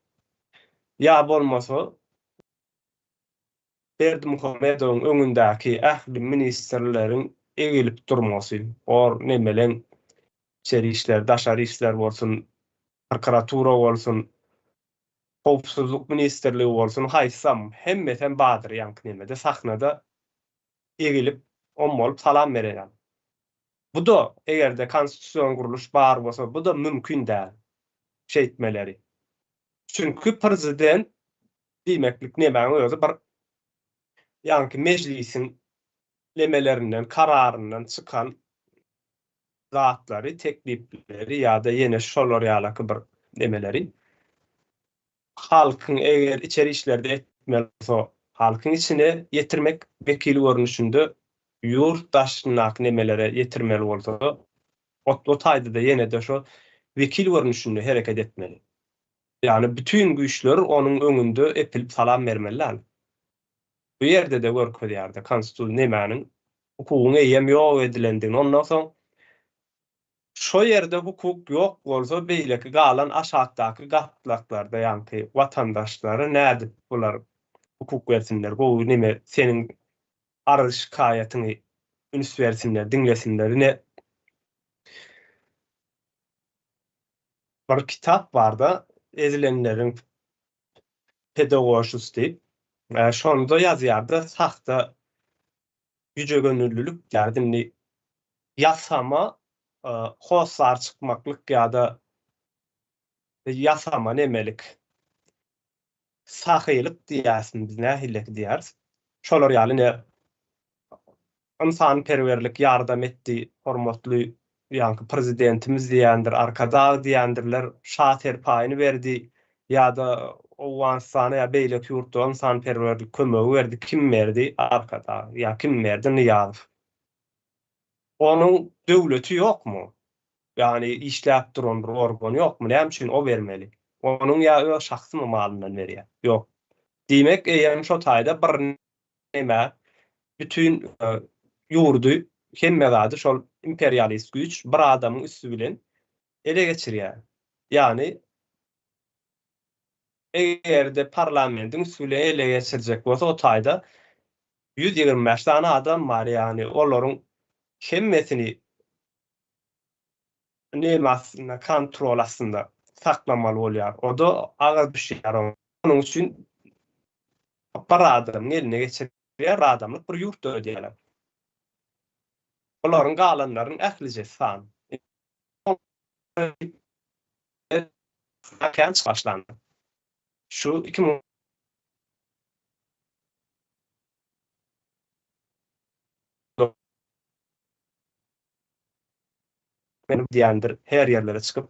Ýa bolmasa Berdimuhamedowyň öňündäki ähli ministrleriň egilip durmasy, or nemeleň içeri işler, daşary işler bolsun, prokuratura bolsun, howpsuzlyk ministrligi bolsun, haýsam, hemmesem bardyr ýaňky nemede, sahnada egilip, ommalyp salam berer ýaly. Bu-da, eger-de konstitusion gurluş bar bolsa, bu-da mümkin däl şeýtmeleri. Çünki prezident diýmeklik nemäň özi bir ýaňky mejlisiň nemelerinden, kararyndan çykan zatlary, teklipleri ýa-da ýene şolar ýalaky bir nemeleri halkyň eger içeri işlerde etmeli bolsa halkyň içine ýetirmek wekil görnüşinde ýurt daşyndaky nemelere ýetirmeli bolsa o o taýda-da ýene-de şo wekil görnüşinde hereket etmeli. Ýagny bütin güýçler onuň öňünde epilip salam bermeli däl. Bu ýerde-de görkezýärdi konstitu nemäniň hukugyň eýýäm ýok edilendigini. Ondan soň şo ýerde hukuk ýok bolsa beýleki galan aşakdaky gatlaklarda ýaňky watandaşlara nädip bular hukuk bersinler gowy neme seniň arz şikaýatyňy üns bersinler diňlesinler ine Bir kitap barda ezilenleriň pedagojysy diýip. Şonda ýazýarda sahta ýüjegönüllülik diýýärdi. Indi ýasama hossar çykmaklyk ýa-da ýasama nemelik. Sahylyk diýýäsmi biz nähileki diýýäris. Şolar ýaly ine ynsanperwerlik ýardam etdi hormatly ýaňky prezidentimiz diýýändir, Arkadag diýýändirler, şa serpaýyny berdi ýa-da Owganystana ýa beýleki ýurtda ynsanperwerlik kömegi berdi, kim berdi? Arkadag ýa kim berdi? Nyýazow. Onuň döwleti ýokmy? Ýagny işläp duran bir organy ýokmy? Näme üçin o bermeli? Onuň ýa öz şahsymy malyndan berýär? Ýok. Diýmek, eýýäm şo taýda bir neme bütin ýurdy, hemme zady şol imperialist güýç bir adamyň üsti bilen ele geçirýär. Ýagny eger-de parlamentiň üsti bilen ele geçirjek bolsa o taýda 125 sany adam bar, ýagny olaryň hemmesini neme astynda, kontrol astynda saklamaly bolýar. O-da agyr düşýär oňa. Onuň üçin bir adamyň eline geçirýär, bir adamlyk bir ýurt döredýärler. Olaryň galanlarynyň ählijesi san. Kän başlandy. Şu 2000 diýendir, her ýerlere çykyp,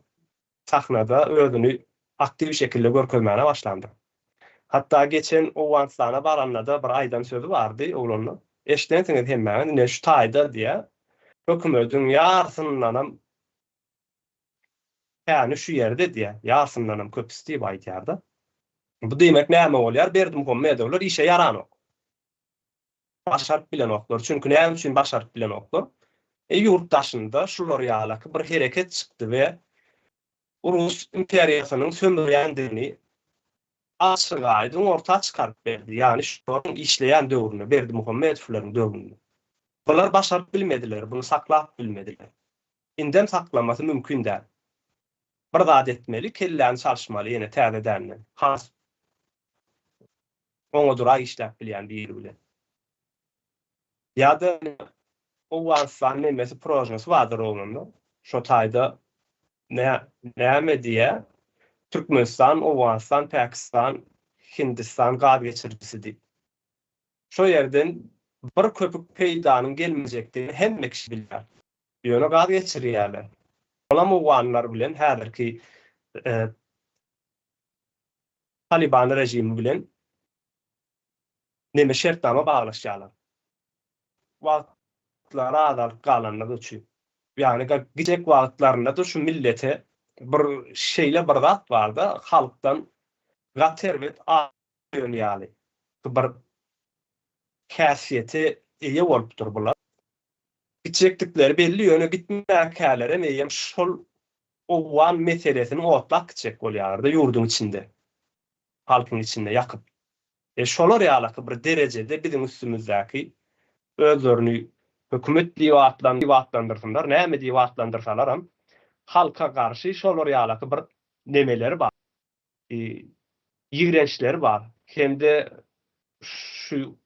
sahnada özüni aktiw şekilde görkezmäne başlandyr. Hatda geçen Owganystana baranda-da bir aýdan sözi bardy oglanyň. Eşidensiňiz hemmäňiz, ine şu taýda diýýär, hökümediň ýarsyndanam käni şu ýerde diýýär, ýarsyndanam köpüsi diýip aýdýar-da. Bu diýmek näme bolýar, Berdimuhamedowlar işe ýaranok. Başaryp bilenoklar. Çünki näme üçin başaryp bilenoklar? E ýurt daşynda şular ýalaky bir hereket çykdy we Rus imperiýasynyň sömürýändigini açyk-aýdyň orta çykaryp berdi. Ýagny şolaryň işleýän döwründe, Berdimuhamedowlaryň döwründe. Bular başaryp bilmediler, buny saklap bilmediler. Indem saklamasy mümkin däl. Bir zat etmeli, kelläni çalyşmaly ýene täzedänden. Has oňa dura işläp bilýän biri bilen. Ýa-da Owganystan nemesi prožesi bardyr oglanda. Şo taýda näme diýýär? Türkmenistan, Owganystan, Pakistan, Hindistan gaz geçirijisi diýip. Şo ýerden bir köpük peýdanyň gelmejekdigini hemme kişi bilýär. Ýöne gaz geçirýärler. Olam owganlar bilen häzirki Taliban režimi bilen neme şertnama baglaşýarlar. Wagtlary azalyp galanlygy üçin. Ýagny gijek wagtlarynda-da şu millete bir şeýle bir zat barda halkdan gaty erbet ýön ýaly bir. häsiýete eýe bolupdyr bular. Gitjekdikleri belli, ýöne gitmäkälerem eýýäm şol owgan meselesini otlap gitjek bolýarlar-da ýurduň içinde, halkyň içinde ýakyp. E şolar ýalaky bir derejede biziň üstümizdäki özlerini hökümet diýip atlan diýip atlandyrsynlar, näme diýip atlandyrsalaram halka garşy şolar ýalaky bir nemeleri bar, ýigrençleri bar hem-de şu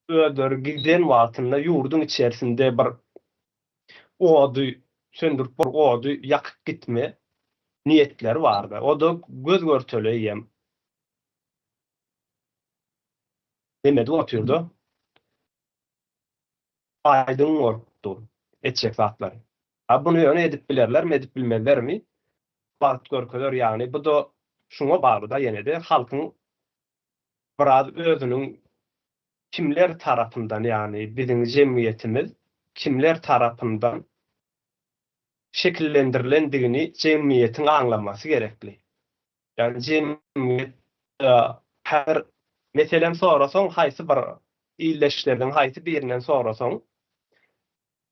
özleri giden wagtynda ýurduň içerisinde bir ody söndürip bir ody ýakyp gitme niýetleri bardy. O-da göz-görtele eýýäm neme edip otyrdy. Aýdyň bolup dur etjek zatlary. A buny ýöne edip bilerlermi, edip bilmezlermi wagt görkezer. Ýagny bu-da şuňa bagly-da ýene-de halkyň biraz özüniň kimler tarapyndan, ýagny biziň jemgyýetimiz kimler tarapyndan şekillendirilendigini jemgyýetiň aňlamasy gerekli. Ýagny jemgyýet häzir meselem sorasaň haýsy bir ildeşleriniň haýsy birinden sorasaň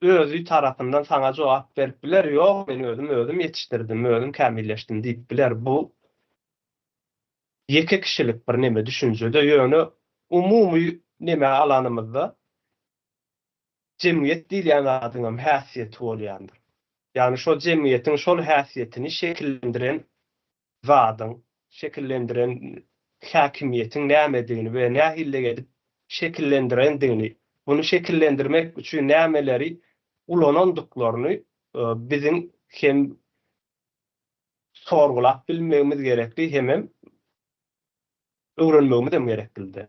özi tarapyndan saňa jogap berip biler, ýok men özüm özüm ýetişdirdim, özüm kämilleşdim diýip biler. Bu ýeke kişilik bir neme düşünjede, ýöne umumy neme alanymyzda jemgyýet diýilýän zadyňam häsiýeti bolýandyr. Ýagny şol jemgyýetiň şol häsiýetini şekillendiren zadyň, şekillendiren häkimiýetiň nämedigini we nähillik edip şekillendirendigini, buny şekillendirmek üçin nämeleri ulanandyklaryny biziň hem sorgulap bilmegimiz gerekli hemem öwrenmegimizem gereklidi.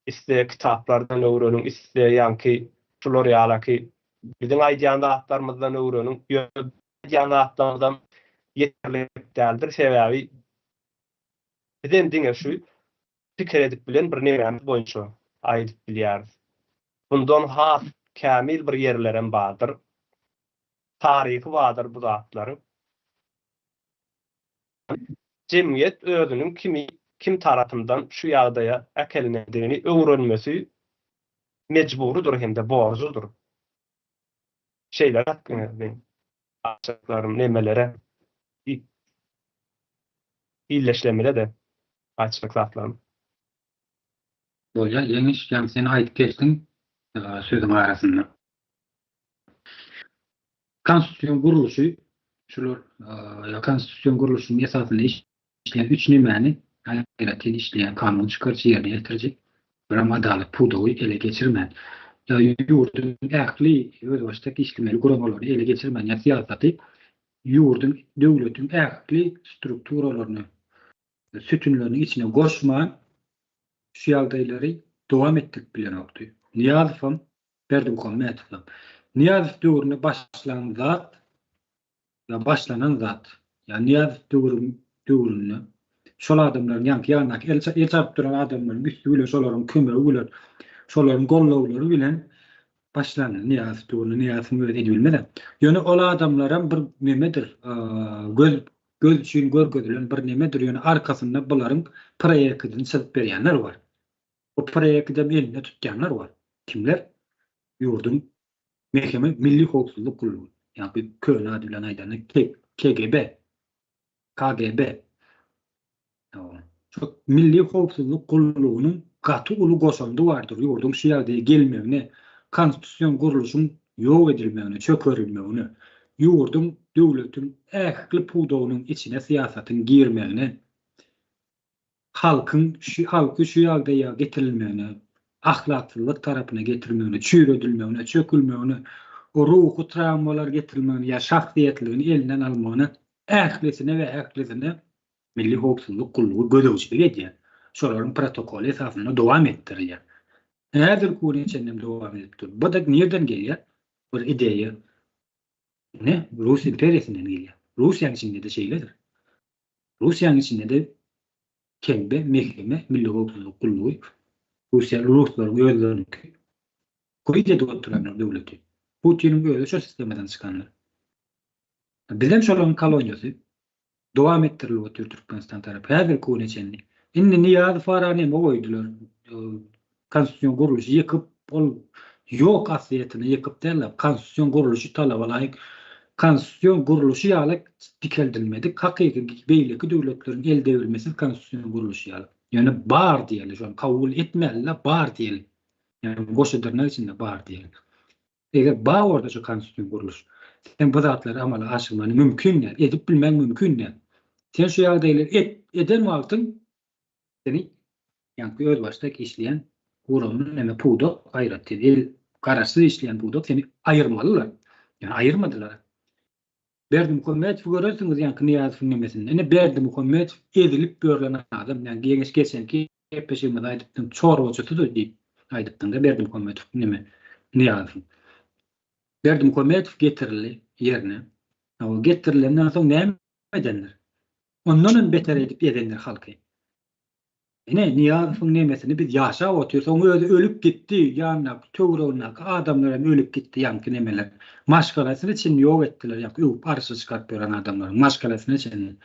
Isle kitaplardan öwreniň, isle ýaňky şular ýalaky biziň aýdýan zatlarymyzdan öwreniň. Ýöne aýdýan zatlarymyzam ýeterlik däldir. Sebäbi bizem diňe şu pikir edip bilen bir nemämiz boýunça aýdyp bilýäris. Bundan has kämil bir ýerlerem bardyr. Taryhy bardyr bu zatlaryň. Jemgyýet özüniň kimi kim tarapyndan şu ýagdaýa äkelinendigini öwrenmesi mejburydyr hem-de borjudyr. Şeýleräk meň aýtjaklarym nemelere illeşlemede-de aýtjak zatlarym. Bolýar Ýeňiş, ýaňy sen aýdyp geçdiň sözüň arasynda. Konstitusion gurluşy şular konstitusion gurluşyň esasynda işleýän üç nemäni aýratyn işleýän kanun çykaryjy, ýerine ýetiriji, birem adalat pudagy ele geçirmän, ýa ýurduň ähli özbaşdak işlemeli guramalaryny ele geçirmän, ýa syýasaty ýurduň, döwletiň ähli strukturalaryny, sütünlerini içine goşman şu ýagdaýlary dowam etdirip bilenokdy. Nyýazowam Berdimuhamedowam. Nyýazow döwründe başlan zat ýa başlanan zat, ýa Nyýazow döwrüň döwründe şol adamlaryň ýaňky ýanyndaky el el çarpyp duran adamlaryň üsti bilen şolaryň kömegi bilen şolaryň gollawlary bilen başlandy Nyýazow döwründe Nyýazowyň özi edibilmez. Ýöne ol adamlaram bir nemedir, göz göz üçin görkezilen bir nemedir, ýöne arkasynda bularyň proýektini çyzyp berýänler bar. Bu proýektem elinde tutýanlar bar. Kimler? Ýurduň MHM Milli howpsuzlyk gullugy. Ýagny köne ady bilen aýdanda KGB. KGB. Şu Milli howpsuzlyk gullugynyň gaty uly goşandy bardyr ýurduň şu ýagdaýa gelmegine, konstitusion gurluşyň ýok edilmegine, çökerilmegine, ýurduň, döwletiň ähli pudagynyň içine syýasatyň girmegine. Halkyň şu halky şu ýagdaýa getirilmegine, ahlaksyzlyk tarapyna getirilmegine, çüýredilmegine, çökülmegine, ruhy trawmalar getirilmegine ýa şahsyýetligini elinden almagyna ählisine we ählisine Milli howpsuzlyk gullugy gözegçilik edýär. Şolaryň protokoly esasynda dowam etdirilýär. Häzirki güne çenlem dowam edip dur. Bu-da nirden gelýär? Bir ideýa ne? Rus imperiýasyndan gelýär. Russiýanyň içinde-de şeýledir. Russiýanyň içinde-de KGB, MHM, Milli howpsuzlyk gullugy, Russiýa, ruslaryň özleriniňki. Goý edip oturanlar döwleti. Putiniň özi şo sistemadan çykandyr. Bizem şolaryň koloniýasy. Dowam etdirilip otyr Türkmenistan tarapy häzirki güne çenli. Indi Nyýazow ara neme goýdular? Konstitusion gurluşy ýykyp, ol ýok aslyýetinde ýykyp däl-de, konstitusion gurluşy talaba laýyk konstitusion gurluşy ýaly dikeldilmedik, hakyky beýleki döwletleriň eldegrilmesiz konstitusion gurluşy ýaly. Ýöne bar diýeli, şony kabul etmäli-de, bar diýeli. Ýagny goşa dyrnak içinde bar diýeli. Eger bar bolsa şu konstitusion gurluş, sen bu zatlary amala aşyrmany mümkin däl, edip bilmäň mümkin däl. Sen şu ýagdaýlary et, eden wagtyň seni ýaňky özbaşdak işleýän gurama näme pudak aýratyn el garaşsyz işleýän pudak seni aýyrmalylar. Ýöne aýyrmadylar. Berdimuhamedowy görensiňiz ýaňky Nyýazowyň nemesinde. Ine Berdimuhamedow ezilip ýörlen adam. Ýa geňeş geçenki gepleşigimizde aýdypdym, çorbaçysydy diýip aýdypdym-da Berdimuhamedow neme Nyýazowyň. Berdimuhamedow getirildi ýerine. O getirilenden soň näme edendir? Ondan hem beter edip ezendir halky. Ine, Nyýazowyň nemesini biz ýaşap otyrys. Oň özi ölüp gitdi, ýanyndaky, töweregindäki adamlar hem ölüp gitdi, ýaňky nemeler. Maşgalasyna çenli ýok etdiler, ýaňky öwüp arşa çykaryp ýören adamlaryň maşgalasyna çenli.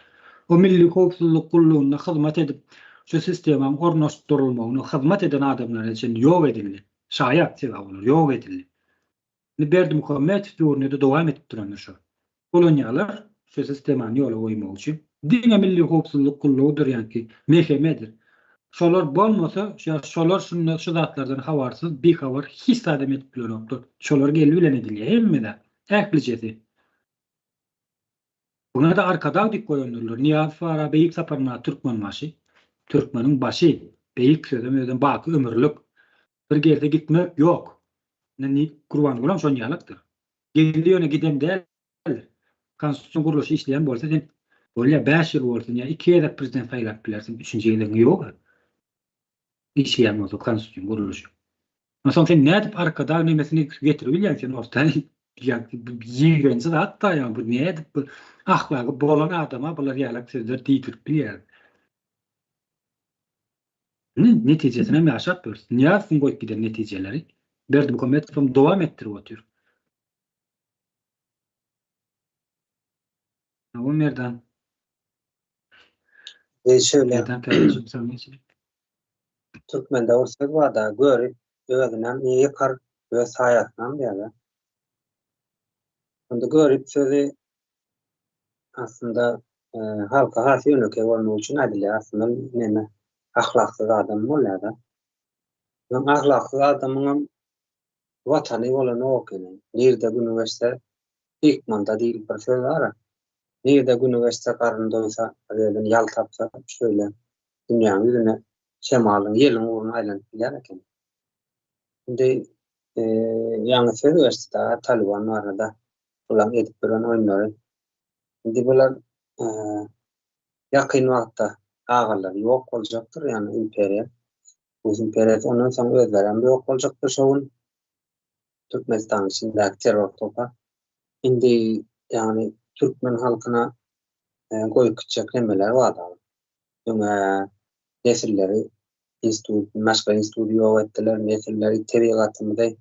O Milli howpsuzlyk gullugynda hyzmat edip, şu sistemaň ornaşdyrylmagyna hyzmat eden adamlara çenli ýok edildi. Şaýat sebäbi olar ýok edildi. Indi Berdimuhamedow döwründe-de dowam edip durandyr şo. Ulanýarlar şu sistemany ýola goýmak üçin. Diňe Milli howpsuzlyk gullugydyr ýaňky MHM-dir. Şolar bolmasa, ýa şolar şunda şu zatlardan habarsyz, bihabar hiç zadam edip bilenoklar. Şolar geldi bilen edilýär hemme zat, ählijesi. Buna-da Arkadag diýip goýandyrlar. Nyýazow bara Beýik Saparmyrat Türkmenbaşy. Türkmeniň başy. Beýik sözem özem baky ömürlik. Bir gelse gitmek ýok. Indi Gurbangulam şon ýalakdyr. Geldi ýöne giden däldir. Konstitusion gurluşy işleýän bolsa sen bolýa 5 ýyl bolsun ýa 2 gezek prezident saýlap bilersiň, üçünji gezegiň ýok. Işleýän bolsa konstitusion gurluşy. Onsoň sen nädip arkadag nemesini getirip bilýäň sen orta ýa ýigrenji zat da ýa bu nädip bu ahlagy bolan adama bular ýalak sözler diýdirip bilýär. Indi netijesini hem ýaşap ýörüs. Nyýazowyň goýup giden netijeleri Berdimuhamedow hem dowam etdirip otyr. Hawa Merdan. E şöyle. Merdan kardeşim sen geçelim. Türkmende bir söz bar-da, görip özünem ýykar, öz saýasynam diýýär. Onda görip sözi aslynda e, halka has ýönekeý bolmak üçin aýdylýar. Aslynda neme ahlaksyz adam bolýar-da. Öň ahlaksyz adamyň hem watany bolanok eken. Nirde güni geçse, ykmanda diýlip bir söz bar. Nirde güni geçse, garny doýsa, bir ýerden ýal tapsa, şöyle dünýäniň ýüzüne şemalyň, ýeliň ugruna aýlanyp bilýär eken. Indi e, ýaňy söz geçdi Taliban barada. Bularyň edip duran oýunlary. Indi bular e, ýakyn wagtda agalary ýok boljakdyr, ýagny imperiýa. Rus imperiýasy ondan soň özleri hem ýok boljakdyr şo gün. Türkmenistanyň içindäki terror topar. Indi ýagny türkmen halkyna e, goýup gitjek nemeler bar da. Öňe nesilleri institut, maşgala instituty ýok etdiler, nesilleri, tebigatymyzy.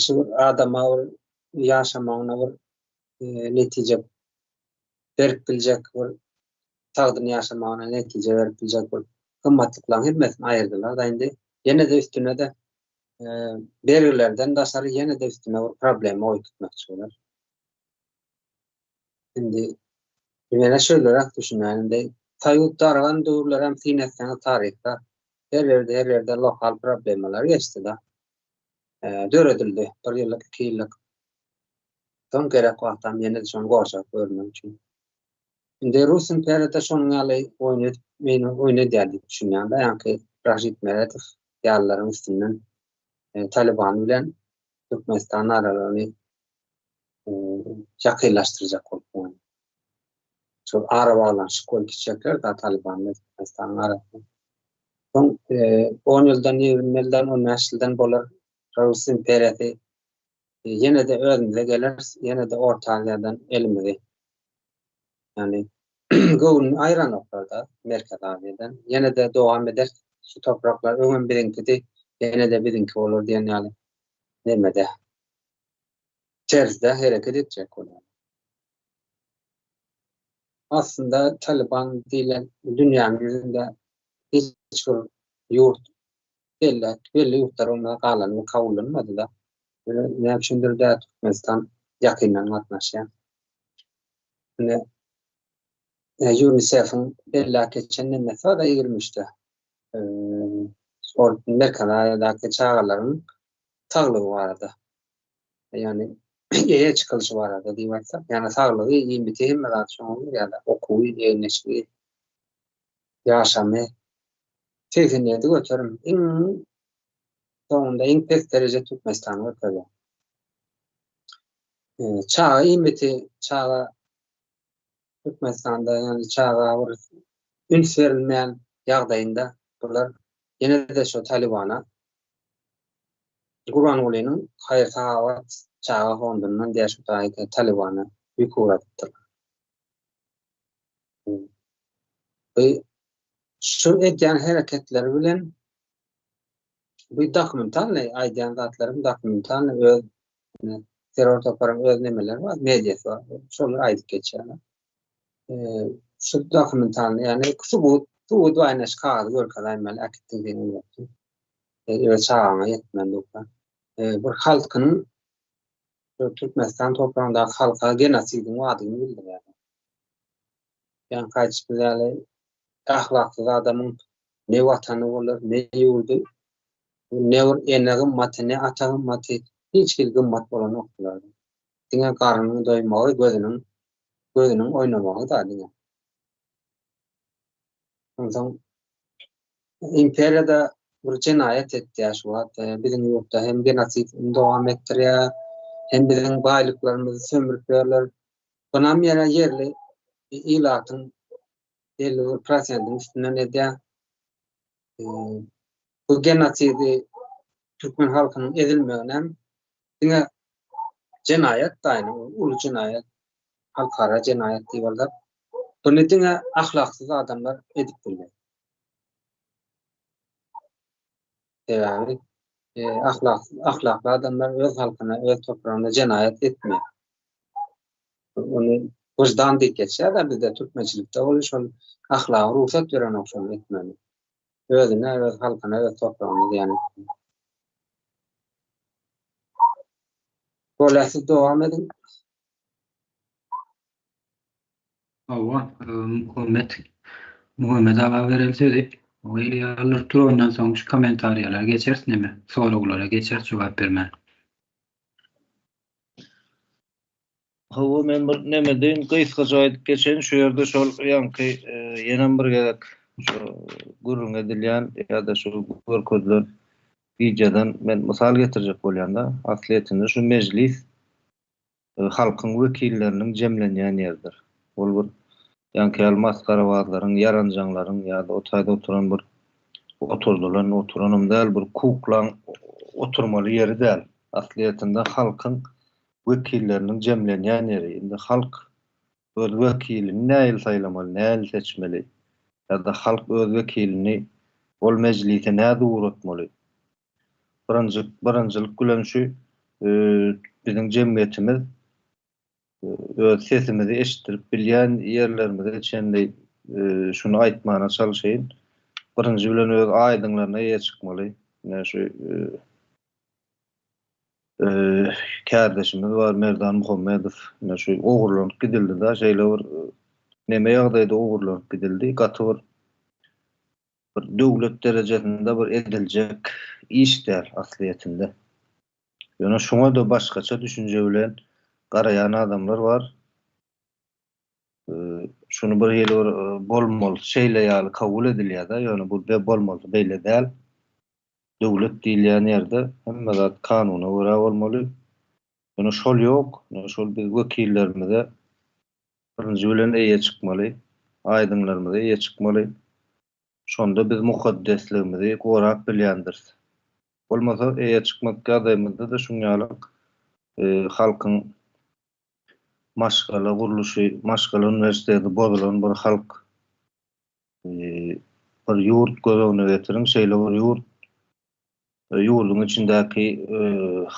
Şu bir adama bir ýaşamagyna bir e, netije berip biljek bir sagdyn ýaşamagyna netije berip biljek bir gymmatlyklaryň hemmesini aýyrdylar da indi ýene-de üstüne-de e, bergilerden daşary ýene-de üstüne bir problema goýup gitmekçi bolar. Indi ýene şöýleräk düşünýän indi Soýuz dargan döwürler hem syn etseňiz taryhda her ýerde her ýerde lokal problemalar geçdi da. E, döredildi bir ýyllyk, iki ýyllyk. Soň gerek wagtam ýene-de şony gorjap görmek üçin. Indi Rus imperiýada şonuň ýaly oýun edip, men oýun edýär diýip düşünýän-de, ýaňky Raşid Meredow ýalylaryň üstünden e, Taliban bilen Türkmenistan aralaryny e, ýakynlaşdyrjak bolup ýaly. Şol ara baglanyşyk bolup gitjekler da Taliban bilen Türkmenistanyň arasynda. Soň 10 e, ýyldan, 20 ýyldan, 15 ýyldan bolar Rus imperiýasy ýene-de özümize geleris, ýene-de Orta Aziýadan elimizi ýagny göwnüni aýranoklar-da Merkezi Aziýadan. Ýene-de dowam ederis. Şu topraklar öňem biziňkidi, ýene-de biziňki bolar diýen ýaly nemede terzde hereket etjek bolýar. Aslynda Taliban diýlen dünýäniň ýüzünde hiç bir ýurt. Belli, belli ýurtlar onda galany kabullanmady-da. Ýöne näme üçindir dä Türkmenistan ýakyndan gatnaşýar. Ine UNICEF-iň belläp geçen nemesi bar-da 23-de. Ol Merkezi Aziýadaky çagalaryň saglygy barada. Ýagny eýe çykylyşy barada diýip aýtsak, ýagny saglygy, iýmiti hemme zat şoňa girýär-de, okuwy, egin-eşigi, ýaşamy. 87% iň soňunda iň pes dereje Türkmenistany görkezýär. Çaga iýmiti, çaga Türkmenistanda ýagny çaga bir üns berilmeýän ýagdaýynda bular ýene-de şo Talybana Gurbangulynyň haýyr-sahawat çaga fondundan diýä şu taýda Talybana ýük ugradypdyrlar. Bu şu edýän hereketleri bilen bu dokumentalnyý aýdýan zatlarym dokumentalnyý öz terror toparyň öz nemeleri bar, mediasy bar. Şolar aýdyp geçýärler. Şu dokumentalnyý ýagny subut, subut bar ine şu kagyzy görkezäýmeli äkitdiň sen ugratdyň. Öz çagaňa ýetmän durka. Bir halkynyň Türkmenistan topragyndaky halka genosidiň bardygyny bildirýär. Ýaňky aýdyşymyz ýaly, ahlaksyz adamyň ne watany bolar, ne ýurdy, ne bir ene gymmaty, ne ata gymmaty, hiç hili gymmat bolanok bularda. Diňe garnynyň doýmagy, gözüniň gözüniň oýnamagy-da diňe. Onsoň imperiýada bir jenaýat etýär şu wagt. Biziň ýurtda hem genosid dowam etdirýär, hem biziň baýlyklarymyzy sömürip ýörler. Bunam ýene ýerli ilatyň belli bir prosentiniň üstünden edýär. Bu genosidi türkmen halkynyň ezilmegine hem diňe jenaýat daýyny, uly jenaýat, halkara jenaýat diýip alsak, buny diňe ahlaksyz adamlar edip bilýär. Sebäbi ahlaksyz, ahlakly adamlar öz halkyna, öz topragyna jenaýat etmeýär. Ony wyždan diýip geçýär-de bizde türkmençilikde ol şol ahlagy rugsat berenok şony etmäne. Özüne, öz halkyna, öz topragyna zyýan etmeýär. Bolýa siz dowam ediň. Hawa, Muhammet Muhammet aga bereli sözi. O eli aldyryp dur ondan soň şu kommentariýalara geçeris neme, soraglara geçeris jogap bermän. Hawa men bir neme deýin gysgaça aýdyp geçeýin şu ýerde şol ýaňky ýenem bir gezek şu gürrüň edilýän ýa-da şu görkezilen wideodan men mysal getirjek bolýan-da aslyýetinde şu mejlis halkyň wekilleriniň jemlenýän ýeridir. Ol bir ýaňky ýaly masgarabazlaryň, ýaranjaňlaryň ýa-da o taýda oturan bir oturdylan, oturanam däl bir kuklaň oturmaly ýeri däl. Aslyýetinde halkyň wekilleriniň jemlenýän ýeri. Indi halk öz wekilini nähili saýlamaly, nähili seçmeli? Ýa-da halk öz wekilini ol mejlise nädip ugratmaly? Birinji, birinjilik bilen şu biziň jemgyýetimiz öz sesimizi eşitdirip bilýän ýerlerimize çenli şuny aýtmana çalşaýyn. Birinji bilen öz aýdyňlaryna eýe çykmaly. Ine şu kärdeşimiz bar Merdan Muhammedow. Ine şu ogurlanyp gidildi-de, şeýle bir neme ýagdaýda ogurlanyp gidildi. Gaty bir bir döwlet derejesinde bir ediljek iş däl aslyýetinde. Ýöne şuňa-da başgaça düşünje bilen garaýan adamlar bar. Şuny bir hili bir bolmalysy şeýle ýaly kabul edilýär-de, ýöne bu bolmalysy beýle däl. Döwlet diýilýän ýerde hemme zat kanuna görä bolmaly. Ýöne şol ýok. Ýöne şol biz wekillerimize birinji bilen eýe çykmaly. Aýdyňlarymyza eýe çykmaly. Şonda biz mukaddesligimizi gorap bilýändiris. Bolmasa eýe çykmadyk ýagdaýymyzda-da şuň ýaly halkyň maşgala gurluşy, maşgala uniwersiteti bozulan bir halk Bir ýurt göz öňüne getiriň, şeýle bir ýurt, ýurduň içindäki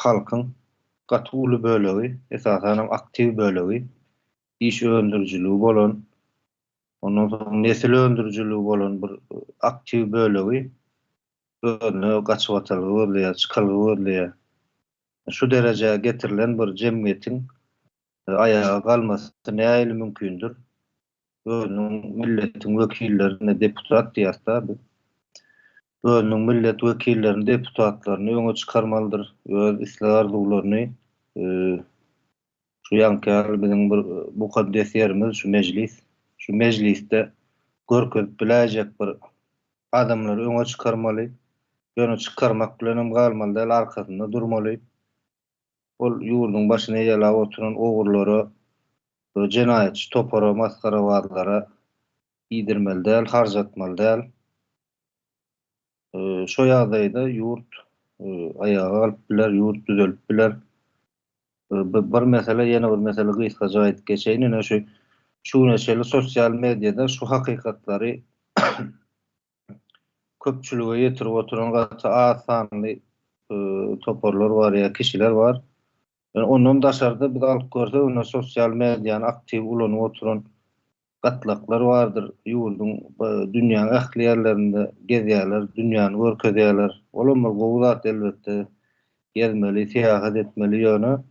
halkyň gaty uly bölegi, esasanam aktiw bölegi, iş öndürijiligi bolan, ondan soň nesil öndürijiligi bolan bir aktiw bölegi. Özüne gaçybatalga gözleýär, çykalga gözleýär. Şu derejä getirilen bir jemgyýetiň aýaga galmasy nähili mümkindir? Özüniň milletiň wekillerine deputat diýýäs-dä biz. Özüniň millet wekillerini, deputatlaryny öňe çykarmalydyr. Öz isleg-arzuwlaryny şu ýaňky ýaly biziň bir mukaddes ýerimiz şu mejlis. Şu mejlisde görkezip biläýjek bir adamlary öňe çykarmaly. Ýöne çykarmak bilenem galmaly däl, arkasynda durmaly. Ol ýurduň başyny eýeläp oturan ogrulara, jenaýatçy topara, masgarabazlara iýdirmeli däl, harjatmaly däl. Şo ýagdaýda ýurt aýaga galyp biler, ýurt düzelip biler. Bir mesele, ýene bir mesele gysgaça aýdyp geçeýin. Ine şu şu güne çenli sosial mediada şu hakykatlary köpçülige ýetirip oturan gaty az sanly toparlar bar ýa kişiler bar. Ýöne ondan daşarda biz alyp görsek, onda sosial mediany aktiw ulanyp oturan gatlaklar bardyr. Ýurduň, dünýäň ähli ýerlerinde gezýärler, dünýäni görkezýärler. Olam bir gowy zat elbetde. Gezmeli, syýahat etmeli ýöne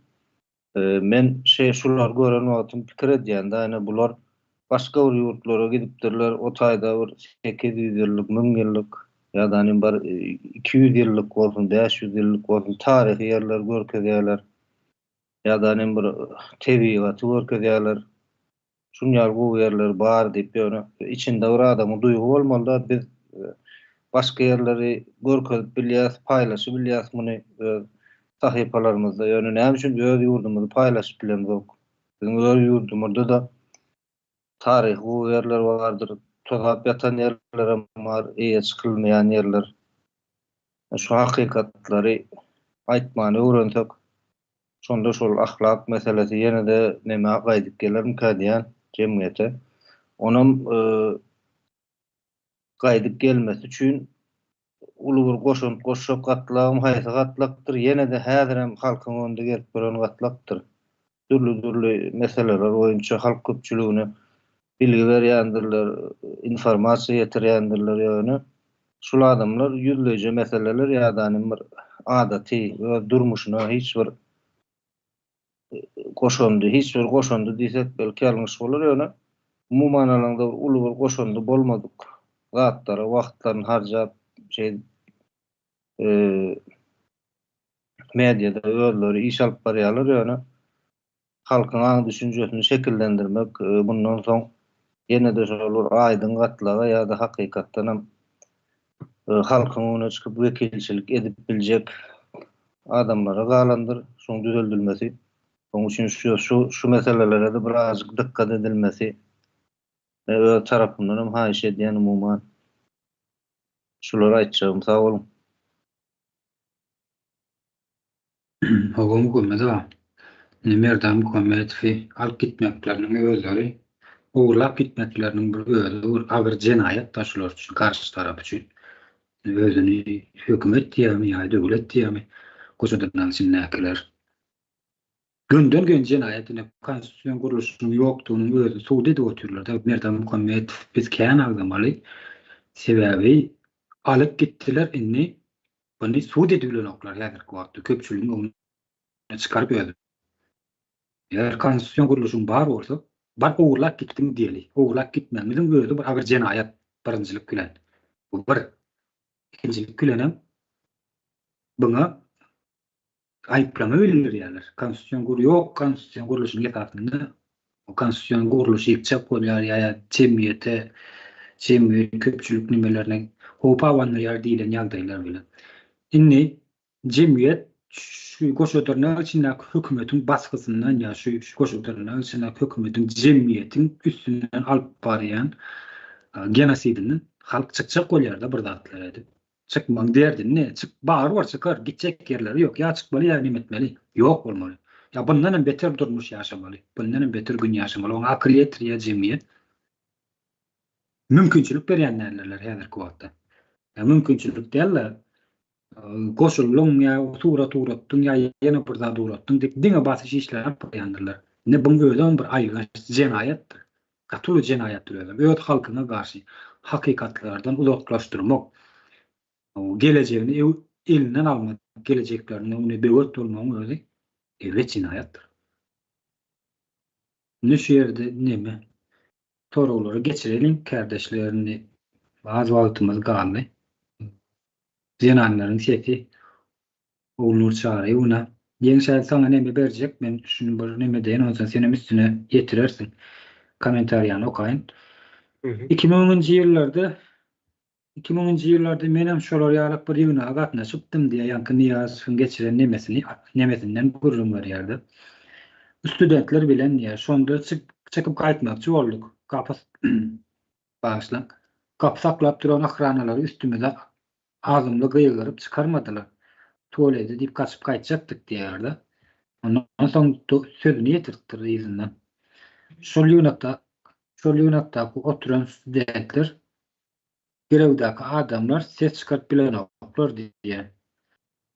men şe şulary gören wagtym pikir edýän-de, ine bular başga bir ýurtlara gidipdirler, o taýda bir 800 ýyllyk, 1000 ýyllyk ýa-da ine bir 200 ýyllyk bolsun, 500 ýyllyk bolsun taryhy ýerleri görkezýärler. Ýa-da ine bir tebigaty görkezýärler. Şuny ýaly gowy ýerler bar diýip ýöne içinde bir adamyň duýgy bolmalyda biz başga ýerleri görkezip bilýäs paýlaşy bilýäs muny öz sahypalarymyzda ýöne näme üçin öz ýurdumyzy paýlaşyp bilemzok biziň öz ýurdumyzda-da taryhy gowy ýerler bardyr tozap ýatan ýerlerem bar eýe çykylmaýan ýerler şu hakykatlary aýtmany öwrensek Şonda şol ahlak meselesi ýene-de nämä gaýdyp gelermikä diýýän jemgyýete. Onam gaýdyp gelmesi üçin uly bir goşant goşjak gatlagam haýsy gatlakdyr? Ýene-de häzirem halkyň öňünde gezip ýören gatlakdyr. Dürli-dürli meseleler boýunça halk köpçüligine bilgi berýändirler, informasiýa ýetirýändirler ýöne Şul adamlar ýüzleýje meseleler ýa-da bir adaty öz durmuşyna hiç bir goşandy, hiç bir goşandy diýsek belki ýalňyş bolar ýöne umuman alanda bir uly bir goşandy bolmadyk zatlara wagtlaryny harjap şeýdip mediada özleri iş alyp barýarlar ýöne halkyň aň-düşünjesini şekillendirmek, mundan soň ýene-de şol bir aýdyň gatlaga ýa-da hakykatdanam halkyň öňüne çykyp wekilçilik edip biljek adamlara galandyr şoň düzeldilmesi. Şonuň üçin şu şu şu meselelere-de birazjyk dykgat edilmesi öz tarapymdan hem haýyş edýän umuman. Şulary aýtjagym. Sag boluň. Hawa Muhammet aga. Indi Merdan Muhammetowy alyp gitmekleriniň özleri, ogurlap gitmekleriniň bir özi bir agyr jenaýat-da şular üçin, garşy tarap üçin. Özüni hökümet diýýärmi ýa döwlet diýýärmi, goja dyrnagyň içindäkiler. Gönden-göni jenaýat ine konstitusion gurluşynyň ýokdugynyň özi subut edip otyrlar-da. Merdan Muhammetow biz kän agzamaly. Sebäbi alyp gitdiler indi Muny sud edibilenoklar häzirki wagtda köpçüligiň öňüne çykaryp özüni. Eger konstitusion gurluşyň bar bolsa, bar ogurlap gitdiň diýeli. Ogurlap gitmegiňiziň özi bir agyr jenaýat birinjilik bilen. Bu bir. Ikinjilik bilenem buňa aýyplama bildirýärler. Konstitusion gur ýok konstitusion gurluşyň esasynda konstitusion gurluşy ýykjak bolýar ýa jemgyýete jemgyýet köpçülik nimelerine howp abandyrýar diýlen ýagdaýlar bilen. Indi jemgyýet şu goşa dyrnak içindäki hökümetiň basgysyndan ýa şu goşa dyrnak içindäki hökümetiň jemgyýetiň üstünden alyp barýan genosidinden halk çykjak bolýar-da bir zatlar edip. Çykmagyň derdinde, çyk, barybir çykar, gitjek ýerleri ýok, ýa çykmaly ýa neme etmeli, ýok bolmaly. Ýa bundan hem beter durmuş ýaşamaly, bundan hem beter gün ýaşamaly, oňa akyl ýetirýär jemgyýet. Mümkinçilik berýän däldirler häzirki wagtda. Ýa mümkinçilik däl-de, goşuldyň ýa surat ugratdyň ýa ýene bir zat ugratdyň diýip diňe basyş işleri alyp barýandyrlar. Indi buň özem bir aýylganç jenaýatdyr. Gaty uly jenaýatdyr özem. Öz halkyňa garşy hakykatlardan uzaklaşdyrmak. Gelejegini elinden almak, gelejeklerine öňüne böwet bolmagyň özi erbet jenaýatdyr. Indi şu ýerde neme soraglary geçireliň kärdeşler indi az wagtymyz galdy. Zenanlaryň sesi Ogulnur Çaryýewna. Ýeňiş äý saňa neme berjek men şuny bir neme edeýin onsoň senem üstüne ýetirersiň. Kommentariýany okaýyn. 2000-nji ýyllarda 2000-nji ýyllarda menem şolar ýalak bir ýygnaga gatnaşypdym diýýär, ýaňky Nyýazowyň geçiren nemesini, nemesinden gürrüň berýärdi. Studentler bilen diýýär, şonda çykyp gaýtmakçy bolduk. Gapy, bagyşlaň, gapy saklap duran ohranalary üstümize azymly gygyryp çykarmadylar. Tualete diýip gaçyp gaýtjakdyk diýýärdi. Ondan soň sözüni ýetiripdir yzyndan. Şol ýygnakda, şol ýygnakdaky oturan studentler Girewdäki adamlar ses çykaryp bilenoklar diýýär.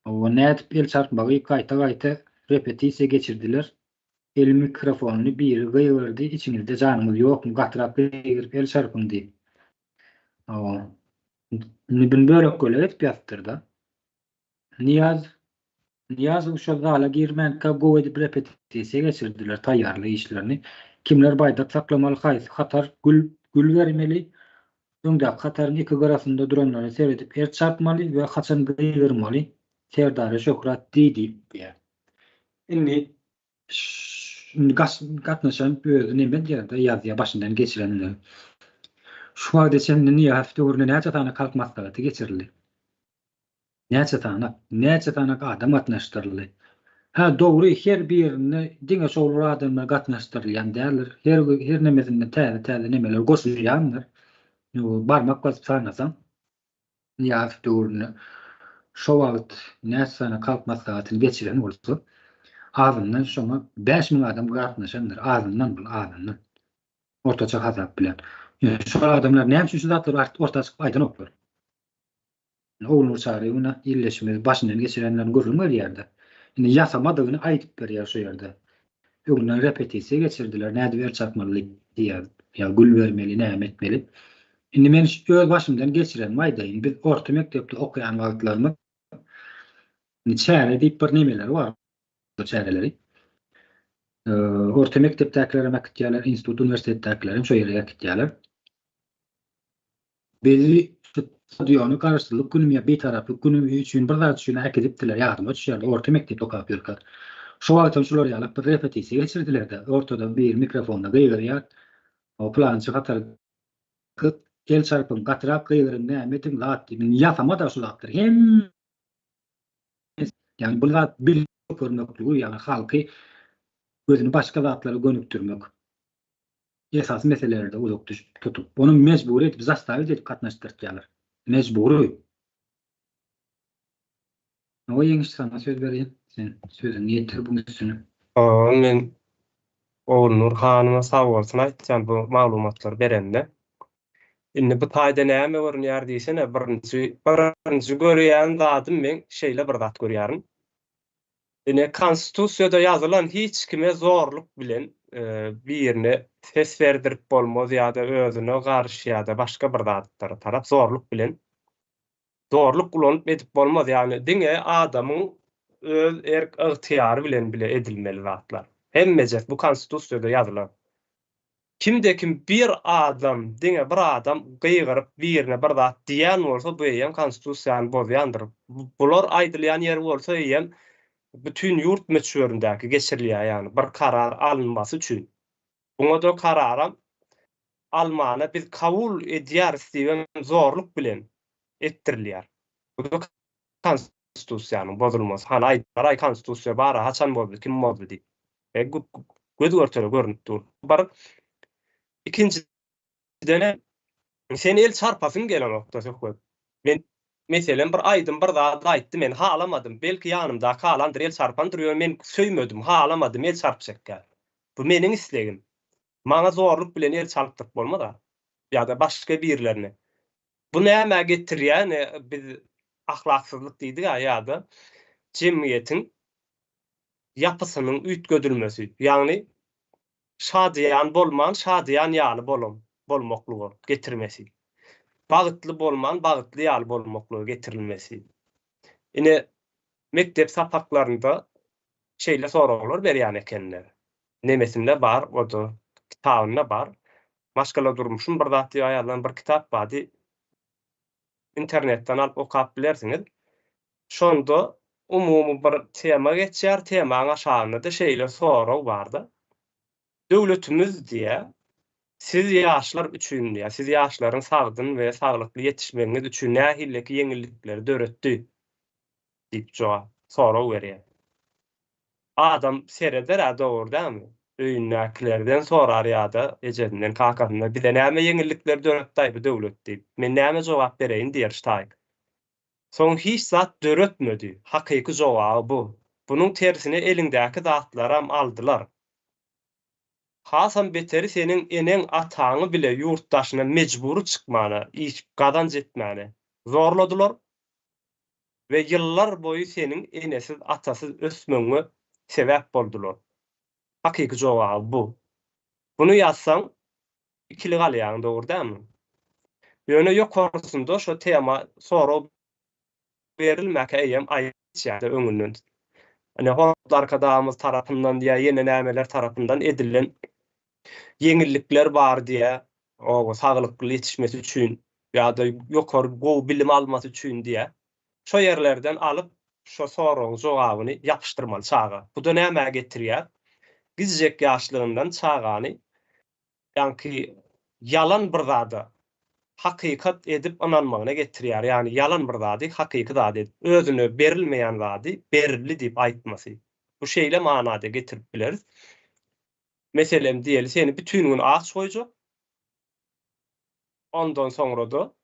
Hawa, nädip el çarpmagy gaýta-gaýta repetisiýa geçirdiler. Eli mikrofonly biri gygyrdy, içiňizde janyňyz ýokmy, gatyrak gygyryp el çarpyň diýip. Hawa. Indi bunu bölek-bölek edip ýazypdyr-da. Nyýaz Nyýazow şol zala girmänkä gowy edip repetisiýa geçirdiler, taýýarlyk işlerini. Kimler baýdak saklamaly, haýsy hatar gül gül bermeli, öňdäki hataryň iki gyrasynda duranlara seredip el çarpmaly we haçan gygyrmaly, Serdara şöhrat diý diýip diýýär. Indi indi gatnaşan özi neme diýýär-de ýazýar başyndan geçirenleri. Şu wagta çenli Nyýazow döwründe näçe sany halk maslahaty geçirildi? Näçe sanak, näçe sanak adam gatnaşdyryldy. Hä, dogry, her birinde diňe şol bir adamlar gatnaşdyrylýan däldir. Her her nemesinde täze-täze nemeler goşulýandyr. Barmak basyp sanasaň, Nyýazow döwründe şo wagt näçe sanak halk maslahatyny geçiren bolsa, azyndan şoňa 5000 adam gatnaşandyr, azyndan bul, azyndan. Ortaça hasap bilen. Ýöne şol adamlar näme üçin şu zatlary orta çykyp aýdanoklar? Ogulnur Çaryýewna illeşimiz başyndan geçirenlerini gürrüň berýär-de. Indi ýasamadygyny aýdyp berýär şu ýerde. Öňünden repetisiýa geçirdiler, nädip el çarpmaly diýýär, ýa gül bermeli, näme etmeli. Indi men öz başymdan geçirenimi aýdaýyn. Biz orta mekdepde okaýan wagtlarymyz çäre diýip bir nemeleri bar, çäreleri. Orta mekdepdäkilerem äkitýärler, institut, uniwersitetdäkilerem şo ýere äkitýärler. Bizi şu stadiona Garaşsyzlyk günümi ýa Bitaraplyk güni üçin bir zat üçin äkidipdiler, ýadyma düşýär, orta mekdepde okap ýörkäk. Şo wagtam şular ýaly bir repetisiýa geçirdiler-de, ortada biri mikrofonda gygyrýar, O pylançy hatar gyt, el çarpyň, gatyrak gygyryň, näme ediň, zat diýip. Indi ýasama-da şu zatlar. Hemmesi, ýagny bu zat bilip görmekligi, ýagny halky gözüni başga zatlara gönükdirmek. Esasy meselelerde uzak düşüp tutup, ony mejbury edip, zastawiť edip gatnaşdyrtýarlar. Mejbury. Hawa Ýeňiş saňa söz berýän. Sen sözüňi ýetir buň üstüne. Hawa men Ogulnur hanyma sagbolsun aýtýan bu maglumatlary berende. Indi bu taýda näme görünýär diýsene birinji birinji görýän zadym men şeýle bir zat görýärin. Ine, Konstitusiýada ýazylan hiç kime zorluk bilen birine ses berdirip bolmaz ýa-da özüne garşy ýa-da başga bir zatlara tarap zorluk bilen zorluk ulanyp edip bolmaz. Ýagny diňe adamyň öz erk-ygtyýary bilen bile edilmeli zatlar. Hemmejesi bu Konstitusiýada ýazylan. Kimde-kim bir adam, diňe bir adam gygyryp birine bir zat diýen bolsa, bu eýýäm konstitusiýany bozýandyr. Bular aýdylýan ýeri bolsa eýýäm bütin ýurt möçberindäki geçirilýär, ýagny bir karar alynmasy üçin. Buňa-da kararam almana biz kabul edýäris diýibem zorluk bilen etdirilýär. Bu-da konstitusiýanyň bozulmasy. Hany aýdar-aý konstitusiýa bar-a haçan bozdy, kim bozdy diýip. E, göz görtele görnüp dur. Bir ikinjidenem sen el çarpasyň gelenokda söhbet. Men meselem bir aýdym bir zat aýtdy men halamadym. Belki ýanymdaky halandyr el çarpandyr ýöne men söýmedim, halamadym el çarpjakka. Bu meniň islegim. Maňa zorluk bilen el çalypdyryp bolmaz-a. Ýa-da başga birlerine. Bu nämä getirýär ine biz ahlaksyzlyk diýdik-ä ýa-da jemgyýetiň ýapysynyň üýtgedilmesi, ýagny şadyýan bolman şadyýan ýaly bolan bolmaklyga getirmesi. Bagtly bolman bagtly ýaly bolmaklyga getirilmesi. Ine, mekdep sapaklarynda şeýle soraglar berýän ekenler. Nemesinde bar, o-da kitabynda bar. Maşgala durmuşym bir zat diýip ýazylan bir kitap bardy. Internetden alyp okap bilersiňiz. Şonda umumy bir tema geçýär, temaň aşagynda-da şeýle sorag barda. Döwletimiz diýýär, siz ýaşlar üçin diýýär, siz ýaşlaryň sagdyn we saglykly ýetişmegiňiz üçin nähilleki ýeňillikleri döretdi? diýip jogap, sorag berýär. Adam sereder-ä dogry dälmi? Öýündäkilerden sorar ýa-da ejesinden, kakasyndan bize näme ýeňillikleri döretdi-aý bu döwlet diýip. Men näme jogap bereýin diýer ştaýk. Soň hiç zat döretmedi. Hakyky jogaby bu. Bunuň tersine eliňdäki zatlaram aldylar. Hasam beteri seniň eneň ataňy bile ýurt daşyna mejbury çykmana, iş gazanç etmäne zorladylar we ýyllar boýy seniň enesiz atasyz ösmegiňe sebäp boldular. Hakyky jogaby bu. Buny ýazsaň ikilik alýaň dogry dälmi? Ýöne ýokarsynda şo tema sorag berilmäkä eýýäm aýtýar öňünden. Ine hormatly Arkadagymyz tarapyndan diýýär, ýene nämeler tarapyndan edilen ýeňillikler bar diýýär, oba saglykly ýetişmesi üçin ýa-da ýokary gowy bilim almasy üçin diýýär. Şo ýerlerden alyp şo soragyň jogabyny ýapyşdyrmaly çaga. Bu-da nämä getirýär? Gijijek ýaşlygyndan çagany ýaňky ýalan bir zada hakykat edip ynanmagyna getirýär, ýagny ýalan bir zady hakyky zat edip, özüne berilmeýän zady berildi diýip aýtmasy. Bu şeýle manada getirip bileris. Meselem, diýeli, seni bütin gün aç goýjak, ondan soňra-da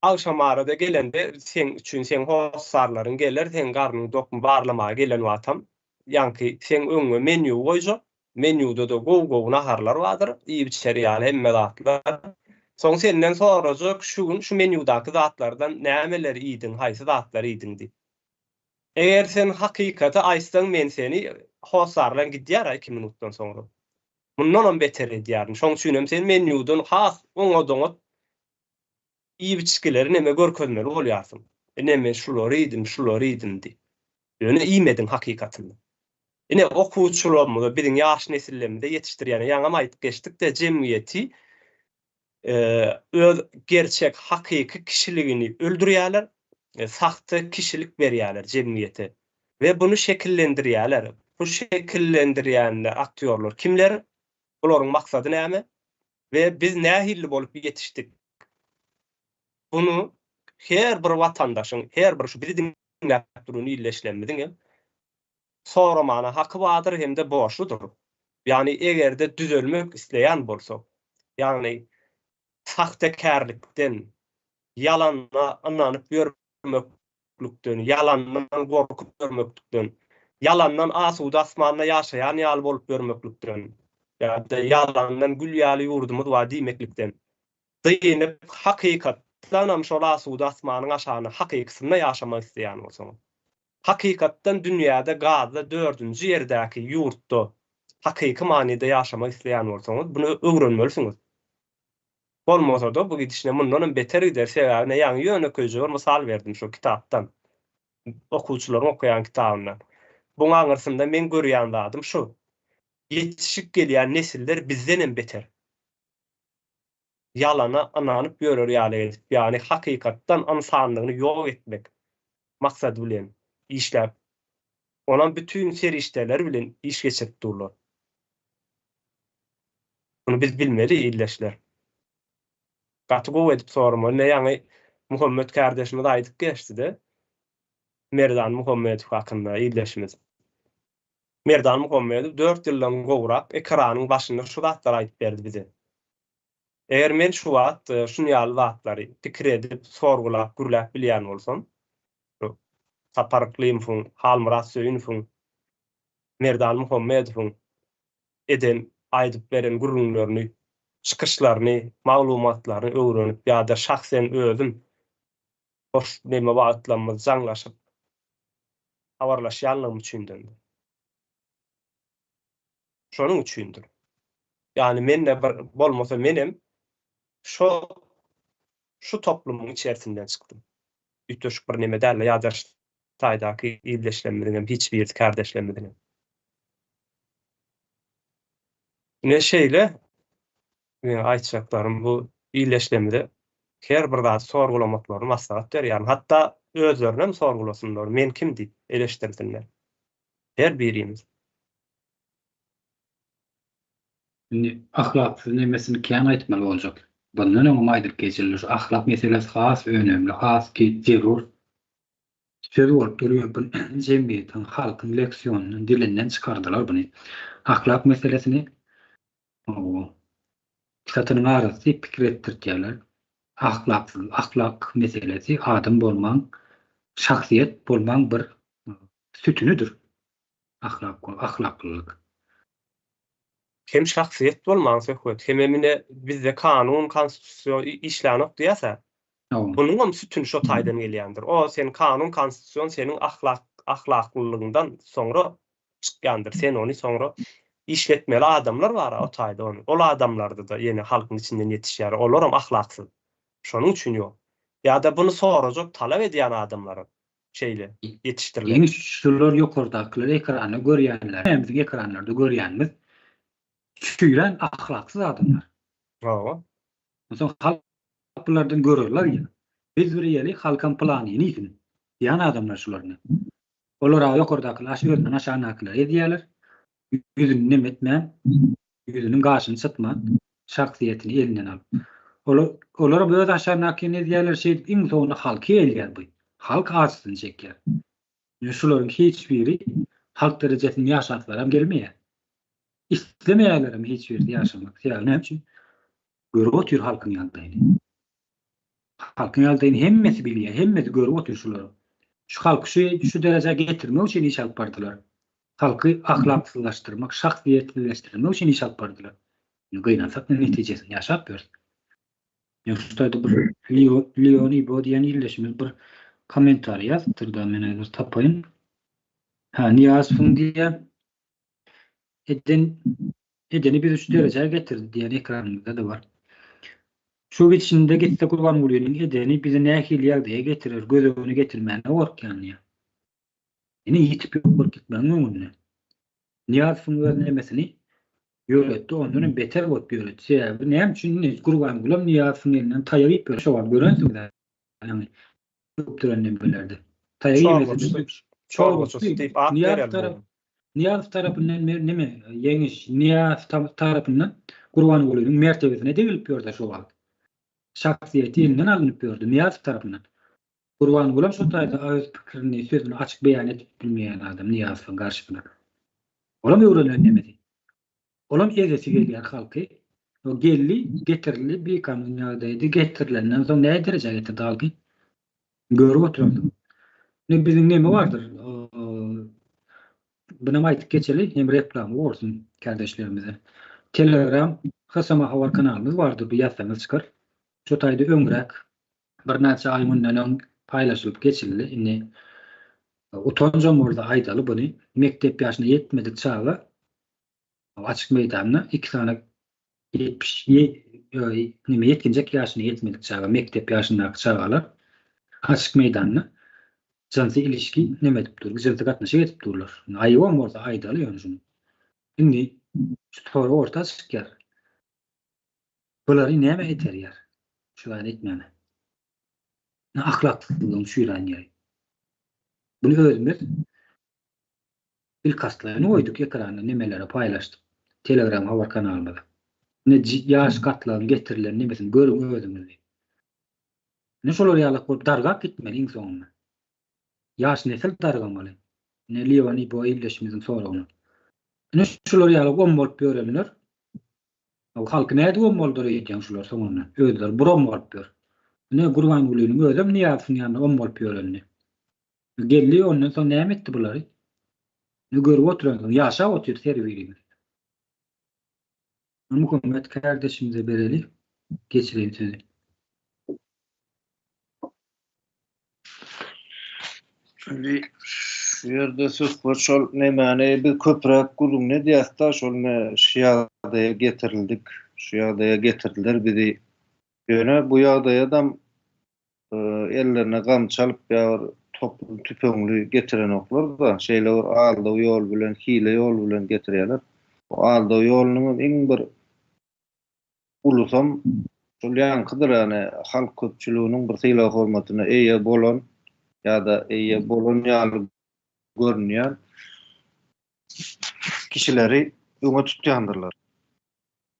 agşamara-da gelende seň üçin seň hossarlaryň geler, seň garnyň dokmy barlamaga gelen wagtam ýaňky seň öňüňe menýu goýjak. Menýuda-da gowy-gowy naharlar bardyr, iýip-içer ýaly hemme zatlar. Soň senden sorajak, şu gün şu menýudaky zatlardan nämeleri iýdiň, haýsy zatlary iýdiň diýip. Eger sen hakykaty aýtsaň men seni hossarlaň gidýär-ä iki minutdan soňra. Mundanam beter edýärin. Şoň üçinem sen menýudan has oňat-oňat iýip-içgileri neme görkezmeli bolýarsyň. Ine men şulary iýdim, şulary iýdim diýip. Ýöne iýmediň hakykatynda. Ine okuwçylarymyza, biziň ýaş nesillerimize ýetişdirýän, ýaňam aýdyp geçdik-de, jemgyýeti öz gerçek, hakyky kişiligini öldürýärler, sahte kişilik berýärler jemgyýete we buny şekillendirýärler. Bu şekillendirýän aktýorlar kimler? Bularyň maksady näme? We biz nähili bolup ýetişdik? Bunu her bir watandaşyň, her bir şu bizi diňläp duran ildeşlerimiziň hem soramana haky bardyr hem-de borçludyr. Ýagny eger-de düzelmek isleýän bolsak, ýagny sahtekärlikden, ýalana ynanyp ýörmeklikden, ýalandan gorkup ýörmeklikden, ýalandan asuda asmanda ýaşaýan ýaly bolup ýörmeklikden ýa-da ýalandan gül ýaly ýurdumyz bar diýmeklikden dynyp, hakykatdanam şol asuda asmanyň aşagynda hakykysynda ýaşamak isleýän bolsaňyz, Hakykatdan dünýäde gazda dördünji ýerdäki ýurtda hakyky manyda ýaşamak isleýän bolsaňyz buny öwrenmelisiňiz. Bolmasada bu gidişine mundanam beter gider sebäbi ne ýaňy ýönekeýje bir mysal berdim şo kitapdan. Okuwçylaryň okaýan kitabyndan. Buň aňyrsynda meň görýän zadym şu. Ýetişip gelýän nesiller bizdenem beter. Ýalana ynanyp ýörer ýaly edip, ýagny hakykatdan ynsanlygyny ýok etmek maksady bilen işläp, onam bütin serişdeler bilen iş geçirip durlar. Muny biz bilmeli ildeşler. Gaty gowy edip soramaly. Ine ýaňy Muhammet kärdeşimiz aýdyp geçdi-de, Merdan Muhammedow hakynda ildeşimiz. Merdan Muhammedow dört ýyldan gowrak ekranyň başynda şu zatlary aýdyp berdi bize. Eger men şu wagt şun ýaly zatlary pikir edip, sorgulap, gürläp bilýän bolsam, şu Sapar Yklymowyň, Halmyrat Söýünowyň, Merdan Muhammedowyň eden, aýdyp beren gürrüňlerini, çykyşlaryny, maglumatlaryny öwrenip ýa-da şahsen özüm boş neme wagtlarymyz jaňlaşyp habarlaşýanlygym üçindendir. Şonuň üçindir. Ýagny mende bir bolmasa menem Şo şu toplumyň içersinden çykdym. Üýtgeşik bir neme däl-de ýa-da şu taýdaky ildeşlerimiziňem hiç birisi kärdeşlerimiziňem. Ine şeýle meniň aýtjaklarym bu ildeşlerimize her bir zady sorgulamaklaryny maslahat berýärin. Hatda özlerinem sorgulasynlar, men kim diýip eleşdirsinler. Her birimiz. Indi ahlaksyz nemesini kän aýtmaly boljak. Bundan öňem aýdyp geçildi şu ahlak meselesi has önemli, has zerur söz bolup durýar bu jemgyýetiň, halkyň leksionyndan, dilinden çykardylar buny. Ahlak meselesini satynyň arasy diýip pikir etdirtýärler. Ahlaksyz, ahlak meselesi adam bolmaň, şahsyýet bolmaň bir sütünidir. Ahlak, ahlaklylyk. Hem şahsyýet bolmaň söhbet, hemem ine bizde kanun, konstitusiýa işlänok diýýäs-ä. Bunuňam sütüni şo taýdan gelýändir. O sen kanun, konstitusion seniň ahlak, ahlaklylygyňdan soňra çykýandyr. Sen ony soňra işletmeli adamlar bar-a o taýda ony. Ol adamlarda-da ýene halkyň içinden ýetişýär. Olaram ahlaksyz. Şonuň üçin ýok. Ýa-da buny sorajak, talap edýän adamlaram şeýle ýetişdirilen. Ýeňiş şular ýokardakylar ekranda görýänler biziň ekranlarda görýänimiz çüýrän ahlaksyz adamlar. Hawa. Onsoň halk bulardan görerler ýa. Biz bir iýeli halkam pylanyny iýsin diýen adamlar şular ine. Olar a ýokardakylar aş özünden aşagyndakylar ezýärler. Ýüzüni nem etmän, ýüzüniň gaşyny çytman, şahsyýetini elinden alyp. Olar olaram öz aşagyndakyny ezýärler, şeýdip iň soňunda halky elýär bu. Halk ajysyny çekýär. Ine şularyň hiç biri halk derejesinde ýaşaslaram gelmeýär. Islemeýärlerem hiç birisi ýaşamak. Sebäbi näme üçin? Görüp otyr halkyň ýagdaýyny. Halkyň ýagdaýyny hemmesi bilýär, hemmesi görüp otyr şulary. Şu halky şu şu derejä getirmek üçin iş alyp bardylar. Halky ahlaksyzlaşdyrmak, şahsyýetsizleşdirmek üçin iş alyp bardylar. Indi gynansak netijesini ýaşap ýörüs. Ýa şu taýda bir Leo Leon Ibo diýen ildeşimiz bir kommentariý ýazypdyr-da, men häzir tapaýyn. Ha, Nyýazowyň diýýär. Eden edeni bizi şu derejä getirdi diýen ekranymyzda-da bar. Şu gidişinde gitse Gurbangulynyň edeni bizi nähili ýagdaýa getirer göz öňüne getirmäne gorkýan diýýär. Ine ýitip ýok bolup gitmegiň öňünde. Nyýazowyň öz nemesini ýöretdi, ondan hem beter bolup ýöretdi. Sebäbi näme üçin indi Gurbangulam Nyýazowyň elinden taýak iýip ýör. Şo wagt görensiňiz ýagny görüp duran nemelerde. Taýak iýmese-de Çorbaçysy diýip at bereli. Nyýazow tarapyndan neme ýeňiş Nyýazow tarapyndan Gurbangulynyň mertebesine degilip ýördi şo wagt. Şahsyýeti elinden alnyp ýördi Nyýazow tarapyndan. Gurbangulam şo taýda öz pikirini, sözüni açyk beýan edip bilmeýän adam Nyýazowyň garşysyna. Olam öwrenen nemesi. Olam ezesi gelýär halky. O geldi, getirildi, bikanun ýagdaýda getirilenden soň näme derejä getirdi halky? Görüp oturansyň. Indi biziň neme bardyr? Bunam aýdyp geçeli, hem reklama bolsun kärdeşlerimize. Telegram HSM habar kanalymyz bardyr, bu ýazsaňyz çykar. Şo taýda öňräk birnäçe aý mundan öň paýlaşylyp geçildi. Indi utanjam bolsa aýdaly buny. Mekdep ýaşyna ýetmedik çaga açyk meýdanda iki sany 70 neme ýetginjek ýaşyna ýetmedik çaga, mekdep ýaşyndaky çagalar açyk meýdanda jynsy ilişki neme edip dur, jynsy gatnaşyk edip durlar. Aýybam bolsa aýdaly ýöne şuny. Indi şu sorag orta çykýar. Bulary näme iterýär şu zady etmäne? Ne ahlaksyzlygyň çüýrän ýeri. Buny özümiz bilkastlaýyn goýduk ekranda nemelere paýlaşdyk. Telegram habar kanalymyza. Ine ýaş gatlagyň getirilen nemesini görüň özüňiz diýip. Ine şolar ýalak bolup dargap gitmeli iň soňunda. Ýaş nesil dargamaly. Ine Leon Ibo ildeşimiziň soragyna. Ine şular ýaly om bolup ýörenler Halky nädip om boldular öýdýäň şular soňunda. Özleri bir om bolup ýör. Ine Gurbangulynyň özem Nyýazowyň ýanynda om bolup ýörendi. Geldi ondan soň näme etdi bulary? Ine görüp oturansyň ýaşap otyrys her birimiz. Muhammet kardeşimize bereli. Geçireýin sözi. Şimdi şu ýerde söhbet şol nemäni biz köpräk gürrüňini edýäs-da, şol ne şu ýagdaýa getirildik, şu ýagdaýa getirdiler bizi. Ýöne bu ýagdaýadam ellerine gamçy alyp ýa bir toply tüpeňli getirenoklar-da, şeýle bir aldaw ýol bilen, hile ýol bilen getirýärler. O aldaw ýolunyňam iň bir ulusam şol ýaňkydyr, ýagny halk köpçüliginiň bir sylag-hormatyna eýe bolan ýa-da eýe bolan ýaly görünýän kişileri öňe tutýandyrlar.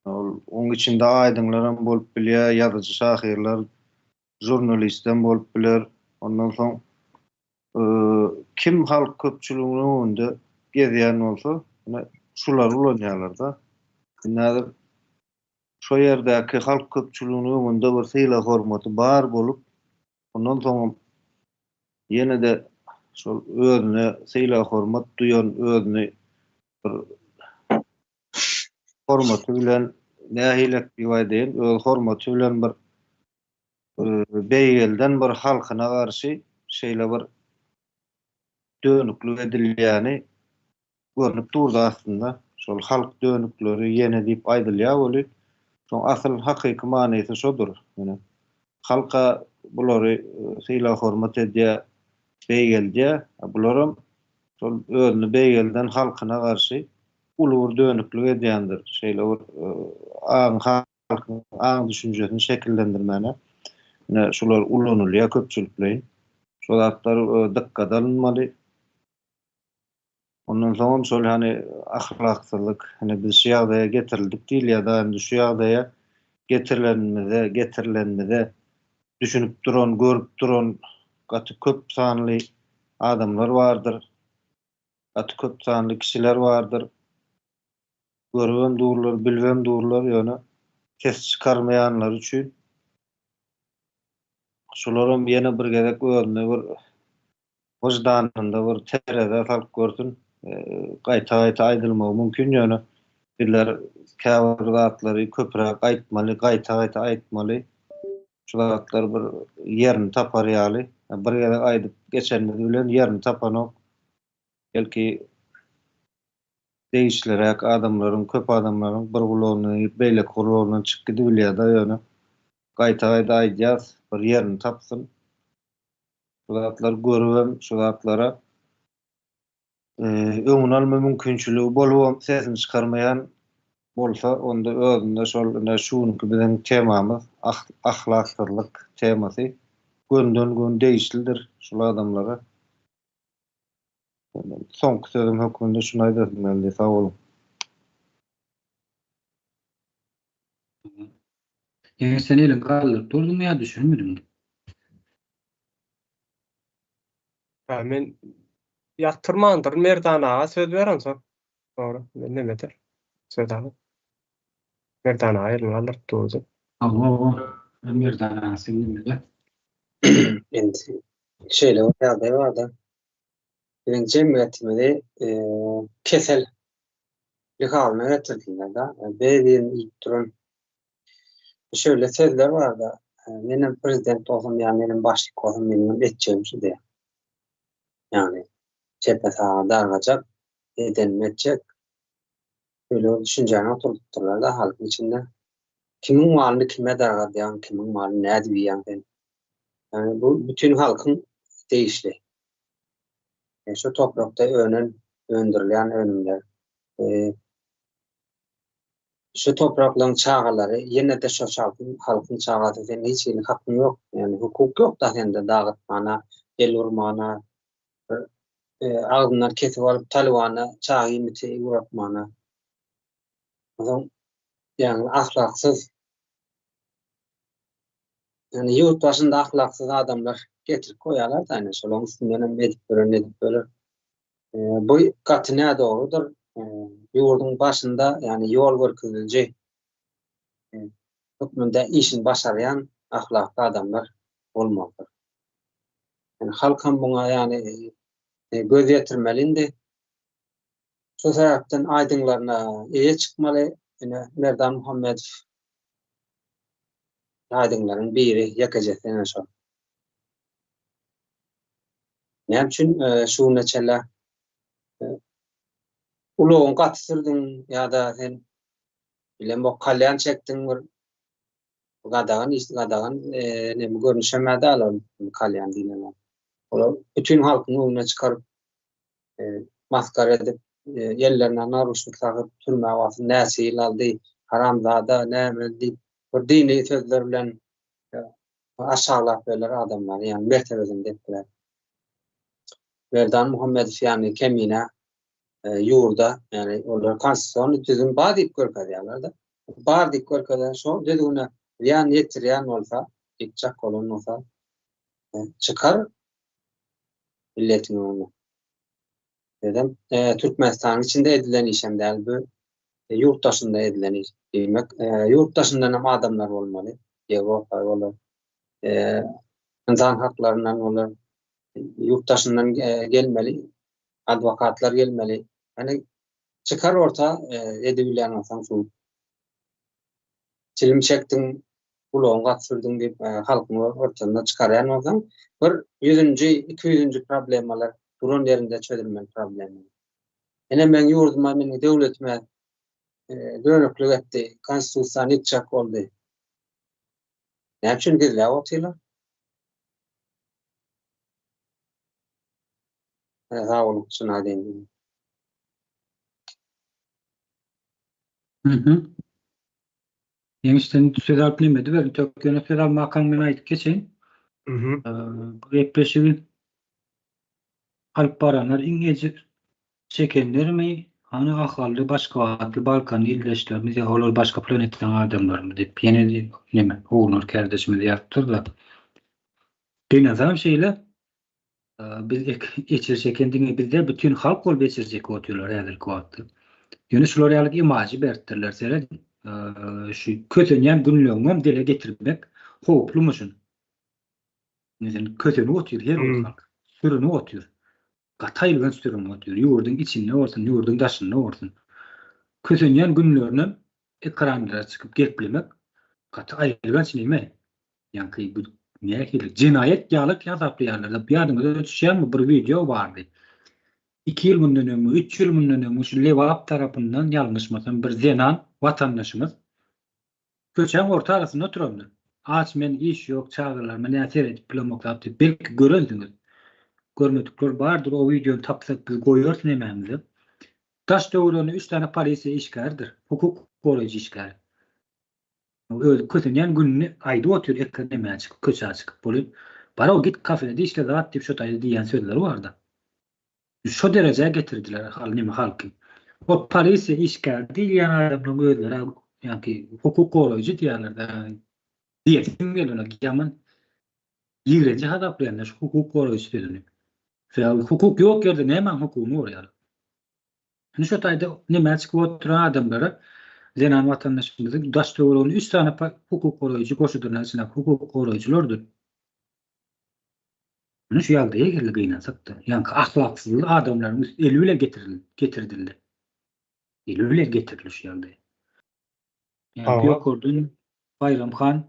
Ol oň içinde aýdyňlaram bolup bilýär, ýazyjy-şahyrlar, žurnalistem bolup biler. Ondan soň kim halk köpçüliginiň öňünde gezýän bolsa, ine şulary ulanýarlar-da. Indi häzir şo ýerdäki halk köpçüliginiň öňünde bir sylag-hormaty bar bolup, ondan soňam ýene-de şol özüne sylag-hormat duýan, özüni bir hormaty bilen nähilek diýip aýdaýyn, öz hormaty bilen bir beýgelden bir halkyna garşy şeýle bir dönüklik edilýäni görnüp durdy aslynda. Şol halk dönükleri ýene diýip aýdylýar weli, şoň asyl hakyky manysy şodur. Ýöne halka bulary sylag-hormat edýär, beýgeldýär. Bularam şol özüni beýgelden halkyna garşy uly bir dönüklik edýändir. Şeýle bir aň halkyň aň düşünjesini şekillendirmäne ine şular ulanylýar köpçülikleýin. Şo zatlar dykgada alynmaly. Ondan soňam şol hany ahlaksyzlyk, ine biz şu ýagdaýa getirildik diýilýär da indi şu ýagdaýa getirilenimize, getirilenimize düşünip duran, görüp duran gaty köp sanly adamlar bardyr. Gaty köp sanly kişiler bardyr. Görübem durlar, bilibem durlar, ýöne ses çykarmaýanlary üçin şularam ýene bir gezek özüne bir wyždanynda bir terezä salyp görsün. Gaýta-gaýta aýdylmagy mümkin, ýöne bizler käbir zatlary köpräk aýtmaly, gaýta-gaýta aýtmaly. Şu zatlar bir ýerini tapar ýaly. Bir gezek aýdyp geçenimiz bilen ýerini tapanok. Belki degişliräk adamlaryň, köp adamlaryň bir gulagyndan girip, beýleki gulagyndan çykyp gidibilýär-de, ýöne gaýta-gaýta aýdýas, bir ýerini tapsyn. Şu zatlary görübem, şu zatlara öňüni alma mümkinçiligi bolubam sesini çykarmaýan bolsa, onda özünde şol ine şu günki biziň temamyz ahlaksyzlyk temasy gönden-göni degişlidir şul adamlara. Soňky sözüm hökmünde şuny aýdasym geldi. Sag boluň. Ýeňiş sen eliňi galdyryp durduňmy ýa düşünmediňmi? Hä men ýatyrmandyryn Merdan aga söz berensoň. Dogry, men neme eder? Söz alyp. Merdan aga elini galdyryp durdy. Hawa, hawa. Merdan aga sen neme-de? Indi şeýle bir ýagdaý bar-da. Biziň jemgyýetimizi kesel halyna getirdiler-de. Bir-birini iýip duran şeýle sözler bar-da. Menem prezident bolsam ýa menem başlyk bolsam meniňem etjegim şu diýýär. Ýagny çepe saga dargajak, edenimi etjek. Şeýle bir düşünjäni oturdypdyrlar-da halkyň içinde. Kimiň malyny kime dargadýaň, kimiň malyny nädip iýýäň sen? Ýagny bu bütin halkyň degişli. Şu toprakda önen, öndürilýän önümler. Şu topraklaryň çagalary ýene-de şo halkyň çagasy sen hiç hili hakyň ýok, ýagny hukuk ýok-da sende dagytmana, el urmana, bir agzyndan kesip alyp talybana çaga iýmiti ugratmana. Onsoň ýagny ahlaksyz ýagny ýurt başynda ahlaksyz adamlar getirip goýýarlar-da ine şolaryň üstünden hem edip gören edip görer. Bu gaty nädogrudyr. Ýurduň başynda, ýagny ýol görkeziji hökmünde işini başarýan ahlakly adamlar bolmalydyr. Ýani halk hem muňa ýagny göz ýetirmeli indi. Şu sebäpden aýdyňlaryna eýe çykmaly. Ine Merdan Muhammedow aýdyňlaryň biri, ýekejesi ine şol. Näme üçin şu güne çenli ulagyňy gaty sürdüň ýa-da sen bilemok kalýan çekdiň bir. Bu gadagan iş, gadagan neme görnüşem däl ol kalýan diýlen. Olar bütin halkyň öňüne çykaryp maskara edip, ellerine naruşnik sakyp türmä basyp näçe ýyl aldy, haramzada näme diýip bir dini sözler bilen aşaglap berler adamlary, ýagny mertebesini depdiler. Merdan Muhammedow ýagny kemine ýurda, ýagny olar konstitusion düzgün bar diýip görkezýärler-de. Bar diýip görkezen şo düzgüne zyýan ýetirýän bolsa, ýykjak bolan bolsa, çykar milletiň öňüne. Özem Türkmenistanyň içinde edilen işem däl bu. Ýurt daşynda edilen iş. Diýmek, ýurt daşyndan hem adamlar bolmaly. Ýewropa bolar. Ynsan haklaryndan bolar. Ýurt daşyndan gelmeli. Adwokatlar gelmeli. Ýani çykar orta edibilýän bolsaň sud. Çilim çekdiň, gulagyňy gaty sürdüň diýip halkyň ortasynda çykarýan bolsaň, bir ýüzünji, 200-nji problemalar duran ýerinde çözülmeli problema. Ine meň ýurduma, meniň döwletime dönüklik etdi, konstitusiýany ýykjak boldy. Näme üçin gizläp otyrlar? Sag boluň, şuny aýdaýyn diýdim. Mhm. Ýeňiş sen söz alyp neme ediber, tök ýöne söz almakaň men aýdyp geçeýin. Mhm. Bu gepleşigi alyp baranlar iň ejir çekenlermi, hany Ahally, Başgabatly, Balkanly ildeşlerimiz ýa olar başga planetaň adamlarymy diýip ýene neme Ogulnur kärdeşimiz ýazypdyr-da. Gynansam şeýle. Biz ejir çeken diňe biz däl, bütin halk bolup ejir çekip otyrlar häzirki wagtda. Ýöne şular ýaly imažy beripdirler, seret. Şu kösenýän günleriňem dile getirmek howplumyşyn. Meselem, kösenip otyr her bir halk. Sürünip otyr. Gaty aýylganç sürünip otyr. Ýurduň içinde bolsun, ýurduň daşynda bolsun. Kösenýän günlerinem ekranlara çykyp geplemek gaty aýylganç neme. Ýaňky bu nähili jenaýat ýaly hasaplaýarlar. Ýadyňyza düşýärmi bir wideo bardy. 2 ýyl mundan öňmi, 3 ýyl mundan öňmi şu Lebap tarapyndan ýalňyşmasam bir zenan watandaşymyz köçäň orta arasynda oturandyr. Aç men iş ýok çagalaryma nä seredip bilemok zat diýip belki görensiňiz. Görmedikler bardyr o wideony tapsak biz goýarys nemämize. Daş töwereginde 3 sany polisiýa işgäridir. Hukuk goraýjy işgäri. Özi kösenýän gününi aýdyp otyr ekran nämä çykyp köçä çykyp boly Barow git kafede işle zat diýip şo taýda diýýän sözleri barda. Şo derejä getirdiler hal neme halky. O polisiýa işgäri diýilýän adamlaryň özleri ýaňky hukuk goraýjy diýýärler-de. Diýesim gelenok ýaman ýigrenji hasaplaýan şu hukuk goraýjy sözüni. Sebäbi hukuk ýok ýerde nämäň hukugyny goraýarlar. Indi şu taýda nämä çykyp oturan adamlara zenan watandaşymyzyň daş töwereginde üç sany hukuk goraýjy goşudyr, içindäki hukuk goraýjylardyr. Indi şu ýagdaýa geldi gynansak-da. Ýaňky ahlaksyzlyk adamlaryň üst eli bilen getirildi, getirdildi. Eli bilen getirildi şu ýagdaýa. Ýaňky ýokardan Baýram han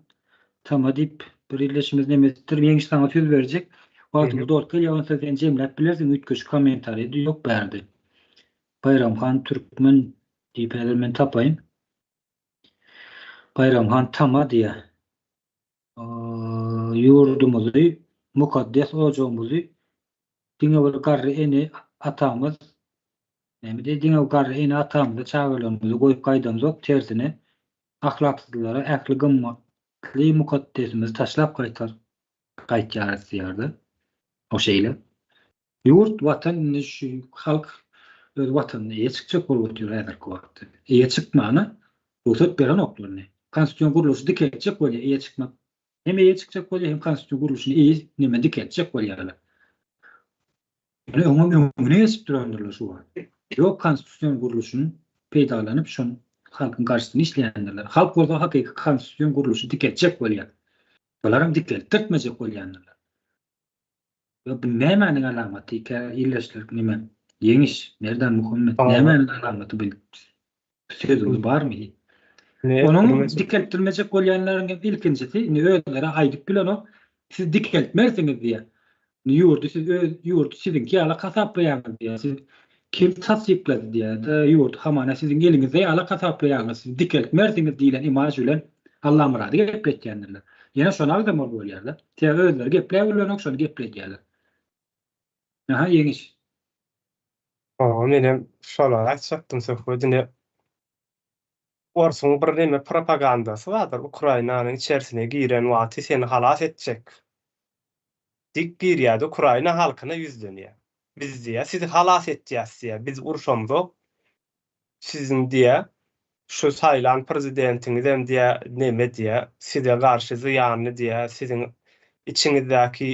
tama diýip bir ildeşimiz neme edipdir. Ýeňiş saňa söz berjek. Wagtymyz dolup gelýär, onsoň sen jemläp bilersiň, üýtgeşik kommentariýa ýok bärde. Baýram han türkmen diýip häzir men tapaýyn. Baýram han tama diýýär. Ýurdumyzy, mukaddes ojagymyzy diňe bir garry ene atamyz näme diýýär, diňe garry ene atamyzy çagalarymyzy goýup gaýdamzok, tersine ahlaksyzlara ähli gymmatly mukaddesimizi taşlap gaýtar gaýtýarys diýýärdi. O şeýle. Ýurt, watan indi şu halk öz watanyna eýe çykjak bolup otyr häzirki wagtda. Eýe çykmana rugsat berenoklar indi. Konstitusion gurluşy dikeltjek bolýar eýe çykmak. Hem eýe çykjak bolýar, hem konstitusion gurluşyny eýe neme dikeltjek bolýarlar. Ýöne öňem öňüne geçip durandyrlar şu wagt. Ýok konstitusion gurluşyny peýdalanyp şon halkyň garşysyna işleýändirler. Halk bolsa hakyky konstitusion gurluşy dikeltjek bolýar. Bularam dikeltdirtmejek bolýandyrlar. Ýa bu nämäniň alamaty kä illeşler neme Ýeňiş Merdan Muhammet nämäniň alamaty bu sözüňiz barmy? Onuň dikeltdirmejek bolýanlaryň hem ilkinjisi indi özleri aýdyp bilenok siz dikeltmersiňiz diýýär. Ýurdy siz öz ýurdy siziňki ýaly hasaplaýaňyz diýýär. Siz kim tassyklady diýýär. Ýurdy hamana siziň eliňizde ýaly hasaplaýaňyz siz dikeltmersiňiz diýlen imaž bilen. Allamyrady gepletýändirler. Ýene şony agzamaly bolýar-da. Sebäbi özleri gepläp bilenok, şony gepledýärler. Aha, Ýeňiş. Hawa, menem şolary aýtjakdym Söhbet ine. Orsuň bir neme propagandasy bardyr, Ukrainanyň içerisine giren wagty seni halas etjek diýip girýärdi, Ukraina halkyna ýüzlenýär. Biz diýýär, sizi halas etýäs diýýär, biz urşamzok, siziň diýýär, şu saýlan prezidentiňizem diýýär, neme diýýär, size garşy zyýanly diýýär, siziň içiňizdäki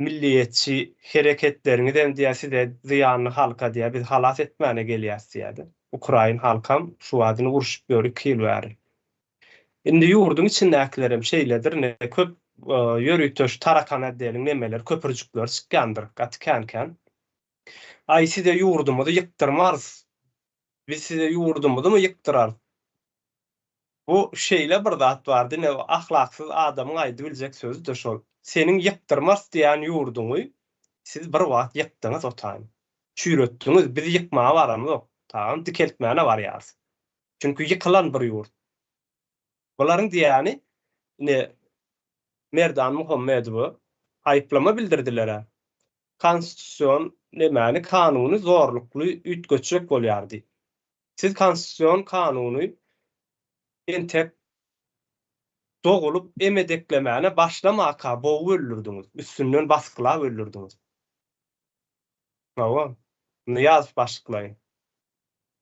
milliýetçi hereketleriňizem diýýär size zyýanly halka diýýär biz halas etmäne gelýäs diýýärdi. Ukrain halkam şu wagtyny urşup ýör iki ýyl bäri. Indi ýurduň içindäkilerem şeýledir ine köp ýörite şu tarakan otdeliň nemeleri köpürjikleri çykýandyr gaty kän kän. Aý size ýurdumyzy ýykdyrmarys. Biz size ýurdumyzymy ýykdyrarys. Bu şeýle bir zat bar, diňe ahlaksyz adamyň aýdybiljek sözi-de şol. Seniň ýykdyrmarys diýýän ýurduňy siz bir wagt ýykdyňyz o taýyn. Çüýretdiňiz, biz ýykmaga baramzok, tagam dikeltmäne barýarys. Çünki ýykylan bir ýurt. Bularyň diýýäni, ine, Merdan Muhammedowa aýyplama bildirdiler-ä. Konstitusion nemäni, kanuny zorlukly üýtgetjek bolýar diýip. Siz konstitusion kanuny entek dogulyp emedeklemäne başlamaka bogup öldürdiňiz, üstünden basgylap öldürdiňiz. Hawa, Nyýazow başlyklaýyn.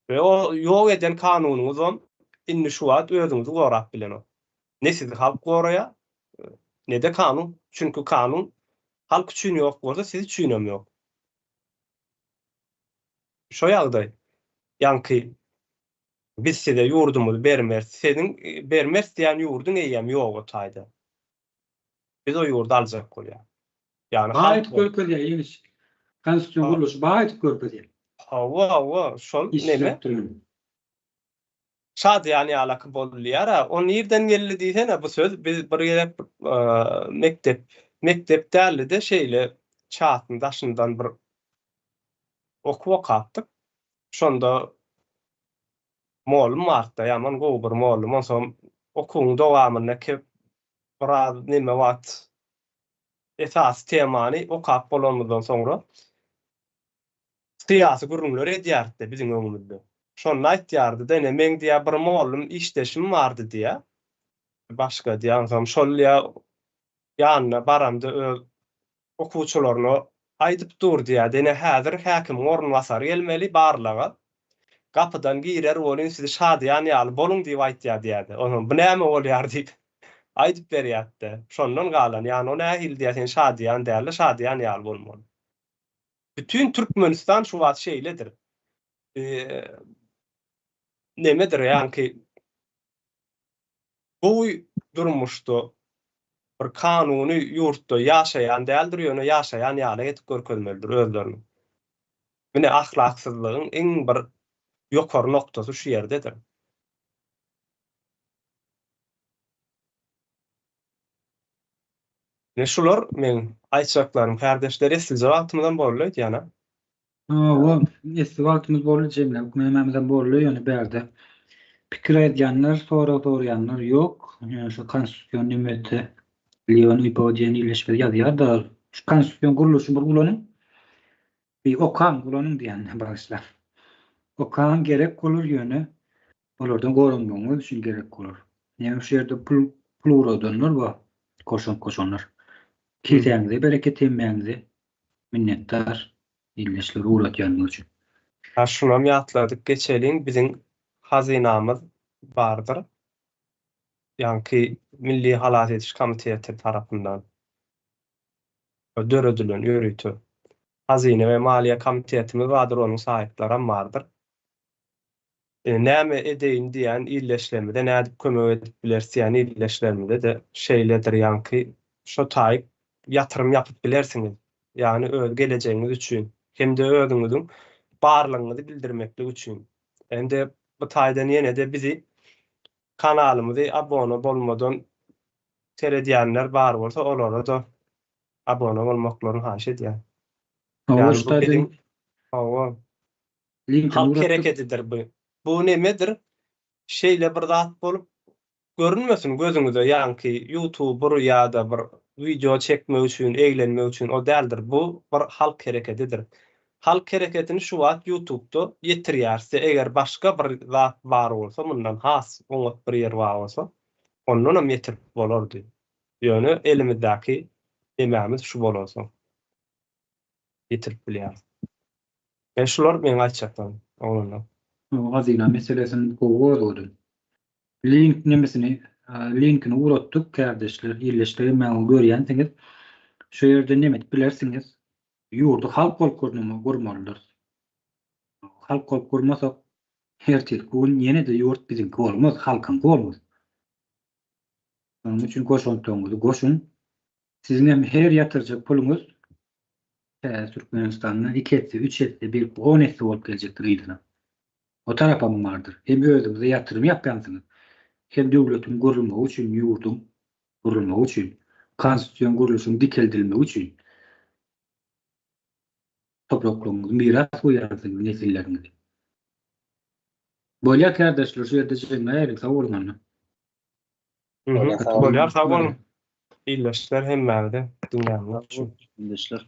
We o ýok eden kanunyňyzam indi şu wagt özüňizi gorap bilenok. Ne sizi halk goraýar, ne-de kanun. Çünki kanun halk üçin ýok bolsa siz üçinem ýok. Şo ýagdaý. Ýaňky biz size ýurdumyzy bermeris, seniň bermeris diýen ýurduň eýýäm ýok o taýda. Biz o ýurdy aljak bolýar. Ýagny halk Baý edip görkezýär ýeňiş. Konstitusion gurluşy baý edip görkezýär. Hawa, hawa, şol neme? Şadyýan ýalaky bolýar-a. O nirden geldi diýsene bu söz. Biz bir gezek mekdep, mekdep däldi-de şeýle çasyň daşyndan bir okuw okapdyk. Şonda mollum bardy-da, ýaman gowy bir mollum. Onsoň okuwyň dowamynda biraz neme wagt esasy temany okap bolanymyzdan soňra syýasy gürrüňler edýärdi-de biziň öňümizde. Şonda aýtýardy-da, ine, meň diýýär, bir mollum işdeşim bardy diýýär. Başga diýýär, onsoň şol diýýär, ýanyna baramda öz okuwçylaryna aýdyp dur diýýär. Ine, häzir häkimiň orunbasary gelmeli barlaga. Gapydan girer welin siz şadyýan ýaly boluň diýip aýtýar diýýärdi. Onsoň bu näme bolýar diýip aýdyp berýärdi-de. Şondan galan, ýagny o nähili diýýär, sen şadyýan däl-de, şadyýan ýaly bolmaly. Bütin Türkmenistan şu wagt şeýledir. Nemedir, ýaňky gowy durmuşda bir kanuny ýurtda ýaşaýan däldir, ýöne ýaşaýan ýaly edip görkezmelidir özlerini. Mine ahlaksyzlygyň iň bir ýokary noktasy şu ýerdedir. Ine şular meň aýtjaklarym kärdeşler eslije wagtymyzam boldy öýdýän-ä. Hawa, esli wagtymyz boldy jemläp nämämizem boldy ýöne bärde pikir aýdýanlar, sorag soraýanlar ýok. Ýöne şu konstitusion nemede Leon Ibo diýen ildeşimiz ýazýar-da, şu konstitusion gurluşy bir ulanyň, bir okaň, ulanyň diýen bagyşla. Okaň gerek bolar ýöne olardan goranmagyňyz üçin gerek bolar. Näme şu ýerde pul pul ugradanlar bar. Goşant goşanlar. Kisäňize bereket hemmäňize minnetdar ildeşler ugratýanyňyz üçin. Ha şunam ýatladyp geçeliň biziň hazynamyz bardyr. Ýaňky Milli halas ediş komiteti tarapyndan döredilen ýörite Hazyna we maliýe komitetimiz bardyr onuň saýtlaram bardyr. Näme edeýin diýýän ildeşlerimize nädip kömek edip bileris diýýän ildeşlerimize-de şeýledir ýaňky şo taýyp ýatyrym ýapyp bilersiňiz. Ýagny öz gelejegiňiz üçin hem-de özüňiziň barlygyňyzy bildirmeklik üçin. Hem-de bu taýdan ýene-de bizi kanalymyzy abona bolmadan seredýänler bar bolsa olara-da abona bolmaklaryny haýyş edýän. Ýagny bu biziň Hawa. Halk hereketidir bu. Bu nemedir? Şeýle bir zat bolup, görünmesin gözüňize ýaňky ýutubyr ýa-da bir wideo çekmek üçin, eglenmek üçin o däldir. Bu bir halk hereketidir. Halk hereketini şu wagt ýutubda ýetirýäris-de eger başga bir zat bar bolsa mundan has oňat bir ýer bar bolsa ondanam ýetirip bolardy. Ýöne elimizdäki nemämiz şu bolansoň ýetirip bilýäris. Men şular meň aýtjaklarym oglanlar. Hazyna meselesini gowy gozgadyň. Link nemesini linkini ugratdyk kärdeşler, ildeşler hemmäňiz görýänsiňiz. Şu ýerde neme edip bilersiňiz. Ýurdy halk bolup gurmalydyrys. Halk bolup gurmasak ertirki gün ýene-de ýurt biziňki bolmaz, halkyňky bolmaz. Şonuň üçin goşantlaryňyzy goşuň. Siziň hem her ýatyrjak puluňyz täze Türkmenistanda iki esse, üç esse, belki on esse bolup geljekdir yzyna. O tarapam bardyr. Hem özüňize ýatyrym ýapýansyňyz, hem döwletiň gurulmagy üçin, ýurduň gurulmagy üçin, konstitusion gurluşyň dikeldilmegi üçin topraklaryňyzy miras goýýansyňyz nesilleriňize. Bolýar kärdeşler şu ýerde jemläýeliň sag boluň onda. Bolýar sag boluň. Ildeşler hemmäňize diňlänler üçin. Ildeşler.